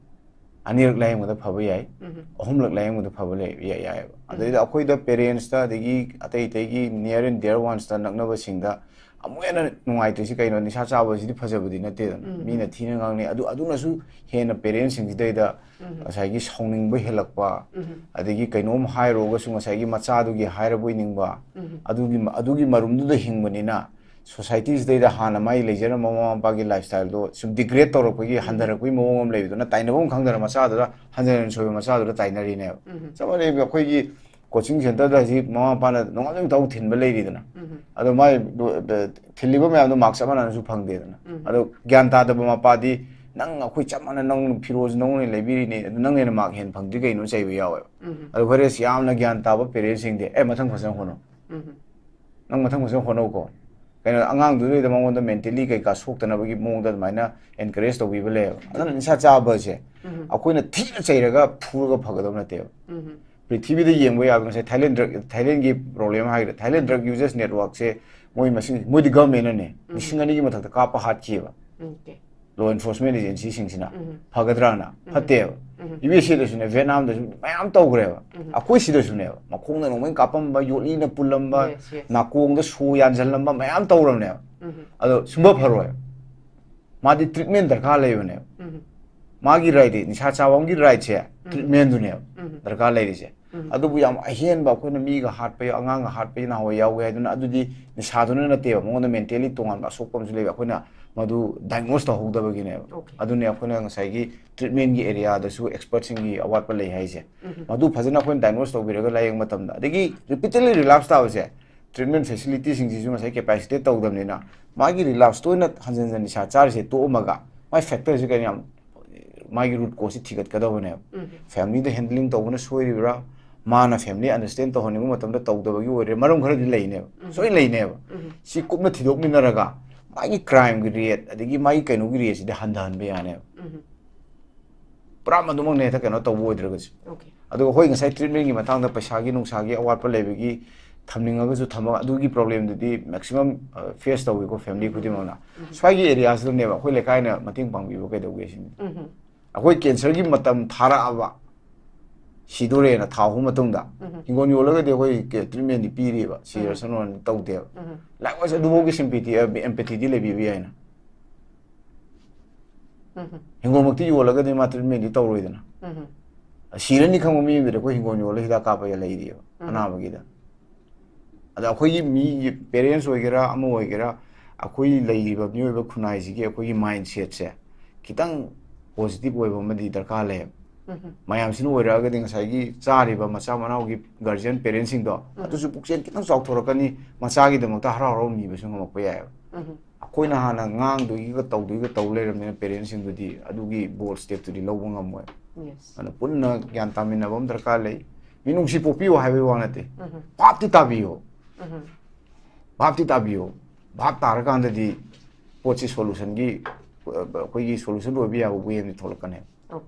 ꯑꯅꯤꯔꯛ ꯂꯥꯏꯌꯦꯡꯕꯗ ꯐꯕ ꯌꯥꯏ, ꯎꯝ꯫ ꯑꯍꯨꯝꯂꯛ ꯂꯥꯏꯌꯦꯡꯕꯗ ꯐꯕ ꯂꯩ-, ꯌꯥ-, ꯌꯥꯏꯑꯕ꯫ ꯑꯗꯩꯗ ꯑꯩꯈꯣꯏꯗ ꯄꯦꯔꯦꯟꯁꯇ, ꯑꯗꯒꯤ ꯑꯇꯩ ꯑꯇꯩꯒꯤ near and dear onesꯇ, ꯅꯛꯅꯕꯁꯤꯡꯗ ꯑꯃꯨꯛ ꯍꯦꯟꯅ ꯅꯨꯡꯉꯥꯏꯇ꯭ꯔꯤꯁꯤ ꯀꯩꯅꯣ? ꯅꯤꯁꯥ ꯆꯥꯕꯁꯤꯗꯤ ꯐꯖꯕꯗꯤ ꯅꯠꯇꯦꯗꯅ꯫ ꯎꯝ꯫ ꯃꯤꯅ ꯊꯤꯅ ꯉꯥꯡꯅꯩ꯫ ꯑꯗꯨ, ꯑꯗꯨꯅꯁꯨ ꯍꯦꯟꯅ ꯄꯦꯔꯦꯟꯁꯁꯤꯡꯁꯤꯗꯩꯗ ꯎꯝ꯫ ꯉꯁꯥꯏꯒꯤ ꯁꯥꯎꯅꯤꯡꯕ ꯍꯦꯜꯂꯛꯄ, ꯎꯝ꯫ ꯑꯗꯒꯤ ꯀꯩꯅꯣꯝ ꯍꯥꯏꯔꯨꯔꯒꯁꯨ ꯉꯁꯥꯏꯒꯤ ꯃꯆꯥꯗꯨꯒꯤ ꯍꯥꯏꯔꯕꯣꯏ ꯅꯤꯡꯕ, ꯎꯝ꯫ ꯑꯗꯨꯒꯤ, ꯑꯗꯨꯒꯤ ꯃꯔꯨꯝꯗꯨꯗ ꯍꯤꯡꯕꯅꯤꯅ, ꯁꯣꯁꯥꯏꯇꯤꯁꯤꯗꯩꯗ ꯍꯥꯟꯅ ꯃꯥꯏ ꯂꯩꯖꯔꯝꯕ ꯃꯃꯥ ꯃꯄꯥꯒꯤ ꯂꯥꯏꯐ ꯁ꯭ꯇꯥꯏꯜꯗꯣ ꯁꯨꯝ ꯗꯤꯒ꯭ꯔꯦꯗ ꯇꯧꯔꯛꯄꯒꯤ, ꯎꯝ꯫ ꯍꯟꯊꯔꯛꯄꯒꯤ ꯃꯑꯣꯡ ꯑꯃ ꯂꯩꯕꯗꯨꯅ, ꯇꯥꯏꯅꯐꯝ ꯈꯪꯗꯅ ꯃꯆꯥꯗꯨꯗ ꯍꯟꯖꯤꯟ ꯍꯟꯖꯤꯟ ꯁꯣꯏꯕ ꯃꯆꯥꯗꯨꯗ ꯇꯥꯏꯅꯔꯤꯅꯦꯕ꯫ ꯎꯝ꯫ ꯆꯞ ꯃꯥꯟꯅꯩꯕ꯫ ꯑꯩꯈꯣꯏꯒꯤ ꯀꯣꯆꯤꯡ ꯁꯦꯟꯇꯔꯗ ꯍꯧꯖꯤꯛ ꯃꯃꯥ ꯃꯄꯥꯅ ꯅꯣꯡꯉꯥꯟꯕꯗꯩ ꯅꯨꯃꯤꯠ ꯇꯥꯕ ꯊꯤꯟꯕ ꯂꯩꯔꯤꯗꯅ꯫ ꯎꯝ꯫ ꯑꯗꯣ ꯃꯥꯏ ꯊꯤꯜꯂꯤꯕ ꯃꯌꯥꯝꯗꯣ ꯃꯥꯔꯛ ꯆꯞ ꯃꯥꯟꯅꯅꯁꯨ ꯐꯪꯗꯦꯗꯅ꯫ ꯎꯝ꯫ ꯑꯗꯣ ꯒ꯭ꯌꯥꯟ ꯇꯥꯗꯕ ꯃꯄꯥꯗꯤ, "ꯅꯪ ꯑꯩꯈꯣꯏ ꯆꯞ ꯃꯥꯟꯅ, ꯅꯪ ꯐꯤꯔꯣꯜꯁꯨ ꯅꯪꯉꯣꯟꯗ ꯂꯩꯕꯤꯔꯤꯅꯦ, ꯑꯗꯨ ꯅꯪꯅ ꯍꯦꯟꯅ ꯃꯥꯔꯛ ꯍꯦꯟꯅ ꯐꯪꯗ꯭ꯔꯤ ꯀꯩꯅꯣ?" ꯆꯩꯕ ꯌꯥꯎꯋꯦꯕ꯫ ꯎꯝ꯫ ꯑꯗꯣ whereas ꯌꯥꯝꯅ ꯒ꯭ꯌꯥꯟ ꯇꯥꯕ ꯄꯦꯔꯦꯟꯁꯁꯤꯡꯗꯤ, "ꯑꯦ, ꯃꯊꯪ ꯐꯖꯅ ꯍꯣꯠꯅꯧ꯫ ꯎꯝ꯫ ꯅꯪ ꯃꯊꯪ ꯐꯖꯅ ꯍꯣꯠꯅꯧꯀꯣ꯫ ꯀꯩꯅꯣ, ꯑꯉꯥꯡꯗꯨꯗꯩꯗ ꯃꯉꯣꯟꯗ ꯃꯦꯟꯇꯦꯂꯤ ꯀꯩꯀꯥ ꯁꯣꯛꯇꯅꯕꯒꯤ ꯃꯑꯣꯡꯗ ꯑꯗꯨꯃꯥꯏꯅ ꯑꯦꯟꯀꯔꯦꯖ ꯇꯧꯕꯤꯕ ꯂꯩꯌꯦꯕ꯫ ꯑꯗꯨꯅ ꯅꯤꯁꯥ ꯆꯥꯕꯁꯦ ꯎꯝ꯫ ꯑꯩꯈꯣꯏꯅ ꯊꯤꯅ ꯆꯩꯔꯒ ꯐꯨꯔꯒ ꯐꯒꯗꯕ ꯅꯠꯇꯦꯕ꯫ ꯎꯝ꯫ ꯄ꯭ꯔꯤꯊꯤꯕꯤꯗ ꯌꯦꯡꯕ ꯌꯥꯕ, ꯉꯁꯥꯏ ꯊꯥꯏꯂꯦꯟ ꯗ꯭ꯔꯒ, ꯊꯥꯏꯂꯦꯟꯒꯤ ꯄ꯭ꯔꯣꯕ꯭ꯂꯦꯝ ꯍꯥꯏꯒꯗ꯭ꯔꯥ, ꯊꯥꯏꯂꯦꯟ ꯗ꯭ꯔꯒ ꯌꯨꯖꯔꯁ ꯅꯦꯠꯋꯥꯔꯛꯁꯦ ꯃꯣꯏ ꯃꯁꯤꯡ, ꯃꯣꯏꯗꯤ ꯒꯚꯔꯟꯃꯦꯟꯅꯅꯦ ꯎꯝ꯫ ꯂꯤꯁꯤꯡ ꯑꯅꯤꯒꯤ ꯃꯊꯛꯇ ꯀꯥꯞꯄ ꯍꯥꯠꯈꯤꯑꯕ꯫ Okay. ꯂꯣ ꯑꯦꯟꯐꯣꯔꯁꯃꯦꯟ ꯑꯦꯖꯦꯟꯁꯤꯁꯤꯡꯁꯤꯅ꯫ ꯎꯝ꯫ ꯐꯒꯗ꯭ꯔꯥꯅ? ꯎꯝ꯫ ꯐꯠꯇꯦꯕ꯫ ꯎꯝ꯫ ꯌꯨ ꯑꯦꯁ ꯑꯦꯗꯁꯨꯅꯦ, ꯚꯤꯌꯦꯠꯅꯥꯝꯗꯁꯨ ꯃꯌꯥꯝ ꯇꯧꯈ꯭ꯔꯦꯕ꯫ ꯎꯝ꯫ ꯑꯩꯈꯣꯏ ꯁꯤꯗꯁꯨꯅꯦꯕ, ꯃꯈꯣꯡꯅ ꯅꯣꯡꯃꯩ ꯀꯥꯞꯄꯝꯕ, ꯌꯣꯠꯂꯤꯅ ꯄꯨꯜꯂꯝꯕ, Yes, yes. ꯅꯥꯀꯣꯡꯗ ꯁꯣ ꯌꯥꯟꯁꯤꯜꯂꯝꯕ ꯃꯌꯥꯝ ꯇꯧꯔꯕꯅꯦꯕ꯫ ꯎꯝ꯫ ꯑꯗꯣ ꯁꯨꯡꯐ ꯐꯔꯣꯏ꯫ ꯃꯥꯗꯤ ꯇ꯭ꯔꯤꯠꯃꯦꯟ ꯗꯔꯀꯥꯔ ꯂꯩꯕꯅꯦꯕ꯫ ꯎꯝ꯫ ꯃꯥꯒꯤ ꯔꯥꯏꯠꯇꯤ, ꯅꯤꯁꯥ ꯆꯥꯕ ꯑꯃꯒꯤ ꯔꯥꯏꯠꯁꯦ ꯎꯝ꯫ ꯇ꯭ꯔꯤꯠꯃꯦꯟꯗꯨꯅꯦꯕ ꯎꯝ꯫ ꯗꯔꯀꯥꯔ ꯂꯩꯔꯤꯁꯦ꯫ ꯑꯗꯨꯕꯨ ꯌꯥꯝ ꯑꯍꯦꯟꯕ ꯑꯩꯈꯣꯏꯅ ꯃꯤꯒ ꯍꯥꯠꯄ ꯌꯥꯎ-, ꯑꯉꯥꯡꯒ ꯍꯥꯠꯄ ꯅꯍꯥꯟꯋꯥꯏ ꯌꯥꯎꯋꯦ ꯍꯥꯏꯗꯨꯅ, ꯑꯗꯨꯗꯤ ꯅꯤꯁꯥꯗꯨꯅ ꯅꯠꯇꯦꯕ, ꯃꯉꯣꯟꯗ mentally ꯇꯣꯉꯥꯟꯕ ꯑꯁꯣꯛꯄ ꯑꯃꯁꯨ ꯂꯩꯕ, ꯑꯩꯈꯣꯏꯅ ꯃꯗꯨ diagnose ꯇꯧꯍꯧꯗꯕꯒꯤꯅꯦꯕ꯫ Okay. ꯑꯗꯨꯅꯦ ꯑꯩꯈꯣꯏꯅ ꯉꯁꯥꯏꯒꯤ treatment ꯀꯤ area ꯗꯁꯨ expert ꯁꯤꯡꯒꯤ ꯑꯋꯥꯠꯄ ꯂꯩ ꯍꯥꯏꯁꯦ꯫ ꯃꯗꯨ ꯐꯖꯅ ꯑꯩꯈꯣꯏꯅ diagnose ꯇꯧꯕꯤꯔꯒ ꯂꯥꯌꯦꯡꯕ ꯃꯇꯝꯗ, ꯑꯗꯒꯤ repeatedly relapse ꯇꯥꯕꯁꯦ, treatment facility ꯁꯤꯡꯁꯤꯁꯨ ꯉꯁꯥꯏ capacitate ꯇꯧꯗꯕꯅꯤꯅ, ꯃꯥꯒꯤ relapse ꯇꯣꯏꯅ ꯍꯟꯖꯤꯟ ꯍꯟꯖꯤꯟ ꯅꯤꯁꯥ ꯆꯥꯔꯤꯁꯦ ꯇꯣꯛꯑꯝꯃꯒ, ꯃꯥꯒꯤ factor ꯁꯦ ꯀꯩꯅꯣ ꯌꯥꯝ, ꯃꯥꯒꯤ root cause ꯁꯤ ꯊꯤꯒꯠꯀꯗꯕꯅꯦꯕ꯫ Family ꯗ handling ꯇꯧꯕꯅ ꯁꯣꯏꯔꯤꯕ꯭ꯔꯥ, ꯃꯥꯅ family understand ꯇꯧꯍꯟꯅꯤꯡꯕ ꯃꯇꯝꯗ ꯇꯧꯗꯕꯒꯤ ꯑꯣꯏꯔꯦ, ꯃꯔꯝ ꯈꯔꯗꯤ ꯂꯩꯅꯦꯕ, ꯁꯣꯏ ꯂꯩꯅꯦꯕ꯫ ꯁꯤ ꯀꯨꯞꯅ ꯊꯤꯗꯣꯛꯃꯤꯟꯅꯔꯒ ꯃꯥꯒꯤ crime ꯒꯤ rate ꯑꯗꯒꯤ ꯃꯥꯒꯤ ꯀꯩꯅꯣꯒꯤ rate ꯁꯤꯗꯤ ꯍꯟꯊꯍꯟꯕ ꯌꯥꯅꯦꯕ꯫ ꯄꯨꯔꯥ ꯃꯗꯨꯃꯛꯅ ꯍꯦꯛꯇ ꯀꯩꯅꯣ ꯇꯧꯕ ꯑꯣꯏꯗ꯭ꯔꯒꯁꯨ꯫ Okay. ꯑꯗꯨꯒ ꯍꯣꯏ, ꯉꯁꯥꯏ treatment ꯀꯤ ꯃꯇꯥꯡꯗ ꯄꯩꯁꯥꯒꯤ ꯅꯨꯡꯁꯥꯒꯤ ꯑꯋꯥꯠꯄ ꯂꯩꯕꯒꯤ ꯊꯝꯅꯤꯡꯉꯒꯁꯨ ꯊꯝꯃꯒ, ꯑꯗꯨꯒꯤ problem ꯗꯨꯗꯤ maximum, ꯑ, face ꯇꯧꯋꯤꯀꯣ family ꯈꯨꯗꯤꯡꯃꯛꯅ꯫ ꯁ꯭ꯋꯥꯏꯒꯤ area ꯁꯤꯗꯅꯦꯕ ꯑꯩꯈꯣꯏ ꯂꯩꯀꯥꯏꯅ ꯃꯇꯦꯡ ꯄꯥꯡꯕꯤꯕ ꯀꯩꯗꯧꯒꯦ ꯁꯤꯅꯤ꯫ ꯑꯩꯈꯣꯏ cancer ꯒꯤ ꯃꯇꯝ ꯊꯥꯔꯛꯑꯕ, ꯁꯤꯗꯣꯔꯦꯅ ꯊꯥ ꯑꯍꯨꯝ ꯃꯇꯨꯡꯗ, ꯍꯤꯡꯒꯣꯜ ꯌꯣꯜꯂꯒꯗꯤ ꯑꯩꯈꯣꯏ ꯀꯦ-, treatment ꯗꯤ ꯄꯤꯔꯤꯕ, ꯁꯤꯔꯁꯅꯣꯅ ꯇꯧꯗꯦꯕ꯫ Likewise ꯑꯗꯨꯐꯥꯎꯒꯤ sympathy, ꯑ, empathy ꯗꯤ ꯂꯩꯕꯤꯕ ꯌꯥꯏꯅ꯫ ꯍꯤꯡꯒꯣꯜꯃꯛꯇꯤ ꯌꯣꯜꯂꯒꯗꯤ ꯃꯥ treatment ꯗꯤ ꯇꯧꯔꯣꯏꯗꯅ꯫ ꯁꯤꯔꯅꯤ ꯈꯪꯕ ꯃꯤ ꯑꯃꯗꯗꯤ ꯑꯩꯈꯣꯏ ꯍꯤꯡꯒꯣꯜ ꯌꯣꯜꯂꯒ ꯍꯤꯗꯥꯛ ꯀꯥꯞꯄꯒ ꯂꯩꯔꯤꯑꯕ ꯑꯅꯥꯕꯒꯤꯗ꯫ ꯑꯗ ꯑꯩꯈꯣꯏꯒꯤ ꯃꯤꯒꯤ parents ꯑꯣꯏꯒꯦꯔꯥ ꯑꯃ ꯑꯣꯏꯒꯦꯔꯥ, ꯑꯩꯈꯣꯏ ꯂꯩꯔꯤꯕ ꯃꯤꯑꯣꯏꯕ ꯈꯨꯟꯅꯥꯏꯁꯤꯒꯤ ꯑꯩꯈꯣꯏꯒꯤ mindset ꯁꯦ ꯈꯤꯇꯪ positive ꯑꯣꯏꯕ ꯑꯃꯗꯤ ꯗꯔꯀꯥꯔ ꯂꯩꯌꯦꯕ꯫ ꯃꯌꯥꯝꯁꯤꯅ ꯑꯣꯏꯔꯛꯑꯒꯗꯤ ꯉꯁꯥꯏꯒꯤ ꯆꯥꯔꯤꯕ ꯃꯆꯥ ꯃꯅꯥꯎꯒꯤ guardian parents ꯁꯤꯡꯗꯣ ꯑꯗꯨꯁꯨ ꯄꯨꯛꯆꯦꯜ ꯈꯤꯇꯪ ꯆꯥꯎꯊꯣꯔꯛꯀꯅꯤ, ꯃꯆꯥꯒꯤꯗꯃꯛꯇ ꯍꯔꯥꯎ ꯍꯔꯥꯎ ꯅꯤꯕꯁꯨ ꯉꯝꯃꯛꯄ ꯌꯥꯏꯑꯕ꯫ ꯑꯩꯈꯣꯏꯅ ꯍꯥꯟꯅ ꯉꯥꯡꯗꯣꯏꯒ ꯇꯧꯗꯣꯏꯒ ꯇꯧ ꯂꯩꯔꯕꯅꯤꯅ parents ꯁꯤꯡꯗꯨꯗꯤ ꯑꯗꯨꯒꯤ bold step ꯇꯨꯗꯤ ꯂꯧꯕ ꯉꯝꯃꯣꯏ꯫ Yes. ꯑꯗꯨꯅ ꯄꯨꯟꯅ ꯒ꯭ꯌꯥꯟ ꯇꯥꯃꯤꯟꯅꯕ ꯑꯃ ꯗꯔꯀꯥꯔ ꯂꯩ꯫ ꯃꯤꯅꯨꯡꯁꯤ ꯄꯣꯛꯄꯤꯌꯣ ꯍꯥꯏꯕꯒꯤ ꯋꯥ ꯅꯠꯇꯦ꯫ ꯚꯥꯞꯇꯤ ꯇꯥꯕꯤꯌꯣ꯫ ꯚꯥꯞꯇꯤ ꯇꯥꯕꯤꯌꯣ꯫ ꯚꯥꯞ ꯇꯥꯔꯀꯥꯟꯗꯗꯤ ꯄꯣꯠꯁꯤ solution ꯒꯤ, ꯑ, ꯑꯩꯈꯣꯏꯒꯤ solution ꯑꯣꯏꯕ ꯌꯥꯕ way ꯑꯃꯗꯤ ꯊꯣꯛꯂꯛꯀꯅꯦꯕ꯫ Okay.